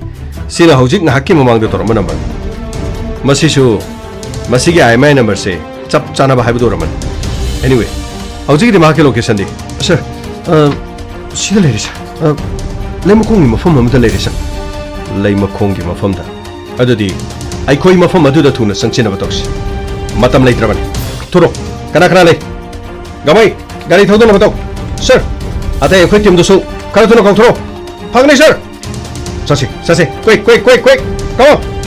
ꯁꯤꯅ ꯍꯧꯖꯤꯛ ꯉꯥꯏꯍꯥꯛꯀꯤ ꯃꯃꯥꯡꯗ ꯇꯧꯔꯝꯕ ꯅꯝꯕꯔꯅꯤ꯫ ꯃꯁꯤꯁꯨ, ꯃꯁꯤꯒꯤ ꯑꯥꯏ ꯑꯦꯝ ꯑꯥꯏ ꯅꯝꯕꯔꯁꯦ ꯆꯞ ꯆꯥꯅꯕ ꯍꯥꯏꯕꯗꯨ ꯑꯣꯏꯔꯝꯃꯅꯤ꯫ Anyway, ꯍꯧꯖꯤꯛꯀꯤꯗꯤ ꯃꯍꯥꯛꯀꯤ ꯂꯣꯀꯦꯁꯟꯗꯤ? ꯁꯥꯔ, ꯑ, ꯁꯤꯗ ꯂꯩꯔꯦ, ꯁꯥꯔ꯫ ꯑ, ꯂꯩꯃꯈꯣꯡꯒꯤ ꯃꯐꯝ ꯑꯃꯗ ꯂꯩꯔꯦ, ꯁꯥꯔ꯫ ꯂꯩꯃꯈꯣꯡꯒꯤ ꯃꯐꯝꯗ? ꯑꯗꯨꯗꯤ ꯑꯩꯈꯣꯏ ꯃꯐꯝ ꯑꯗꯨꯗ ꯊꯨꯅ ꯆꯪꯁꯤꯟꯅꯕ ꯇꯧꯁꯤ꯫ ꯃꯇꯝ ꯂꯩꯇ꯭ꯔꯕꯅꯤ꯫ ꯊꯨꯔꯣ꯫ ꯀꯅꯥ ꯀꯅꯥ ꯂꯩ? ꯒꯃꯩ, ꯒꯥꯔꯤ ꯊꯧꯗꯅꯕ ꯇꯧ꯫ ꯁꯥꯔ, ꯑꯇꯩ ꯑꯩꯈꯣꯏ ꯇꯤꯝꯗꯨꯁꯨ ꯈꯔ ꯊꯨꯅ ꯀꯧꯊꯣꯔꯛꯑꯣ꯫ ꯐꯒꯅꯤ, ꯁꯥꯔ꯫ ꯆꯠꯁꯤ, ꯆꯠꯁꯤ꯫ Quick, quick, quick, quick. Come on.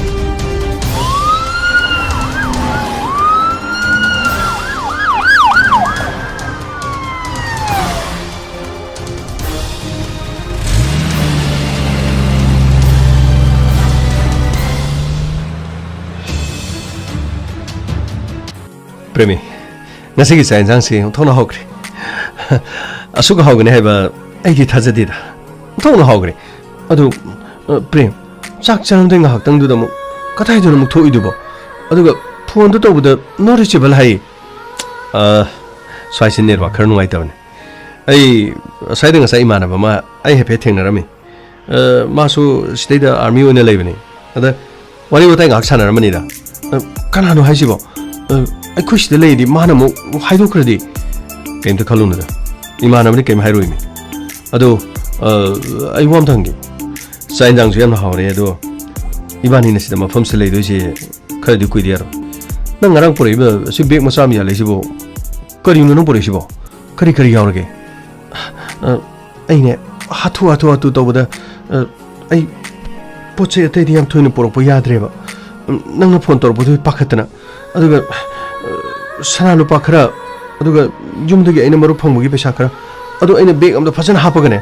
Premi, ꯉꯁꯤꯒꯤ ꯆꯥꯛ ꯌꯦꯟꯁꯥꯡꯁꯤ ꯑꯣꯟꯊꯣꯛꯅ ꯍꯥꯎꯈ꯭ꯔꯦ꯫ ꯑꯁꯨꯛ ꯍꯥꯎꯒꯅꯤ ꯍꯥꯏꯕ ꯑꯩꯗꯤ ꯊꯥꯖꯗꯦꯗ꯫ ꯑꯣꯟꯊꯣꯛꯅ ꯍꯥꯎꯈ꯭ꯔꯦ꯫ ꯑꯗꯨ, ꯑ, ꯄ꯭ꯔꯦꯝ, ꯆꯥꯛ ꯆꯥꯔꯝꯗꯥꯏ ꯉꯥꯏꯍꯥꯛꯇꯪꯗꯨꯗ ꯑꯃꯨꯛ ꯀꯗꯥꯏꯗꯅꯣ ꯑꯃꯨꯛ ꯊꯣꯛꯏꯗꯨꯕꯣ? ꯑꯗꯨꯒ ꯐꯣꯟꯗꯣ ꯇꯧꯕꯗ "no reachable" ꯍꯥꯏ꯫ ꯑ, ꯁ꯭ꯋꯥꯏꯁꯤ ꯅꯦꯠꯋꯥꯛ ꯈꯔ ꯅꯨꯡꯉꯥꯏꯇꯕꯅꯤ꯫ ꯑꯩ ꯁ꯭ꯋꯥꯏꯗ ꯉꯁꯥꯏ ꯏꯃꯥꯟꯅꯕ ꯑꯃ ꯑꯩ ꯍꯥꯏꯐꯦꯠ ꯊꯦꯡꯅꯔꯝꯃꯤ꯫ ꯑ, ꯃꯥꯁꯨ ꯁꯤꯗꯩꯗ ꯑꯥꯔꯃꯤ ꯑꯣꯏꯅ ꯂꯩꯕꯅꯤ꯫ ꯑꯗ ꯋꯥꯔꯤ ꯋꯥꯇꯥꯏ ꯉꯥꯏꯍꯥꯛ ꯁꯥꯟꯅꯔꯝꯕꯅꯤꯗ꯫ "ꯑ, ꯀꯅꯥꯅꯣ ꯍꯥꯏꯁꯤꯕꯣ? ꯑ, ꯑꯩꯈꯣꯏ ꯁꯤꯗ ꯂꯩꯔꯗꯤ ꯃꯥꯅ ꯑꯃꯨꯛ ꯍꯥꯏꯗꯣꯛꯈ꯭ꯔꯗꯤ?" "ꯀꯩꯝꯇ ꯈꯜꯂꯨꯅꯨꯗ, ꯏꯃꯥꯟꯅꯕꯅꯤ, ꯀꯩꯝ ꯍꯥꯏꯔꯣꯏꯃꯤ꯫ ꯑꯗꯣ, ꯑ, ꯑꯩ ꯋꯥ ꯑꯝꯇ ꯍꯪꯒꯦ꯫ ꯆꯥꯛ ꯌꯦꯟꯁꯥꯡꯁꯨ ꯌꯥꯝꯅ ꯍꯥꯎꯔꯦ, ꯑꯗꯣ ꯏꯕꯥꯅꯤꯅ ꯁꯤꯗ ꯃꯐꯝꯁꯤꯗ ꯂꯩꯗꯣꯏꯁꯦ ꯈꯔꯗꯤ ꯀꯨꯏꯗꯤ ꯌꯥꯔꯣꯏ꯫ ꯅꯪ ꯉꯔꯥꯡ ꯄꯨꯔꯛꯏꯕ ꯁꯤ ꯕꯦꯒ ꯃꯆꯥ ꯑꯃ ꯌꯥꯜꯂꯛꯏꯁꯤꯕꯣ? ꯀꯔꯤꯅꯣ ꯅꯪ ꯄꯨꯔꯛꯏꯁꯤꯕꯣ? ꯀꯔꯤ ꯀꯔꯤ ꯌꯥꯎꯔꯒꯦ?" ꯑ, ꯑꯩꯅꯦ ꯍꯥꯊꯨ ꯍꯥꯊꯨ ꯍꯥꯊꯨ ꯇꯧꯕꯗ, ꯑ, ꯑꯩ ꯄꯣꯠ ꯆꯩ ꯑꯇꯩꯗꯤ ꯌꯥꯝ ꯊꯣꯏꯅ ꯄꯨꯔꯛꯄ ꯌꯥꯗ꯭ꯔꯦꯕ꯫ ꯎꯝ, ꯅꯪꯅ ꯐꯣꯟ ꯇꯧꯔꯛꯄꯗꯨꯒꯤ ꯄꯥꯈꯠꯇꯅ꯫ ꯑꯗꯨꯒ, ꯑ, ꯁꯅꯥ ꯂꯨꯄꯥ ꯈꯔ, ꯑꯗꯨꯒ ꯌꯨꯝꯗꯒꯤ ꯑꯩꯅ ꯃꯔꯨꯞ ꯐꯪꯕꯒꯤ ꯄꯩꯁꯥ ꯈꯔ, ꯑꯗꯨ ꯑꯩꯅ ꯕꯦꯒ ꯑꯝꯗ ꯐꯖꯅ ꯍꯥꯞꯄꯒꯅꯦ,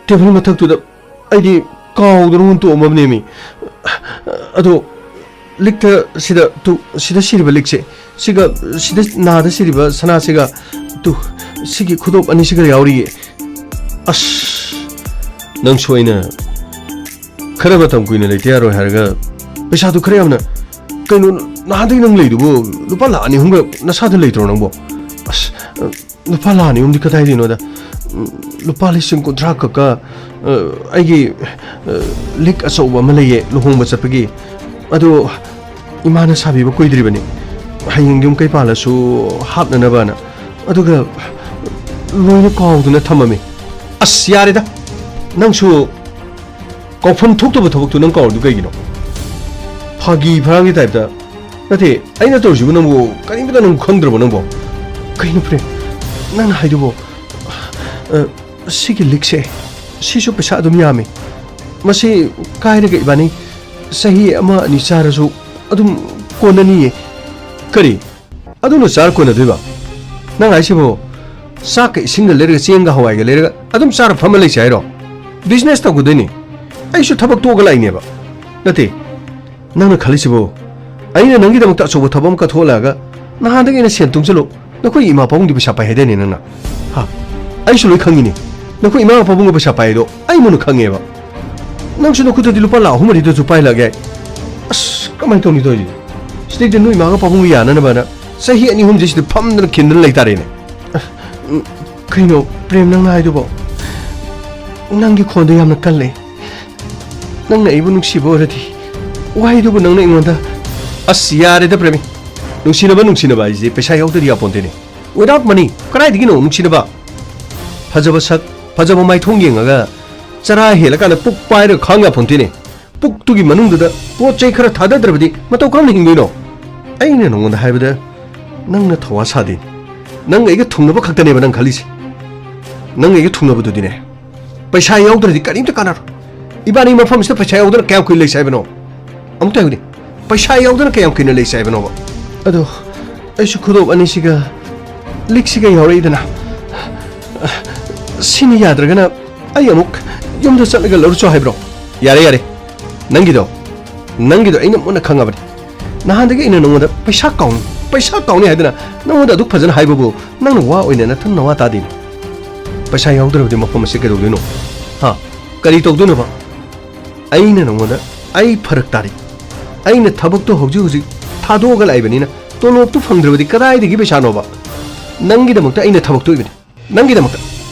ꯇꯦꯕꯜ ꯃꯊꯛꯇꯨꯗ ꯑꯩꯗꯤ ꯀꯥꯎꯗꯅ ꯍꯨꯟꯇꯣꯛꯑꯝꯃꯕꯅꯦꯃꯤ꯫ ꯑꯗꯣ ꯂꯤꯛꯇ ꯁꯤꯗ, ꯇꯨ, ꯁꯤꯗ ꯁꯤꯔꯤꯕ ꯂꯤꯛꯁꯦ, ꯁꯤꯒ ꯁꯤꯗ ꯅꯥꯗ ꯁꯤꯔꯤꯕ ꯁꯅꯥꯁꯤꯒ, ꯇꯨ, ꯁꯤꯒꯤ ꯈꯨꯗꯣꯞ ꯑꯅꯤꯁꯤꯒ ꯌꯥꯎꯔꯤꯌꯦ꯫ ꯑꯁ, ꯅꯪ ꯁꯣꯏꯅ ꯈꯔ ꯃꯇꯝ ꯀꯨꯏꯅ ꯂꯩꯇ ꯌꯥꯔꯣꯏ ꯍꯥꯏꯔꯒ ꯄꯩꯁꯥꯗꯨ ꯈꯔ ꯌꯥꯝꯅ, ꯀꯩꯅꯣ, ꯅꯍꯥꯟꯗꯒꯤ ꯅꯪ ꯂꯩꯗꯨꯕꯨ ꯂꯨꯄꯥ ꯂꯥꯈ ꯑꯅꯤ ꯑꯍꯨꯝꯒ ꯅꯁꯥꯗ ꯂꯩꯇ꯭ꯔꯣ ꯅꯪꯕꯣ? ꯑꯁ, ꯂꯨꯄꯥ ꯂꯥꯈ ꯑꯅꯤ ꯑꯍꯨꯝꯗꯤ ꯀꯗꯥꯏꯗꯩꯅꯣꯗ? ꯎꯝ, ꯂꯨꯄꯥ ꯂꯤꯁꯤꯡ ꯀꯨꯟꯊ꯭ꯔꯥ ꯈꯛꯀ, ꯑ, ꯑꯩꯒꯤ, ꯑ, ꯂꯤꯛ ꯑꯆꯧꯕ ꯑꯃ ꯂꯩꯌꯦ ꯂꯨꯍꯣꯡꯕ ꯆꯠꯄꯒꯤ꯫ ꯑꯗꯣ ꯏꯃꯥꯅ ꯁꯥꯕꯤꯕ ꯀꯨꯏꯗ꯭ꯔꯤꯕꯅꯤ꯫ ꯍꯌꯦꯡ ꯌꯨꯝ ꯀꯩ ꯄꯥꯜꯂꯁꯨ ꯍꯥꯞꯅꯅꯕꯅ꯫ ꯑꯗꯨꯒ ꯂꯣꯏꯅ ꯀꯥꯎꯗꯨꯅ ꯊꯝꯃꯝꯃꯤ꯫ ꯑꯁ, ꯌꯥꯔꯦꯗ꯫ ꯅꯪꯁꯨ ꯀꯥꯎꯐꯝ ꯊꯣꯛꯇꯕ ꯊꯕꯛꯇꯨ ꯅꯪ ꯀꯥꯎꯔꯤꯗꯨ ꯀꯩꯒꯤꯅꯣ? ꯐꯥꯒꯤ ꯐꯔꯥꯡꯒꯤ ꯇꯥꯏꯞꯇ꯫ ꯅꯠꯇꯦ, ꯑꯩꯅ ꯇꯧꯔꯤꯁꯤꯕꯨ ꯅꯪꯕꯨ ꯀꯔꯤꯝꯇ ꯅꯪꯕꯨ ꯈꯪꯗ꯭ꯔꯕꯣ ꯅꯪꯕꯣ? ꯀꯩꯅꯣ ꯄ꯭ꯔꯦꯝ, ꯅꯪꯅ ꯍꯥꯏꯗꯨꯕꯣ? ꯑ, ꯁꯤꯒꯤ ꯂꯤꯛꯁꯦ, ꯁꯤꯁꯨ ꯄꯩꯁꯥ ꯑꯗꯨꯝ ꯌꯥꯝꯃꯤ꯫ ꯃꯁꯤ ꯀꯥꯏꯔꯒ ꯏꯕꯥꯅꯤ ꯆꯍꯤ ꯑꯃ ꯑꯅꯤ ꯆꯥꯔꯁꯨ ꯑꯗꯨꯝ ꯀꯣꯟꯅꯅꯤꯌꯦ꯫ ꯀꯔꯤ? ꯑꯗꯨꯅ ꯆꯥꯔ ꯀꯣꯟꯅꯗꯣꯏꯕ? ꯅꯪ ꯍꯥꯏꯁꯤꯕꯨ ꯆꯥꯛꯀ ꯏꯁꯤꯡꯒ ꯂꯩꯔꯒ, ꯆꯦꯡꯒ ꯍꯋꯥꯏꯒ ꯂꯩꯔꯒ ꯑꯗꯨꯝ ꯆꯥꯔ ꯐꯝꯃ ꯂꯩꯁꯦ ꯍꯥꯏꯔꯣ? ꯕꯤꯖꯤꯅꯦꯁ ꯇꯧꯒꯗꯣꯏꯅꯤ꯫ ꯑꯩꯁꯨ ꯊꯕꯛ ꯇꯣꯛꯑꯒ ꯂꯥꯛꯏꯅꯦꯕ꯫ ꯅꯠꯇꯦ, ꯅꯪꯅ ꯈꯜꯂꯤꯁꯤꯕꯨ ꯑꯩꯅ ꯅꯪꯒꯤꯗꯃꯛꯇ ꯑꯆꯧꯕ ꯊꯕꯛ ꯑꯃ ꯀꯠꯊꯣꯛꯂꯛꯑꯒ ꯅꯍꯥꯟꯗꯒꯤ ꯑꯩꯅ ꯁꯦꯟ ꯇꯨꯡꯁꯤꯜꯂꯨ, ꯅꯈꯣꯏ ꯏꯃꯥ ꯄꯥꯕꯨꯡꯗꯤ ꯄꯩꯁꯥ ꯄꯥꯏ ꯍꯥꯏꯗꯥꯏꯅꯦ ꯅꯪꯅ? ꯍꯥ? ꯑꯩꯁꯨ ꯂꯣꯏ ꯈꯪꯉꯤꯅꯦ꯫ ꯅꯈꯣꯏ ꯏꯃꯥ ꯄꯥꯕꯨꯡꯒ ꯄꯩꯁꯥ ꯄꯥꯏꯗꯣ ꯑꯩ ꯃꯨꯟꯅ ꯈꯪꯉꯦꯕ꯫ ꯅꯪꯁꯨ ꯅꯈꯨꯠꯇꯗꯤ ꯂꯨꯄꯥ ꯂꯥꯈ ꯑꯍꯨꯝ ꯃꯔꯤꯗꯁꯨ ꯄꯥꯏꯂꯛꯑꯦ꯫ ꯑꯁ, ꯀꯃꯥꯏꯅ ꯇꯧꯅꯤ ꯇꯧꯔꯤꯁꯦ? ꯁꯤꯗꯩꯗ ꯅꯣꯏ ꯏꯃꯥꯒ ꯄꯥꯕꯨꯡꯒ ꯌꯥꯅꯅꯕꯅ ꯆꯍꯤ ꯑꯅꯤ ꯑꯍꯨꯝꯁꯦ ꯁꯤꯗ ꯐꯝꯗꯅ ꯈꯤꯟꯗꯅ ꯂꯩꯇꯥꯔꯦꯅꯦ꯫ ꯑꯁ, ꯎꯝ, ꯀꯩꯅꯣ ꯄ꯭ꯔꯦꯝ ꯅꯪꯅ ꯍꯥꯏꯗꯨꯕꯣ? ꯅꯪꯒꯤ ꯈꯣꯟꯗꯣ ꯌꯥꯝꯅ ꯀꯜꯂꯦ꯫ ꯅꯪꯅ ꯑꯩꯕꯨ ꯅꯨꯡꯁꯤꯕ ꯑꯣꯏꯔꯗꯤ ꯋꯥꯍꯩꯗꯨꯕꯨ ꯅꯪꯅ ꯑꯩꯉꯣꯟꯗ꯫ ꯑꯁ, ꯌꯥꯔꯦꯗ ꯄ꯭ꯔꯦꯃꯤ꯫ ꯅꯨꯡꯁꯤꯅꯕ, ꯅꯨꯡꯁꯤꯅꯕ ꯍꯥꯏꯁꯦ ꯄꯩꯁꯥ ꯌꯥꯎꯗ꯭ꯔꯗꯤ ꯌꯥꯄꯣꯟꯇꯦꯅꯦ꯫ Without money ꯀꯗꯥꯏꯗꯒꯤꯅꯣ ꯅꯨꯡꯁꯤꯅꯕ? ꯐꯖꯕ ꯁꯛ, ꯐꯖꯕ ꯃꯥꯏꯊꯣꯡ ꯌꯦꯡꯉꯒ ꯆꯔꯥ ꯍꯦꯜꯂꯀꯥꯟꯗ ꯄꯨꯛ ꯄꯥꯏꯔꯒ ꯈꯥꯡ ꯌꯥꯄꯣꯟꯇꯦꯅꯦ꯫ ꯄꯨꯛꯇꯨꯒꯤ ꯃꯅꯨꯡꯗꯨꯗ ꯄꯣꯠ ꯆꯩ ꯈꯔ ꯊꯥꯗꯗ꯭ꯔꯕꯗꯤ ꯃꯇꯧ ꯀꯔꯝꯅ ꯍꯤꯡꯗꯣꯏꯅꯣ? ꯑꯩꯅ ꯅꯉꯣꯟꯗ ꯍꯥꯏꯕꯗ ꯅꯪꯅ ꯊꯧꯋꯥ ꯁꯥꯗꯦ꯫ ꯅꯪ ꯑꯩꯒ ꯊꯨꯡꯅꯕ ꯈꯛꯇꯅꯦꯕ ꯅꯪ ꯈꯜꯂꯤꯁꯦ꯫ ꯅꯪ ꯑꯩꯒ ꯊꯨꯡꯅꯕꯗꯨꯗꯤꯅꯦ, ꯄꯩꯁꯥ ꯌꯥꯎꯗ꯭ꯔꯗꯤ ꯀꯔꯤꯝꯇ ꯀꯥꯟꯅꯔꯣꯏ꯫ ꯏꯕꯥꯅꯤ ꯃꯐꯝꯁꯤꯗ ꯄꯩꯁꯥ ꯌꯥꯎꯗꯅ ꯀꯌꯥꯝ ꯀꯨꯏꯅ ꯂꯩꯁꯦ ꯍꯥꯏꯕꯅꯣ? ꯑꯃꯨꯛꯇ ꯍꯥꯏꯌꯨꯅꯦ, ꯄꯩꯁꯥ ꯌꯥꯎꯗꯅ ꯀꯌꯥꯝ ꯀꯨꯏꯅ ꯂꯩꯁꯦ ꯍꯥꯏꯕꯅꯣꯕ? ꯑꯗꯣ ꯑꯩꯁꯨ ꯈꯨꯗꯣꯞ ꯑꯅꯤꯁꯤꯒ ꯂꯤꯛꯁꯤꯒ ꯌꯥꯎꯔꯛꯏꯗꯅ, ꯁꯤꯅ ꯌꯥꯗ꯭ꯔꯒꯅ ꯑꯩ ꯑꯃꯨꯛ ꯌꯨꯝꯗ ꯆꯠꯂꯒ ꯂꯧꯔꯨꯆꯣ ꯍꯥꯏꯕ꯭ꯔꯣ? ꯌꯥꯔꯦ, ꯌꯥꯔꯦ, ꯅꯪꯒꯤꯗꯣ, ꯅꯪꯒꯤꯗꯣ ꯑꯩꯅ ꯃꯨꯟꯅ ꯈꯪꯉꯕꯅꯤ꯫ ꯅꯍꯥꯟꯗꯒꯤ ꯑꯩꯅ ꯅꯉꯣꯟꯗ ꯄꯩꯁꯥ ꯀꯥꯎꯅꯤ, ꯄꯩꯁꯥ ꯀꯥꯎꯅꯤ ꯍꯥꯏꯗꯅ ꯅꯉꯣꯟꯗ ꯑꯗꯨꯛ ꯐꯖꯅ ꯍꯥꯏꯕꯕꯨ ꯅꯪꯅ ꯋꯥ ꯑꯣꯏꯅ ꯅꯊꯟ ꯅꯋꯥ ꯇꯥꯗꯦꯅꯦ꯫ ꯄꯩꯁꯥ ꯌꯥꯎꯗ꯭ꯔꯕꯗꯤ ꯃꯐꯝ ꯑꯁꯤ ꯀꯩꯗꯧꯗꯣꯏꯅꯣ? ꯍꯥ? ꯀꯔꯤ ꯇꯧꯗꯣꯏꯅꯣꯕ? ꯑꯩꯅ ꯅꯉꯣꯟꯗ, ꯑꯩ ꯐꯔꯛ ꯇꯥꯔꯤ꯫ ꯑꯩꯅ ꯊꯕꯛꯇꯣ ꯍꯧꯖꯤꯛ ꯍꯧꯖꯤꯛ ꯊꯥꯗꯣꯛꯑꯒ ꯂꯥꯛꯏꯕꯅꯤꯅ ꯇꯣꯂꯣꯞꯇꯨ ꯐꯪꯗ꯭ꯔꯕꯗꯤ ꯀꯗꯥꯏꯗꯒꯤ ꯄꯩꯁꯥꯅꯣꯕ? ꯅꯪꯒꯤꯗꯃꯛꯇ ꯑꯩꯅ ꯊꯕꯛ ꯇꯣꯛꯏꯕꯅꯤ, ꯅꯪꯒꯤꯗꯃꯛꯇ꯫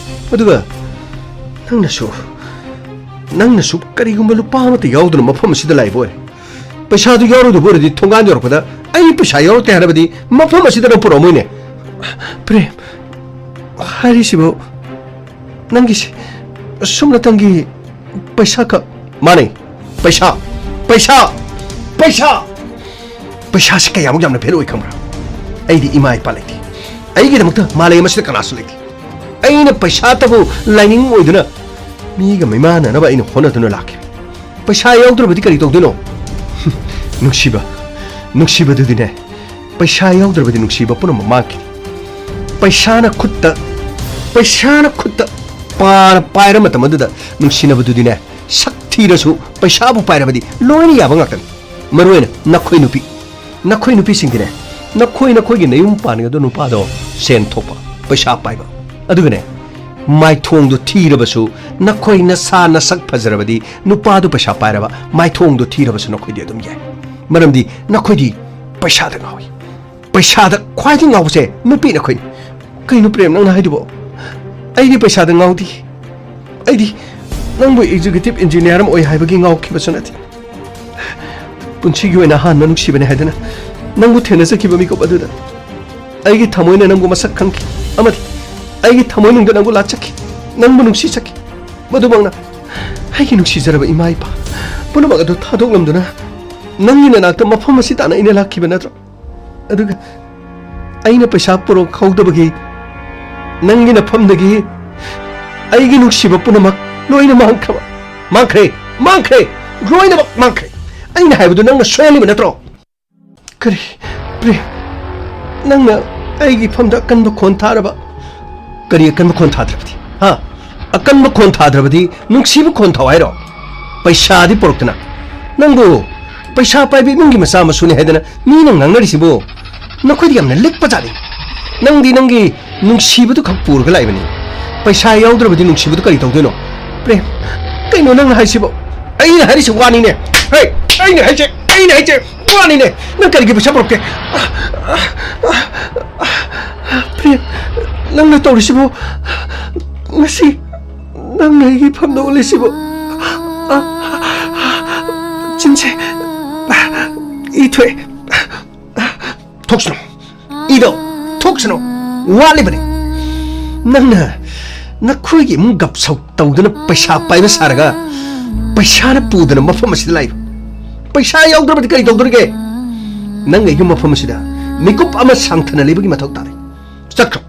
ꯑꯗꯨꯒ ꯅꯪꯅꯁꯨ, ꯅꯪꯅꯁꯨ ꯀꯔꯤꯒꯨꯝꯕ ꯂꯨꯄꯥ ꯑꯃꯠꯇ ꯌꯥꯎꯗꯅ ꯃꯐꯝ ꯑꯁꯤꯗ ꯂꯥꯛꯏꯕ ꯑꯣꯏꯔꯦ꯫ ꯄꯩꯁꯥꯗꯨ ꯌꯥꯎꯔꯣꯏꯗꯕ ꯑꯣꯏꯔꯗꯤ ꯊꯣꯡꯒꯥꯟ ꯌꯧꯔꯛꯄꯗ ꯑꯩ ꯄꯩꯁꯥ ꯌꯥꯎꯔꯛꯇꯦ ꯍꯥꯏꯔꯕꯗꯤ ꯃꯐꯝ ꯑꯁꯤꯗ ꯅꯪ ꯄꯨꯔꯛꯑꯝꯃꯣꯏꯅꯦ꯫ ꯄ꯭ꯔꯦꯝ, ꯍꯥꯏꯔꯤꯁꯤꯕꯨ ꯅꯪꯒꯤꯁꯦ ꯁꯨꯞꯅꯇꯪꯒꯤ ꯄꯩꯁꯥ ꯈꯛ? ꯃꯥꯅꯦ, ꯄꯩꯁꯥ, ꯄꯩꯁꯥ, ꯄꯩꯁꯥ! ꯄꯩꯁꯥꯁꯤ ꯀꯌꯥꯃꯨꯛ ꯌꯥꯝꯅ ꯚꯦꯂꯨ ꯑꯣꯏ ꯈꯪꯕ꯭ꯔꯥ? ꯑꯩꯗꯤ ꯏꯃꯥ ꯏꯄꯥ ꯂꯩꯇꯦ꯫ ꯑꯩꯒꯤꯗꯃꯛꯇ ꯃꯥꯂꯦꯝ ꯑꯁꯤꯗ ꯀꯅꯥꯁꯨ ꯂꯩꯇꯦ꯫ ꯑꯩꯅ ꯄꯩꯁꯥꯇꯕꯨ ꯂꯥꯏꯅꯤꯡ ꯑꯣꯏꯗꯨꯅ ꯃꯤꯒ ꯃꯤꯃꯥꯟꯅꯅꯕ ꯑꯩꯅ ꯍꯣꯠꯅꯗꯨꯅ ꯂꯥꯛꯈꯤꯕꯅꯤ꯫ ꯄꯩꯁꯥ ꯌꯥꯎꯗ꯭ꯔꯕꯗꯤ ꯀꯔꯤ ꯇꯧꯗꯣꯏꯅꯣ? ꯅꯨꯡꯁꯤꯕ, ꯅꯨꯡꯁꯤꯕꯗꯨꯗꯤꯅꯦ, ꯄꯩꯁꯥ ꯌꯥꯎꯗ꯭ꯔꯕꯗꯤ ꯅꯨꯡꯁꯤꯕ ꯄꯨꯝꯅꯃꯛ ꯃꯥꯡꯈꯤꯅꯤ꯫ ꯄꯩꯁꯥꯅ ꯈꯨꯠꯇ, ꯄꯩꯁꯥꯅ ꯈꯨꯠꯇ ꯄꯥꯅ ꯄꯥꯏꯔ ꯃꯇꯝ ꯑꯗꯨꯗ ꯅꯨꯡꯁꯤꯅꯕꯗꯨꯗꯤꯅꯦ, ꯁꯛ ꯊꯤꯔꯁꯨ ꯄꯩꯁꯥꯕꯨ ꯄꯥꯏꯔꯕꯗꯤ ꯂꯣꯏꯅ ꯌꯥꯕ ꯉꯥꯛꯇꯅꯤ꯫ ꯃꯔꯨꯑꯣꯏꯅ ꯅꯈꯣꯏ ꯅꯨꯄꯤ, ꯅꯈꯣꯏ ꯅꯨꯄꯤꯁꯤꯡꯗꯤꯅꯦ, ꯅꯈꯣꯏ ꯅꯈꯣꯏꯒꯤ ꯅꯌꯨꯝ ꯄꯥꯟꯒꯗꯧ ꯅꯨꯄꯥꯗꯣ ꯁꯦꯟ ꯊꯣꯛꯄ, ꯄꯩꯁꯥ ꯄꯥꯏꯕ, ꯑꯗꯨꯒꯅꯦ, ꯃꯥꯏꯊꯣꯡꯗꯣ ꯊꯤꯔꯕꯁꯨ, ꯅꯈꯣꯏ ꯅꯁꯥ ꯅꯁꯛ ꯐꯖꯔꯕꯗꯤ ꯅꯨꯄꯥꯗꯣ ꯄꯩꯁꯥ ꯄꯥꯏꯔꯕ, ꯃꯥꯏꯊꯣꯡꯗꯣ ꯊꯤꯔꯕꯁꯨ ꯅꯈꯣꯏꯗꯤ ꯑꯗꯨꯝ ꯌꯥꯏ꯫ ꯃꯔꯝꯗꯤ ꯅꯈꯣꯏꯗꯤ ꯄꯩꯁꯥꯗ ꯉꯥꯎꯏ꯫ ꯄꯩꯁꯥꯗ ꯈ꯭ꯋꯥꯏꯗꯒꯤ ꯉꯥꯎꯕꯁꯦ ꯅꯨꯄꯤ ꯅꯈꯣꯏꯅꯤ꯫ ꯀꯩꯅꯣ ꯄ꯭ꯔꯦꯝ ꯅꯪꯅ ꯍꯥꯏꯗꯨꯕꯣ? ꯑꯩꯗꯤ ꯄꯩꯁꯥꯗ ꯉꯥꯎꯗꯦ꯫ ꯑꯩꯗꯤ ꯅꯪꯕꯨ executive engineer ꯑꯃ ꯑꯣꯏ ꯍꯥꯏꯕꯒꯤ ꯉꯥꯎꯈꯤꯕꯁꯨ ꯅꯠꯇꯦ꯫ ꯄꯨꯟꯁꯤꯒꯤ ꯑꯣꯏꯅ ꯑꯍꯥꯟꯕ ꯅꯨꯡꯁꯤꯕꯅꯦ ꯍꯥꯏꯗꯨꯅ ꯅꯪꯕꯨ ꯊꯦꯡꯅꯖꯈꯤꯕ ꯃꯤꯀꯨꯞ ꯑꯗꯨꯗ ꯑꯩꯒꯤ ꯊꯃꯣꯏꯅ ꯅꯪꯕꯨ ꯃꯁꯛ ꯈꯪꯈꯤ ꯑꯃꯗꯤ ꯑꯩꯒꯤ ꯊꯃꯣꯏꯅꯨꯡꯗ ꯅꯪꯕꯨ ꯂꯥꯠꯆꯈꯤ, ꯅꯪꯕꯨ ꯅꯨꯡꯁꯤꯖꯈꯤ꯫ ꯃꯗꯨꯃꯛꯅ ꯑꯩꯒꯤ ꯅꯨꯡꯁꯤꯖꯔꯕ ꯏꯃꯥ ꯏꯄꯥ ꯄꯨꯝꯅꯃꯛ ꯑꯗꯨ ꯊꯥꯗꯣꯛꯂꯝꯗꯨꯅ ꯅꯪꯒꯤ ꯅꯅꯥꯛꯇ ꯃꯐꯝ ꯑꯁꯤ ꯇꯥꯟꯅ ꯑꯩꯅ ꯂꯥꯛꯈꯤꯕ ꯅꯠꯇ꯭ꯔꯣ? ꯑꯗꯨꯒ ꯑꯩꯅ ꯄꯩꯁꯥ ꯄꯨꯔꯛꯍꯧꯗꯕꯒꯤ ꯅꯪꯒꯤ ꯅꯐꯝꯗꯒꯤ ꯑꯩꯒꯤ ꯅꯨꯡꯁꯤꯕ ꯄꯨꯝꯅꯃꯛ ꯂꯣꯏꯅ ꯃꯥꯡꯈ꯭ꯔꯕ? ꯃꯥꯡꯈ꯭ꯔꯦ, ꯃꯥꯡꯈ꯭ꯔꯦ, ꯂꯣꯏꯅꯃꯛ ꯃꯥꯡꯈ꯭ꯔꯦ꯫ ꯑꯩꯅ ꯍꯥꯏꯕꯗꯨ ꯅꯪꯅ ꯁꯣꯏꯍꯜꯂꯤꯕ ꯅꯠꯇ꯭ꯔꯣ? ꯀꯔꯤ? ꯄ꯭ꯔꯦꯝ, ꯅꯪꯅ ꯑꯩꯒꯤ ꯏꯐꯝꯗ ꯑꯀꯟꯕ ꯈꯣꯟ ꯊꯥꯔꯕ? ꯀꯔꯤ ꯑꯀꯟꯕ ꯈꯣꯟ ꯊꯥꯗ꯭ꯔꯕꯗꯤ? ꯍꯥ? ꯑꯀꯟꯕ ꯈꯣꯟ ꯊꯥꯗ꯭ꯔꯕꯗꯤ ꯅꯨꯡꯁꯤꯕ ꯈꯣꯟ ꯊꯥꯎ ꯍꯥꯏꯔꯣ? ꯄꯩꯁꯥꯗꯤ ꯄꯨꯔꯛꯇꯅ꯫ ꯅꯪꯕꯨ ꯄꯩꯁꯥ ꯄꯥꯏꯕ ꯏꯃꯨꯡꯒꯤ ꯃꯆꯥ ꯃꯁꯨꯅꯤ ꯍꯥꯏꯗꯅ ꯃꯤꯅ ꯉꯥꯡꯅꯔꯤꯁꯤꯕꯨ? ꯅꯈꯣꯏꯗꯤ ꯌꯥꯝꯅ ꯂꯤꯛꯄ ꯖꯥꯠꯅꯤ꯫ ꯅꯪꯗꯤ ꯅꯪꯒꯤ ꯅꯨꯡꯁꯤꯕꯗꯨ ꯈꯛ ꯄꯨꯔꯒ ꯂꯥꯛꯏꯕꯅꯤ꯫ ꯄꯩꯁꯥ ꯌꯥꯎꯗ꯭ꯔꯕꯗꯤ ꯅꯨꯡꯁꯤꯕꯗꯨ ꯀꯔꯤ ꯇꯧꯗꯣꯏꯅꯣ? ꯄ꯭ꯔꯦꯝ, ꯀꯩꯅꯣ ꯅꯪꯅ ꯍꯥꯏꯁꯤꯕꯣ? ꯑꯩꯅ ꯍꯥꯏꯔꯤꯁꯤ ꯋꯥꯅꯤꯅꯦ꯫ ꯍꯦ, ꯑꯩꯅ ꯍꯥꯏꯁꯦ, ꯑꯩꯅ ꯍꯥꯏꯁꯦ ꯋꯥꯅꯤꯅꯦ꯫ ꯅꯪ ꯀꯔꯤꯒꯤ ꯄꯩꯁꯥ ꯄꯨꯔꯛꯇꯦ? ꯄ꯭ꯔꯦꯝ, ꯅꯪꯅ ꯇꯧꯔꯤꯁꯤꯕꯨ? ꯉꯁꯤ ꯅꯪꯅ ꯑꯩꯒꯤ ꯐꯝꯗ ꯑꯣꯜꯂꯤꯁꯤꯕꯨ? ꯆꯤꯟꯁꯦ ꯏ ꯊꯣꯛꯑꯦ꯫ ꯊꯣꯛꯁꯅꯨ꯫ ꯏꯗꯣ ꯊꯣꯛꯁꯅꯨ꯫ ꯋꯥꯠꯂꯤꯕꯅꯤ꯫ ꯅꯪꯅ ꯅꯈꯣꯏꯒꯤ ꯏꯃꯨꯡ ꯒꯞꯁꯧ ꯇꯧꯗꯨꯅ ꯄꯩꯁꯥ ꯄꯥꯏꯕ ꯁꯥꯔꯒ ꯄꯩꯁꯥꯅ ꯄꯨꯗꯅ ꯃꯐꯝ ꯑꯁꯤꯗ ꯂꯥꯛꯏꯕ꯫ ꯄꯩꯁꯥ ꯌꯥꯎꯗ꯭ꯔꯕꯗꯤ ꯀꯔꯤ ꯇꯧꯗꯣꯔꯤꯒꯦ? ꯅꯪ ꯑꯩꯒꯤ ꯃꯐꯝ ꯑꯁꯤꯗ ꯃꯤꯀꯨꯞ ꯑꯃ ꯁꯥꯡꯊꯅ ꯂꯩꯕꯒꯤ ꯃꯊꯧ ꯇꯥꯗꯦ꯫ ꯆꯠꯈ꯭ꯔꯣ꯫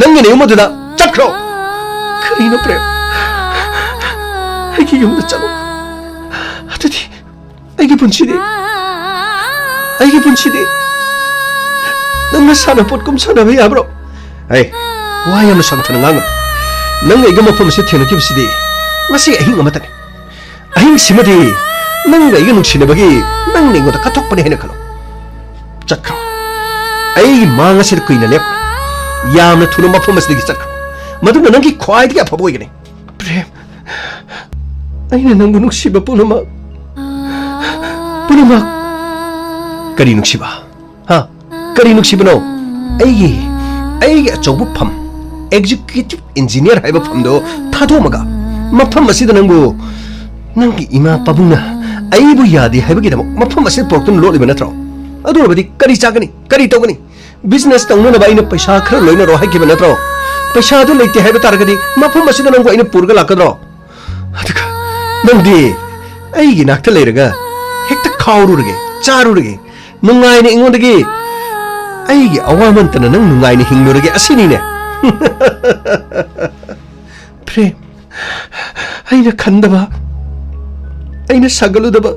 ꯅꯪꯒꯤ ꯅꯌꯨꯝ ꯑꯗꯨꯗ ꯆꯠꯈ꯭ꯔꯣ꯫ ꯀꯔꯤꯅꯣ ꯄ꯭ꯔꯦꯝ? ꯑꯩꯒꯤ ꯌꯨꯝꯗ ꯆꯠꯂꯣ꯫ ꯑꯗꯨꯗꯤ ꯑꯩꯒꯤ ꯄꯨꯟꯁꯤꯗꯤ, ꯑꯩꯒꯤ ꯄꯨꯟꯁꯤꯗꯤ ꯅꯪꯅ ꯁꯥꯟꯅꯄꯣꯠꯀꯨꯝ ꯁꯥꯟꯅꯕ ꯌꯥꯕ꯭ꯔꯣ? ꯑꯩ ꯋꯥ ꯌꯥꯝꯅ ꯁꯥꯡꯊꯅ ꯉꯥꯡꯒꯅꯨ꯫ ꯅꯪ ꯑꯩꯒ ꯃꯐꯝ ꯑꯁꯤꯗ ꯊꯦꯡꯅꯈꯤꯕꯁꯤꯗꯤ ꯉꯁꯤ ꯑꯍꯤꯡ ꯑꯃꯇꯅꯤ꯫ ꯑꯍꯤꯡꯁꯤꯃꯗꯤ ꯅꯪꯒ ꯑꯩꯒ ꯅꯨꯡꯁꯤꯅꯕꯒꯤ ꯅꯪꯅ ꯑꯩꯉꯣꯟꯗ ꯀꯠꯊꯣꯛꯄꯅꯤ ꯍꯥꯏꯅ ꯈꯜꯂꯣ꯫ ꯆꯠꯈ꯭ꯔꯣ꯫ ꯑꯩꯒꯤ ꯃꯥꯡ ꯑꯁꯤꯗ ꯀꯨꯏꯅ ꯂꯦꯞꯈ꯭ꯔꯣ꯫ ꯌꯥꯝꯅ ꯊꯨꯅ ꯃꯐꯝ ꯑꯁꯤꯗꯒꯤ ꯆꯠꯈ꯭ꯔꯣ꯫ ꯃꯗꯨꯅ ꯅꯪꯒꯤ ꯈ꯭ꯋꯥꯏꯗꯒꯤ ꯑꯐꯕ ꯑꯣꯏꯒꯅꯤ꯫ ꯄ꯭ꯔꯦꯝ, ꯑꯩꯅ ꯅꯪꯕꯨ ꯅꯨꯡꯁꯤꯕ ꯄꯨꯝꯅꯃꯛ, ꯄꯨꯝꯅꯃꯛ꯫ ꯀꯔꯤ ꯅꯨꯡꯁꯤꯕ? ꯍꯥ? ꯀꯔꯤ ꯅꯨꯡꯁꯤꯕꯅꯣ? ꯑꯩꯒꯤ, ꯑꯩꯒꯤ ꯑꯆꯧꯕ ꯐꯝ, ꯑꯦꯛꯖꯤꯀ꯭ꯌꯨꯇꯤꯚ ꯏꯟꯖꯤꯅꯤꯌꯔ ꯍꯥꯏꯕ ꯐꯝꯗꯣ ꯊꯥꯗꯣꯛꯑꯝꯃꯒ, ꯃꯐꯝ ꯑꯁꯤꯗ ꯅꯪꯕꯨ, ꯅꯪꯒꯤ ꯏꯃꯥ ꯄꯥꯕꯨꯡꯅ ꯑꯩꯕꯨ ꯌꯥꯗꯦ ꯍꯥꯏꯕꯒꯤꯗꯃꯛ ꯃꯐꯝ ꯑꯁꯤꯗ ꯄꯨꯔꯛꯇꯨꯅ ꯂꯣꯠꯂꯤꯕ ꯅꯠꯇ꯭ꯔꯣ? ꯑꯗꯨ ꯑꯣꯏꯔꯕꯗꯤ ꯀꯔꯤ ꯆꯥꯒꯅꯤ? ꯀꯔꯤ ꯇꯧꯒꯅꯤ? ꯕꯤꯖꯤꯅꯦꯁ ꯇꯧꯅꯅꯕ ꯑꯩꯅ ꯄꯩꯁꯥ ꯈꯔ ꯂꯣꯏꯅꯔꯣ ꯍꯥꯏꯈꯤꯕ ꯅꯠꯇ꯭ꯔꯣ? ꯄꯩꯁꯥꯗꯨ ꯂꯩꯇꯦ ꯍꯥꯏꯕ ꯇꯥꯔꯒꯗꯤ ꯃꯐꯝ ꯑꯁꯤꯗ ꯅꯪꯕꯨ ꯑꯩꯅ ꯄꯨꯔꯒ ꯂꯥꯛꯀꯗ꯭ꯔꯣ? ꯑꯗꯨꯒ ꯅꯪꯗꯤ ꯑꯩꯒꯤ ꯅꯥꯛꯇ ꯂꯩꯔꯒ ꯍꯦꯛꯇ ꯈꯥꯎꯔꯨꯔꯒꯦ, ꯆꯥꯔꯨꯔꯒꯦ, ꯅꯨꯡꯉꯥꯏꯅ ꯑꯩꯉꯣꯟꯗꯒꯤ ꯑꯩꯒꯤ ꯑꯋꯥꯃꯟꯇꯅ ꯅꯪ ꯅꯨꯡꯉꯥꯏꯅ ꯍꯤꯡꯂꯨꯔꯒꯦ ꯑꯁꯤꯅꯤꯅꯦ꯫ ꯄ꯭ꯔꯦꯝ, ꯑꯩꯅ ꯈꯟꯗꯕ, ꯑꯩꯅ ꯁꯥꯒꯠꯂꯨꯗꯕ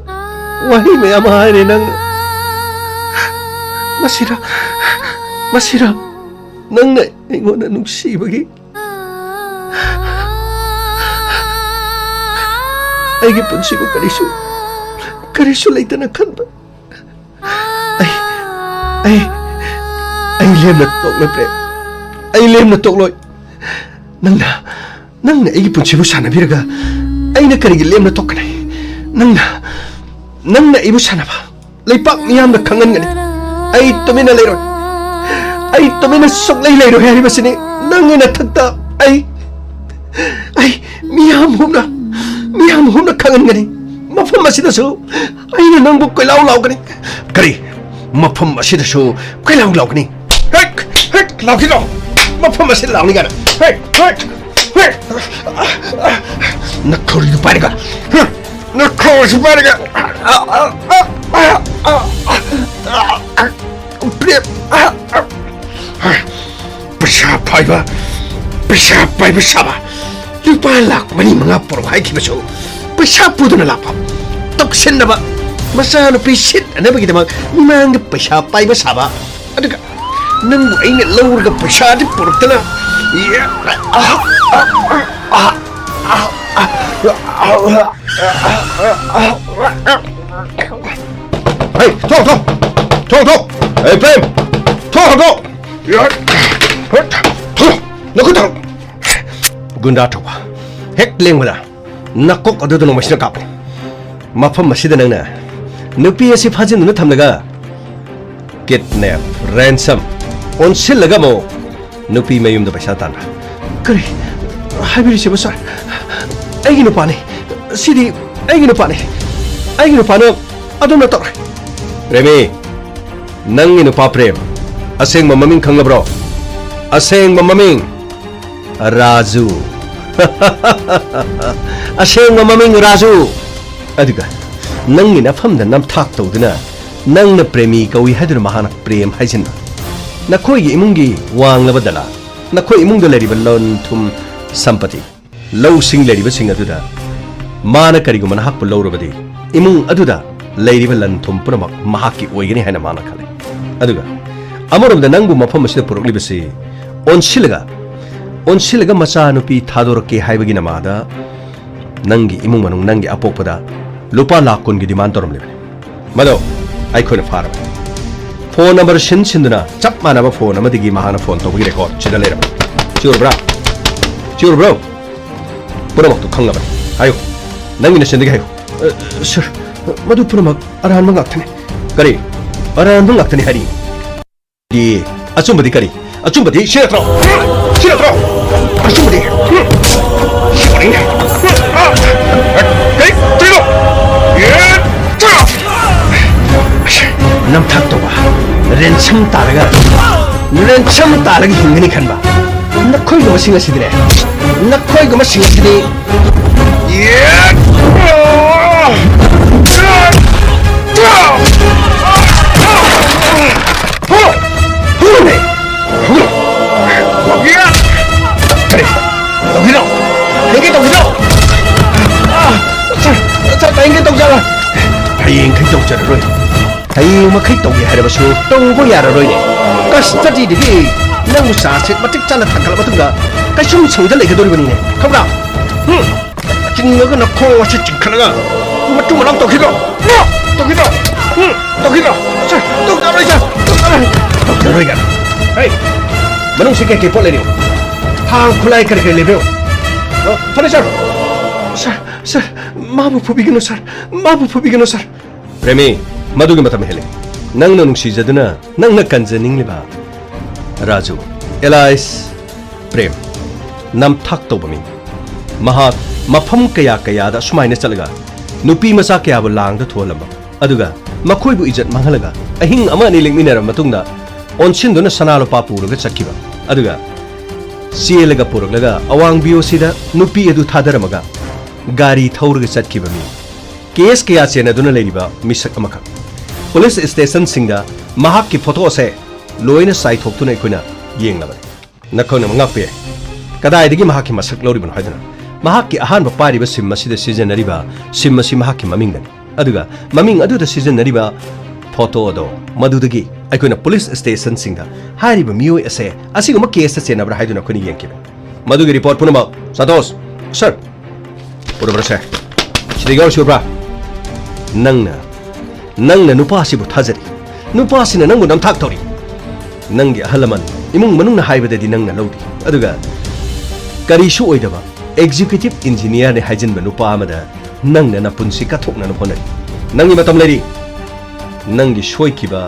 ꯋꯥꯍꯩ ꯃꯌꯥꯝ ꯍꯥꯏꯔꯦ ꯅꯪꯅ꯫ ꯃꯁꯤꯔ, ꯃꯁꯤꯔ ꯅꯪꯅ ꯑꯩꯉꯣꯟꯗ ꯅꯨꯡꯁꯤꯕꯒꯤ ꯑꯩꯒꯤ ꯄꯨꯟꯁꯤꯕꯨ ꯀꯔꯤꯁꯨ, ꯀꯔꯤꯁꯨ ꯂꯩꯇꯅ ꯈꯟꯕ꯫ ꯑꯩ, ꯑꯩ, ꯑꯩ ꯂꯦꯝꯅ ꯇꯣꯛꯂꯣꯏ, ꯄ꯭ꯔꯦꯝ꯫ ꯑꯩ ꯂꯦꯝꯅ ꯇꯣꯛꯂꯣꯏ꯫ ꯅꯪꯅ, ꯅꯪꯅ ꯑꯩꯒꯤ ꯄꯨꯟꯁꯤꯕꯨ ꯁꯥꯟꯅꯕꯤꯔꯒ ꯑꯩꯅ ꯀꯔꯤꯒꯤ ꯂꯦꯝꯅ ꯇꯣꯛꯀꯅꯤ? ꯅꯪꯅ, ꯅꯪꯅ ꯑꯩꯕꯨ ꯁꯥꯟꯅꯕ ꯂꯩꯄꯥꯛ ꯃꯤꯌꯥꯝꯅ ꯈꯪꯍꯟꯒꯅꯤ꯫ ꯑꯩ ꯇꯨꯃꯤꯟꯅ ꯂꯩꯔꯣꯏ꯫ ꯑꯩ ꯇꯨꯃꯤꯟꯅ ꯁꯨꯛꯂꯩ ꯂꯩꯔꯣꯏ ꯍꯥꯏꯔꯤꯕꯁꯤꯅꯤ꯫ ꯅꯪꯒꯤ ꯅꯊꯛꯇ ꯑꯩ, ꯑꯩ ꯃꯤꯌꯥꯝ ꯍꯨꯞꯅ, ꯃꯤꯌꯥꯝ ꯍꯨꯞꯅ ꯈꯪꯍꯟꯒꯅꯤ꯫ ꯃꯐꯝ ꯑꯁꯤꯗꯁꯨ ꯑꯩꯅ ꯅꯪꯕꯨ ꯀꯣꯏꯂꯥꯎ ꯂꯥꯎꯒꯅꯤ꯫ ꯀꯔꯤ? ꯃꯐꯝ ꯑꯁꯤꯗꯁꯨ ꯀꯣꯏꯂꯥꯎ ꯂꯥꯎꯒꯅꯤ? ꯍꯦꯛ, ꯍꯦꯛ, ꯂꯥꯎꯈꯤꯅꯣ꯫ ꯃꯐꯝ ꯑꯁꯤꯗ ꯂꯥꯎꯅꯤ ꯀꯥꯏꯅ꯫ ꯍꯦꯛ, ꯍꯦꯛ, ꯍꯦꯛ꯫ ꯅꯈꯧꯔꯤꯗꯨ ꯄꯥꯏꯔꯒ꯫ ꯅꯈꯧꯔꯤꯁꯨ ꯄꯥꯏꯔꯒ꯫ ꯄ꯭ꯔꯦꯝ꯫ ꯄꯩꯁꯥ ꯄꯥꯏꯕ, ꯄꯩꯁꯥ ꯄꯥꯏꯕ ꯁꯥꯕ꯫ ꯂꯨꯄꯥ ꯂꯥꯈ ꯃꯔꯤ ꯃꯉꯥ ꯄꯨꯔꯛꯎ ꯍꯥꯏꯈꯤꯕꯁꯨ ꯄꯩꯁꯥ ꯄꯨꯗꯨꯅ ꯂꯥꯛꯄ꯫ ꯇꯧꯁꯤꯟꯅꯕ, ꯃꯆꯥꯅꯨꯄꯤ ꯁꯤꯠꯅꯅꯕꯒꯤꯗꯃꯛ ꯃꯤꯃꯥꯡꯗ ꯄꯩꯁꯥ ꯄꯥꯏꯕ ꯁꯥꯕ꯫ ꯑꯗꯨꯒ ꯅꯪꯕꯨ ꯑꯩꯅ ꯂꯧꯔꯒ ꯄꯩꯁꯥꯗꯤ ꯄꯨꯔꯛꯇꯅ꯫ ꯍꯩ, ꯊꯣꯛ, ꯊꯣꯛ, ꯊꯣꯛ, ꯊꯣꯛ꯫ ꯍꯩ, ꯄ꯭ꯔꯦꯝ꯫ ꯊꯣꯛꯑꯣ, ꯊꯣꯛꯑꯣ! ꯊꯣꯛꯑꯣ! ꯅꯈꯨꯠ ꯊꯥꯡ! ꯒꯨꯟꯗꯥ ꯊꯧꯕ, ꯍꯦꯛ ꯂꯦꯡꯕꯗ ꯅꯀꯣꯛ ꯑꯗꯨꯗ ꯅꯣꯡꯃꯩꯁꯤꯅ ꯀꯥꯞꯄꯅꯤ꯫ ꯃꯐꯝ ꯑꯁꯤꯗ ꯅꯪꯅ ꯅꯨꯄꯤ ꯑꯁꯤ ꯐꯥꯖꯤꯟꯗꯨꯅ ꯊꯝꯂꯒ ꯀꯤꯗꯅꯦꯞ, ꯔꯦꯟꯁꯝ, ꯑꯣꯟꯁꯤꯜꯂꯒ ꯑꯃꯨꯛ ꯅꯨꯄꯤ ꯃꯌꯨꯝꯗ ꯄꯩꯁꯥ ꯇꯥꯟꯕ꯫ ꯀꯔꯤ? ꯍꯥꯏꯕꯤꯔꯤꯁꯤꯕꯨ, ꯁꯥꯔ? ꯑꯩꯒꯤ ꯅꯨꯄꯥꯅꯤ꯫ ꯁꯤꯗꯤ ꯑꯩꯒꯤ ꯅꯨꯄꯥꯅꯤ꯫ ꯑꯩꯒꯤ ꯅꯨꯄꯥꯅ ꯑꯗꯨꯝꯅ ꯇꯧꯔꯣꯏ꯫ ꯔꯦꯃꯤ, ꯅꯪꯒꯤ ꯅꯨꯄꯥ ꯄ꯭ꯔꯦꯝ, ꯑꯁꯦꯡꯕ ꯃꯃꯤꯡ ꯈꯪꯂꯕ꯭ꯔꯣ? ꯑꯁꯦꯡꯕ ꯃꯃꯤꯡ ꯔꯥꯖꯨ꯫ ꯑꯁꯦꯡꯕ ꯃꯃꯤꯡ ꯔꯥꯖꯨ꯫ ꯑꯗꯨꯒ ꯅꯪꯒꯤ ꯅꯐꯝꯗ ꯅꯝꯊꯥꯛ ꯇꯧꯗꯨꯅ ꯅꯪꯅ ꯄ꯭ꯔꯦꯃꯤ ꯀꯧꯏ ꯍꯥꯏꯗꯨꯅ ꯃꯍꯥꯛꯅ ꯄ꯭ꯔꯦꯝ ꯍꯥꯏꯖꯤꯟꯕ꯫ ꯅꯈꯣꯏꯒꯤ ꯏꯃꯨꯡꯒꯤ ꯋꯥꯡꯂꯕ ꯗꯂꯥꯜ, ꯅꯈꯣꯏ ꯏꯃꯨꯡꯗ ꯂꯩꯔꯤꯕ ꯂꯟ ꯊꯨꯝ ꯁꯝꯄꯇꯤ, ꯂꯧꯁꯤꯡ ꯂꯩꯔꯤꯕꯁꯤꯡ ꯑꯗꯨꯗ ꯃꯥꯅ ꯀꯔꯤꯒꯨꯝꯕ ꯅꯍꯥꯛꯄꯨ ꯂꯧꯔꯕꯗꯤ, ꯏꯃꯨꯡ ꯑꯗꯨꯗ ꯂꯩꯔꯤꯕ ꯂꯟ ꯊꯨꯝ ꯄꯨꯝꯅꯃꯛ ꯃꯍꯥꯛꯀꯤ ꯑꯣꯏꯒꯅꯤ ꯍꯥꯏꯅ ꯃꯥꯅ ꯈꯜꯂꯤ꯫ ꯑꯗꯨꯒ ꯑꯃꯔꯣꯝꯗ ꯅꯪꯕꯨ ꯃꯐꯝ ꯑꯁꯤꯗ ꯄꯨꯔꯛꯂꯤꯕꯁꯤ ꯑꯣꯟꯁꯤꯜꯂꯒ, ꯑꯣꯟꯁꯤꯜꯂꯒ ꯃꯆꯥꯅꯨꯄꯤ ꯊꯥꯗꯣꯔꯛꯀꯦ ꯍꯥꯏꯕꯒꯤ ꯅꯃꯥꯗ ꯅꯪꯒꯤ ꯏꯃꯨꯡ ꯃꯅꯨꯡ, ꯅꯪꯒꯤ ꯑꯄꯣꯛꯄꯗ ꯂꯨꯄꯥ ꯂꯥꯈ ꯀꯨꯟꯒꯤ ꯗꯤꯃꯥꯟ ꯇꯧꯔꯝꯂꯤꯕꯅꯤ꯫ ꯃꯗꯣ ꯑꯩꯈꯣꯏꯅ ꯐꯥꯔꯕꯅꯤ꯫ ꯐꯣꯟ ꯅꯝꯕꯔ ꯁꯤꯟ ꯁꯤꯟꯗꯨꯅ ꯆꯞ ꯃꯥꯟꯅꯕ ꯐꯣꯟ ꯑꯃꯗꯒꯤ ꯃꯍꯥꯛꯅ ꯐꯣꯟ ꯇꯧꯕꯒꯤ ꯔꯦꯀꯣꯔꯗ ꯁꯤꯗ ꯂꯩꯔꯕꯅꯤ꯫ ꯆꯨꯔꯕ꯭ꯔꯥ? ꯆꯨꯔꯕ꯭ꯔꯣ? ꯄꯨꯝꯅꯃꯛꯇꯨ ꯈꯪꯂꯕꯅꯤ꯫ ꯍꯥꯏꯌꯨ꯫ ꯅꯪꯒꯤ ꯅꯆꯤꯟꯗꯒꯤ ꯍꯥꯏꯌꯨ꯫ ꯑ, ꯁꯥꯔ, ꯃꯗꯨ ꯄꯨꯝꯅꯃꯛ ꯑꯔꯥꯟꯕ ꯉꯥꯛꯇꯅꯤ꯫ ꯀꯔꯤ? ꯑꯔꯥꯟꯕ ꯉꯥꯛꯇꯅꯤ ꯍꯥꯏꯔꯤ? ꯗꯤ, ꯑꯆꯨꯝꯕꯗꯤ ꯀꯔꯤ? ꯑꯆꯨꯝꯕꯗꯤ ꯁꯤ ꯅꯠꯇ꯭ꯔꯣ? ꯁꯤ ꯅꯠꯇ꯭ꯔꯣ? ꯑꯆꯨꯝꯕꯗꯤ ꯁꯤ ꯋꯥꯔꯤꯅꯦ꯫ ꯀꯔꯤ? ꯀꯔꯤꯅꯣ? ꯅꯝꯊꯥꯛ ꯇꯧꯕ, ꯔꯦꯟꯁꯝ ꯇꯥꯔꯒ, ꯔꯦꯟꯁꯝ ꯇꯥꯔꯒ ꯍꯤꯡꯒꯅꯤ ꯈꯟꯕ ꯅꯈꯣꯏꯒꯨꯝꯕꯁꯤꯡ ꯑꯁꯤꯗꯤꯅꯦ, ꯅꯈꯣꯏꯒꯨꯝꯕꯁꯤꯡ ꯑꯁꯤꯗꯤ꯫ ꯀꯔꯤ? ꯇꯧꯈꯤꯅꯣ? ꯍꯌꯦꯡꯒꯤ ꯇꯧꯈꯤꯅꯣ? ꯑꯥ, ꯁꯥꯔ, ꯁꯥꯔ, ꯍꯌꯦꯡꯒꯤ ꯇꯧꯖꯔꯣꯏ꯫ ꯍꯌꯦꯡꯈꯩ ꯇꯧꯖꯔꯔꯣꯏ꯫ ꯍꯌꯦꯡ ꯃꯈꯩ ꯇꯧꯒꯦ ꯍꯥꯏꯔꯕꯁꯨ ꯇꯧꯕ ꯌꯥꯔꯔꯣꯏꯅꯦ꯫ ꯀꯁꯇꯗꯤꯗꯒꯤ ꯅꯪꯕꯨ ꯆꯥꯔꯖꯁꯤꯠ ꯃꯇꯤꯛ ꯆꯥꯅ ꯊꯥꯡꯒꯠꯂ ꯃꯇꯨꯡꯗ ꯀꯩꯁꯨꯝ ꯁꯪꯗ ꯂꯩꯒꯗꯧꯔꯤꯕꯅꯤꯅꯦ, ꯈꯪꯕ꯭ꯔꯥ? ꯍꯨꯝ! ꯆꯤꯡꯉꯒ ꯅꯈꯣꯡ ꯑꯁꯤ ꯆꯤꯡꯈꯠꯂꯒ ꯃꯇꯨ ꯃꯅꯥꯎ ꯇꯧꯈꯤꯗ꯭ꯔꯣ? ꯇꯧꯈꯤꯗ꯭ꯔꯣ? ꯍꯨꯝ! ꯇꯧꯈꯤꯗ꯭ꯔꯣ? ꯁꯦ, ꯇꯧꯖꯔꯣꯏ, ꯁꯦ, ꯇꯧꯖꯔꯣꯏ꯫ ꯅꯣꯏꯒ꯫ ꯍꯦ! ꯃꯅꯨꯡꯁꯤ ꯀꯩꯀꯩ ꯄꯣꯠ ꯂꯩꯔꯤꯅꯣ? ꯊꯥꯡ, ꯈꯨꯠꯂꯥꯏ ꯀꯔꯤ ꯀꯔꯤ ꯂꯩꯕ꯭ꯔꯣ? ꯑ, ꯐꯔꯦ, ꯁꯥꯔ꯫ ꯁꯥꯔ, ꯁꯥꯔ, ꯃꯥꯕꯨ ꯐꯨꯕꯤꯒꯅꯨ, ꯁꯥꯔ꯫ ꯃꯥꯕꯨ ꯐꯨꯕꯤꯒꯅꯨ, ꯁꯥꯔ꯫ ꯄ꯭ꯔꯦꯃꯤ, ꯃꯗꯨꯒꯤ ꯃꯇꯝ ꯍꯦꯜꯂꯦ꯫ ꯅꯪꯅ ꯅꯨꯡꯁꯤꯖꯗꯨꯅ, ꯅꯪꯅ ꯀꯟꯖꯅꯤꯡꯂꯤꯕ ꯔꯥꯖꯨ, alias ꯄ꯭ꯔꯦꯝ, ꯅꯝꯊꯥꯛ ꯇꯧꯕ ꯃꯤ꯫ ꯃꯍꯥꯛ ꯃꯐꯝ ꯀꯌꯥ ꯀꯌꯥꯗ ꯑꯁꯨꯃꯥꯏꯅ ꯆꯠꯂꯒ ꯅꯨꯄꯤ ꯃꯆꯥ ꯀꯌꯥꯕꯨ ꯂꯥꯡꯗ ꯊꯣꯛꯍꯜꯂꯝꯕ, ꯑꯗꯨꯒ ꯃꯈꯣꯏꯕꯨ ꯏꯖꯠ ꯃꯥꯡꯍꯜꯂꯒ ꯑꯍꯤꯡ ꯑꯃ ꯑꯅꯤ ꯂꯦꯛꯃꯤꯟꯅꯔꯕ ꯃꯇꯨꯡꯗ ꯑꯣꯟꯁꯤꯟꯗꯨꯅ ꯁꯅꯥ ꯂꯨꯄꯥ ꯄꯨꯔꯒ ꯆꯠꯈꯤꯕ, ꯑꯗꯨꯒ ꯆꯦꯜꯂꯒ ꯄꯨꯔꯛꯂꯒ ꯑꯋꯥꯡ ꯕꯤ ꯑꯣ ꯁꯤꯗ ꯅꯨꯄꯤ ꯑꯗꯨ ꯊꯥꯗꯔꯝꯃꯒ ꯒꯥꯔꯤ ꯊꯧꯔꯒ ꯆꯠꯈꯤꯕ ꯃꯤ꯫ ꯀꯦꯁ ꯀꯌꯥ ꯆꯦꯟꯅꯗꯨꯅ ꯂꯩꯔꯤꯕ ꯃꯤꯁꯛ ꯑꯃꯈꯛ꯫ ꯄꯨꯂꯤꯁ ꯁ꯭ꯇꯦꯁꯟꯁꯤꯡꯗ ꯃꯍꯥꯛꯀꯤ ꯐꯣꯇꯣ ꯑꯁꯦ ꯂꯣꯏꯅ ꯆꯥꯏꯊꯣꯛꯇꯨꯅ ꯑꯩꯈꯣꯏꯅ ꯌꯦꯡꯂꯕꯅꯤ꯫ ꯅꯈꯣꯏꯅ ꯉꯥꯛꯄ ꯌꯥꯏ꯫ ꯀꯗꯥꯏꯗꯒꯤ ꯃꯍꯥꯛꯀꯤ ꯃꯁꯛ ꯂꯧꯔꯤꯕꯅꯣ ꯍꯥꯏꯗꯨꯅ? ꯃꯍꯥꯛꯀꯤ ꯑꯍꯥꯟꯕ ꯄꯥꯏꯔꯤꯕ ꯁꯤꯝ ꯑꯁꯤꯗ ꯁꯤꯖꯤꯟꯅꯔꯤꯕ ꯁꯤꯝ ꯑꯁꯤ ꯃꯍꯥꯛꯀꯤ ꯃꯃꯤꯡꯗꯅꯤ꯫ ꯑꯗꯨꯒ ꯃꯃꯤꯡ ꯑꯗꯨꯗ ꯁꯤꯖꯤꯟꯅꯔꯤꯕ ꯐꯣꯇꯣ ꯑꯗꯣ, ꯃꯗꯨꯗꯒꯤ ꯑꯩꯈꯣꯏꯅ ꯄꯨꯂꯤꯁ ꯁ꯭ꯇꯦꯁꯟꯁꯤꯡꯗ ꯍꯥꯏꯔꯤꯕ ꯃꯤꯑꯣꯏ ꯑꯁꯦ ꯑꯁꯤꯒꯨꯝꯕ ꯀꯦꯁꯇ ꯆꯦꯟꯅꯕ꯭ꯔꯥ ꯍꯥꯏꯗꯨꯅ ꯑꯩꯈꯣꯏꯅ ꯌꯦꯡꯈꯤꯕꯅꯤ꯫ ꯃꯗꯨꯒꯤ ꯔꯤꯄꯣꯔꯠ ꯄꯨꯝꯅꯃꯛ, ꯁꯟꯇꯣꯁ, ꯁꯔ, ꯎꯔꯕ꯭ꯔꯥ ꯁꯦ? ꯁꯤꯗꯒꯤ ꯑꯣꯏꯔꯁꯨ ꯎꯕ꯭ꯔꯥ? ꯅꯪꯅ, ꯅꯪꯅ ꯅꯨꯄꯥꯁꯤꯕꯨ ꯊꯥꯖꯔꯤ꯫ ꯅꯨꯄꯥꯁꯤꯅ ꯅꯪꯕꯨ ꯅꯝꯊꯥꯛ ꯇꯧꯔꯤ꯫ ꯅꯪꯒꯤ ꯑꯍꯜ ꯂꯃꯟ, ꯏꯃꯨꯡ ꯃꯅꯨꯡꯅ ꯍꯥꯏꯕꯗꯗꯤ ꯅꯪꯅ ꯂꯧꯗꯦ꯫ ꯑꯗꯨꯒ ꯀꯔꯤꯁꯨ ꯑꯣꯏꯗꯕ ꯑꯦꯛꯖꯤꯀ꯭ꯌꯨꯇꯤꯚ ꯏꯟꯖꯤꯅꯤꯌꯔꯅꯤ ꯍꯥꯏꯖꯤꯟꯕ ꯅꯨꯄꯥ ꯑꯃꯗ ꯅꯪꯅ ꯅꯄꯨꯟꯁꯤ ꯀꯠꯊꯣꯛꯅꯅꯕ ꯍꯣꯠꯅꯔꯤ꯫ ꯅꯪꯒꯤ ꯃꯇꯝ ꯂꯩꯔꯤ꯫ ꯅꯪꯒꯤ ꯁꯣꯏꯈꯤꯕ,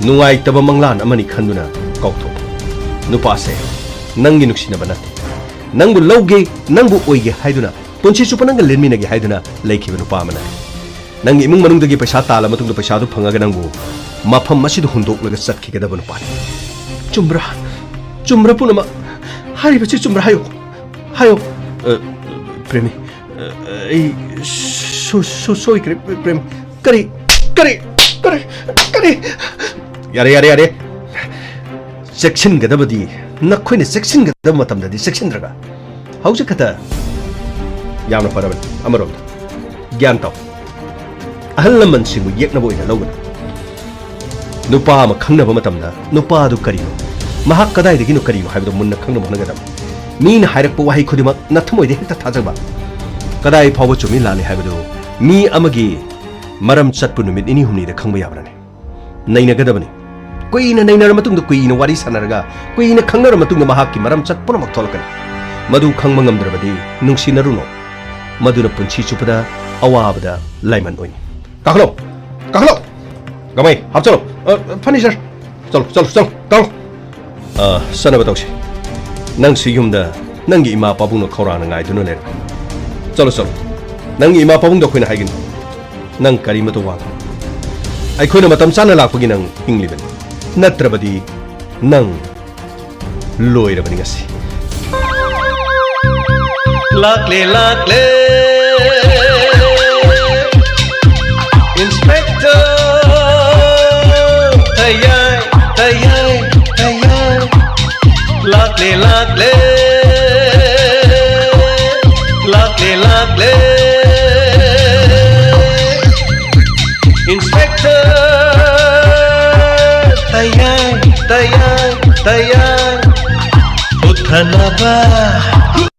ꯅꯨꯡꯉꯥꯏꯇꯕ ꯃꯪꯂꯥꯟ ꯑꯃꯅꯤ ꯈꯟꯗꯨꯅ ꯀꯥꯎꯊꯣꯛꯎ꯫ ꯅꯨꯄꯥꯁꯦ ꯅꯪꯒꯤ ꯅꯨꯡꯁꯤꯅꯕ ꯅꯠꯇꯦ꯫ ꯅꯪꯕꯨ ꯂꯧꯒꯦ, ꯅꯪꯕꯨ ꯑꯣꯏꯒꯦ ꯍꯥꯏꯗꯨꯅ, ꯄꯨꯟꯁꯤ ꯆꯨꯞꯄ ꯅꯪꯒ ꯂꯦꯟꯃꯤꯟꯅꯒꯦ ꯍꯥꯏꯗꯨꯅ ꯂꯩꯈꯤꯕ ꯅꯨꯄꯥ ꯑꯃꯅ꯫ ꯅꯪꯒꯤ ꯏꯃꯨꯡ ꯃꯅꯨꯡꯗꯒꯤ ꯄꯩꯁꯥ ꯇꯥꯜꯂ ꯃꯇꯨꯡꯗ ꯄꯩꯁꯥꯗꯨ ꯐꯪꯉꯒ ꯅꯪꯕꯨ ꯃꯐꯝ ꯑꯁꯤꯗ ꯍꯨꯟꯗꯣꯛꯂꯒ ꯆꯠꯈꯤꯒꯗꯕ ꯅꯨꯄꯥꯅꯤ꯫ ꯆꯨꯝꯕ꯭ꯔꯥ? ꯆꯨꯝꯕ꯭ꯔꯥ ꯄꯨꯝꯅꯃꯛ? ꯍꯥꯏꯔꯤꯕꯁꯤ ꯆꯨꯝꯕ꯭ꯔꯥ? ꯍꯥꯏꯌꯨ꯫ ꯍꯥꯏꯌꯨ꯫ ꯑ, ꯄ꯭ꯔꯦꯃꯤ, ꯑ, ꯑꯩ ꯁꯣ-, ꯁꯣ-, ꯁꯣꯏꯈ꯭ꯔꯦ, ꯄ꯭ꯔꯦꯝ꯫ ꯀꯔꯤ? ꯀꯔꯤ? ꯀꯔꯤ? ꯀꯔꯤ? ꯌꯥꯔꯦ, ꯌꯥꯔꯦ, ꯌꯥꯔꯦ꯫ ꯆꯦꯛꯁꯤꯟꯒꯗꯕꯗꯤ, ꯅꯈꯣꯏꯅ ꯆꯦꯛꯁꯤꯟꯒꯗꯕ ꯃꯇꯝꯗꯗꯤ ꯆꯦꯛꯁꯤꯟꯗ꯭ꯔꯒ, ꯍꯧꯖꯤꯛ ꯈꯛꯇ꯫ ꯌꯥꯝꯅ ꯐꯔꯕꯅꯤ꯫ ꯑꯃꯔꯣꯝꯗ ꯒ꯭ꯌꯥꯟ ꯇꯥꯎ꯫ ꯑꯍꯜ ꯂꯃꯟꯁꯤꯡꯕꯨ ꯌꯦꯛꯅꯕ ꯑꯣꯏꯅ ꯂꯧꯒꯅꯨ꯫ ꯅꯨꯄꯥ ꯑꯃ ꯈꯪꯅꯕ ꯃꯇꯝꯗ ꯅꯨꯄꯥ ꯑꯗꯨ ꯀꯔꯤꯅꯣ, ꯃꯍꯥꯛ ꯀꯗꯥꯏꯗꯒꯤꯅꯣ, ꯀꯔꯤꯅꯣ ꯍꯥꯏꯕꯗꯨ ꯃꯨꯟꯅ ꯈꯪꯅꯕ ꯍꯣꯠꯅꯒꯗꯕꯅꯤ꯫ ꯃꯤꯅ ꯍꯥꯏꯔꯛꯄ ꯋꯥꯍꯩ ꯈꯨꯗꯤꯡꯃꯛ ꯅꯊꯃꯣꯏꯗ ꯍꯦꯛꯇ ꯊꯥꯖꯕ꯫ ꯀꯗꯥꯏ ꯐꯥꯎꯕ ꯆꯨꯝꯃꯤ ꯂꯥꯜꯂꯤ ꯍꯥꯏꯕꯗꯨ ꯃꯤ ꯑꯃꯒꯤ ꯃꯔꯝ ꯆꯠꯄꯨ ꯅꯨꯃꯤꯠ ꯅꯤꯅꯤ ꯍꯨꯝꯅꯤꯗ ꯈꯪꯕ ꯌꯥꯕ꯭ꯔꯅꯦ? ꯅꯩꯅꯒꯗꯕꯅꯤ꯫ ꯀꯨꯏꯅ ꯅꯩꯅꯔ ꯃꯇꯨꯡꯗ, ꯀꯨꯏꯅ ꯋꯥꯔꯤ ꯁꯥꯟꯅꯔꯒ, ꯀꯨꯏꯅ ꯈꯪꯅꯔ ꯃꯇꯨꯡꯗ ꯃꯍꯥꯛꯀꯤ ꯃꯔꯝ ꯆꯠ ꯄꯨꯝꯅꯃꯛ ꯊꯣꯛꯂꯛꯀꯅꯤ꯫ ꯃꯗꯨ ꯈꯪꯕ ꯉꯝꯗ꯭ꯔꯕꯗꯤ ꯅꯨꯡꯁꯤꯅꯔꯨꯅꯨ꯫ ꯃꯗꯨꯅ ꯄꯨꯟꯁꯤ ꯆꯨꯞꯄꯗ ꯑꯋꯥꯕꯗ ꯂꯥꯏꯃꯟ ꯑꯣꯏꯅꯤ꯫ ꯀꯥꯈꯠꯂꯣ! ꯀꯥꯈꯠꯂꯣ! ꯒꯃꯩ, ꯍꯥꯞꯆꯜꯂꯣ꯫ ꯑ, ꯐꯅꯤ, ꯁꯥꯔ꯫ ꯆꯠꯂꯣ, ꯆꯠꯂꯣ, ꯆꯠꯂꯣ, ꯀꯥꯈꯠꯂꯣ꯫ ꯑ, ꯆꯠꯅꯕ ꯇꯧꯁꯤ꯫ ꯅꯪꯁꯨ ꯌꯨꯝꯗ ꯅꯪꯒꯤ ꯏꯃꯥ ꯄꯥꯕꯨꯡꯅ ꯈꯧꯔꯥꯡꯅ ꯉꯥꯏꯗꯨꯅ ꯂꯩꯔꯝꯃꯤ꯫ ꯆꯠꯂꯣ, ꯆꯠꯂꯣ꯫ ꯅꯪꯒꯤ ꯏꯃꯥ ꯄꯥꯕꯨꯡꯗ ꯑꯩꯈꯣꯏꯅ ꯍꯥꯏꯒꯅꯤ꯫ ꯅꯪ ꯀꯔꯤꯃꯇ ꯋꯥꯒꯅꯨ꯫ ꯑꯩꯈꯣꯏꯅ ꯃꯇꯝ ꯆꯥꯅ ꯂꯥꯛꯄꯒꯤ ꯅꯪ ꯍꯤꯡꯂꯤꯕꯅꯤ꯫ ꯅꯠꯇ꯭ꯔꯕꯗꯤ ꯅꯪ ꯂꯣꯏꯔꯕꯅꯤ ꯉꯁꯤ꯫ ꯂꯥꯛꯂꯦ, ꯂꯥꯛꯂꯦ꯫ Inspector ꯇꯌꯥꯏ, ꯇꯌꯥꯏ, ꯇꯌꯥꯏ꯫ ꯂꯥꯛꯂꯦ, ꯂꯥꯛꯂꯦ꯫ ꯂꯥꯛꯂꯦ, ꯂꯥꯛꯂꯦ꯫ Inspector ꯇꯌꯥꯏ, ꯇꯌꯥꯏ, ꯇꯌꯥꯏ꯫ ꯍꯨꯠꯊꯅꯕ꯫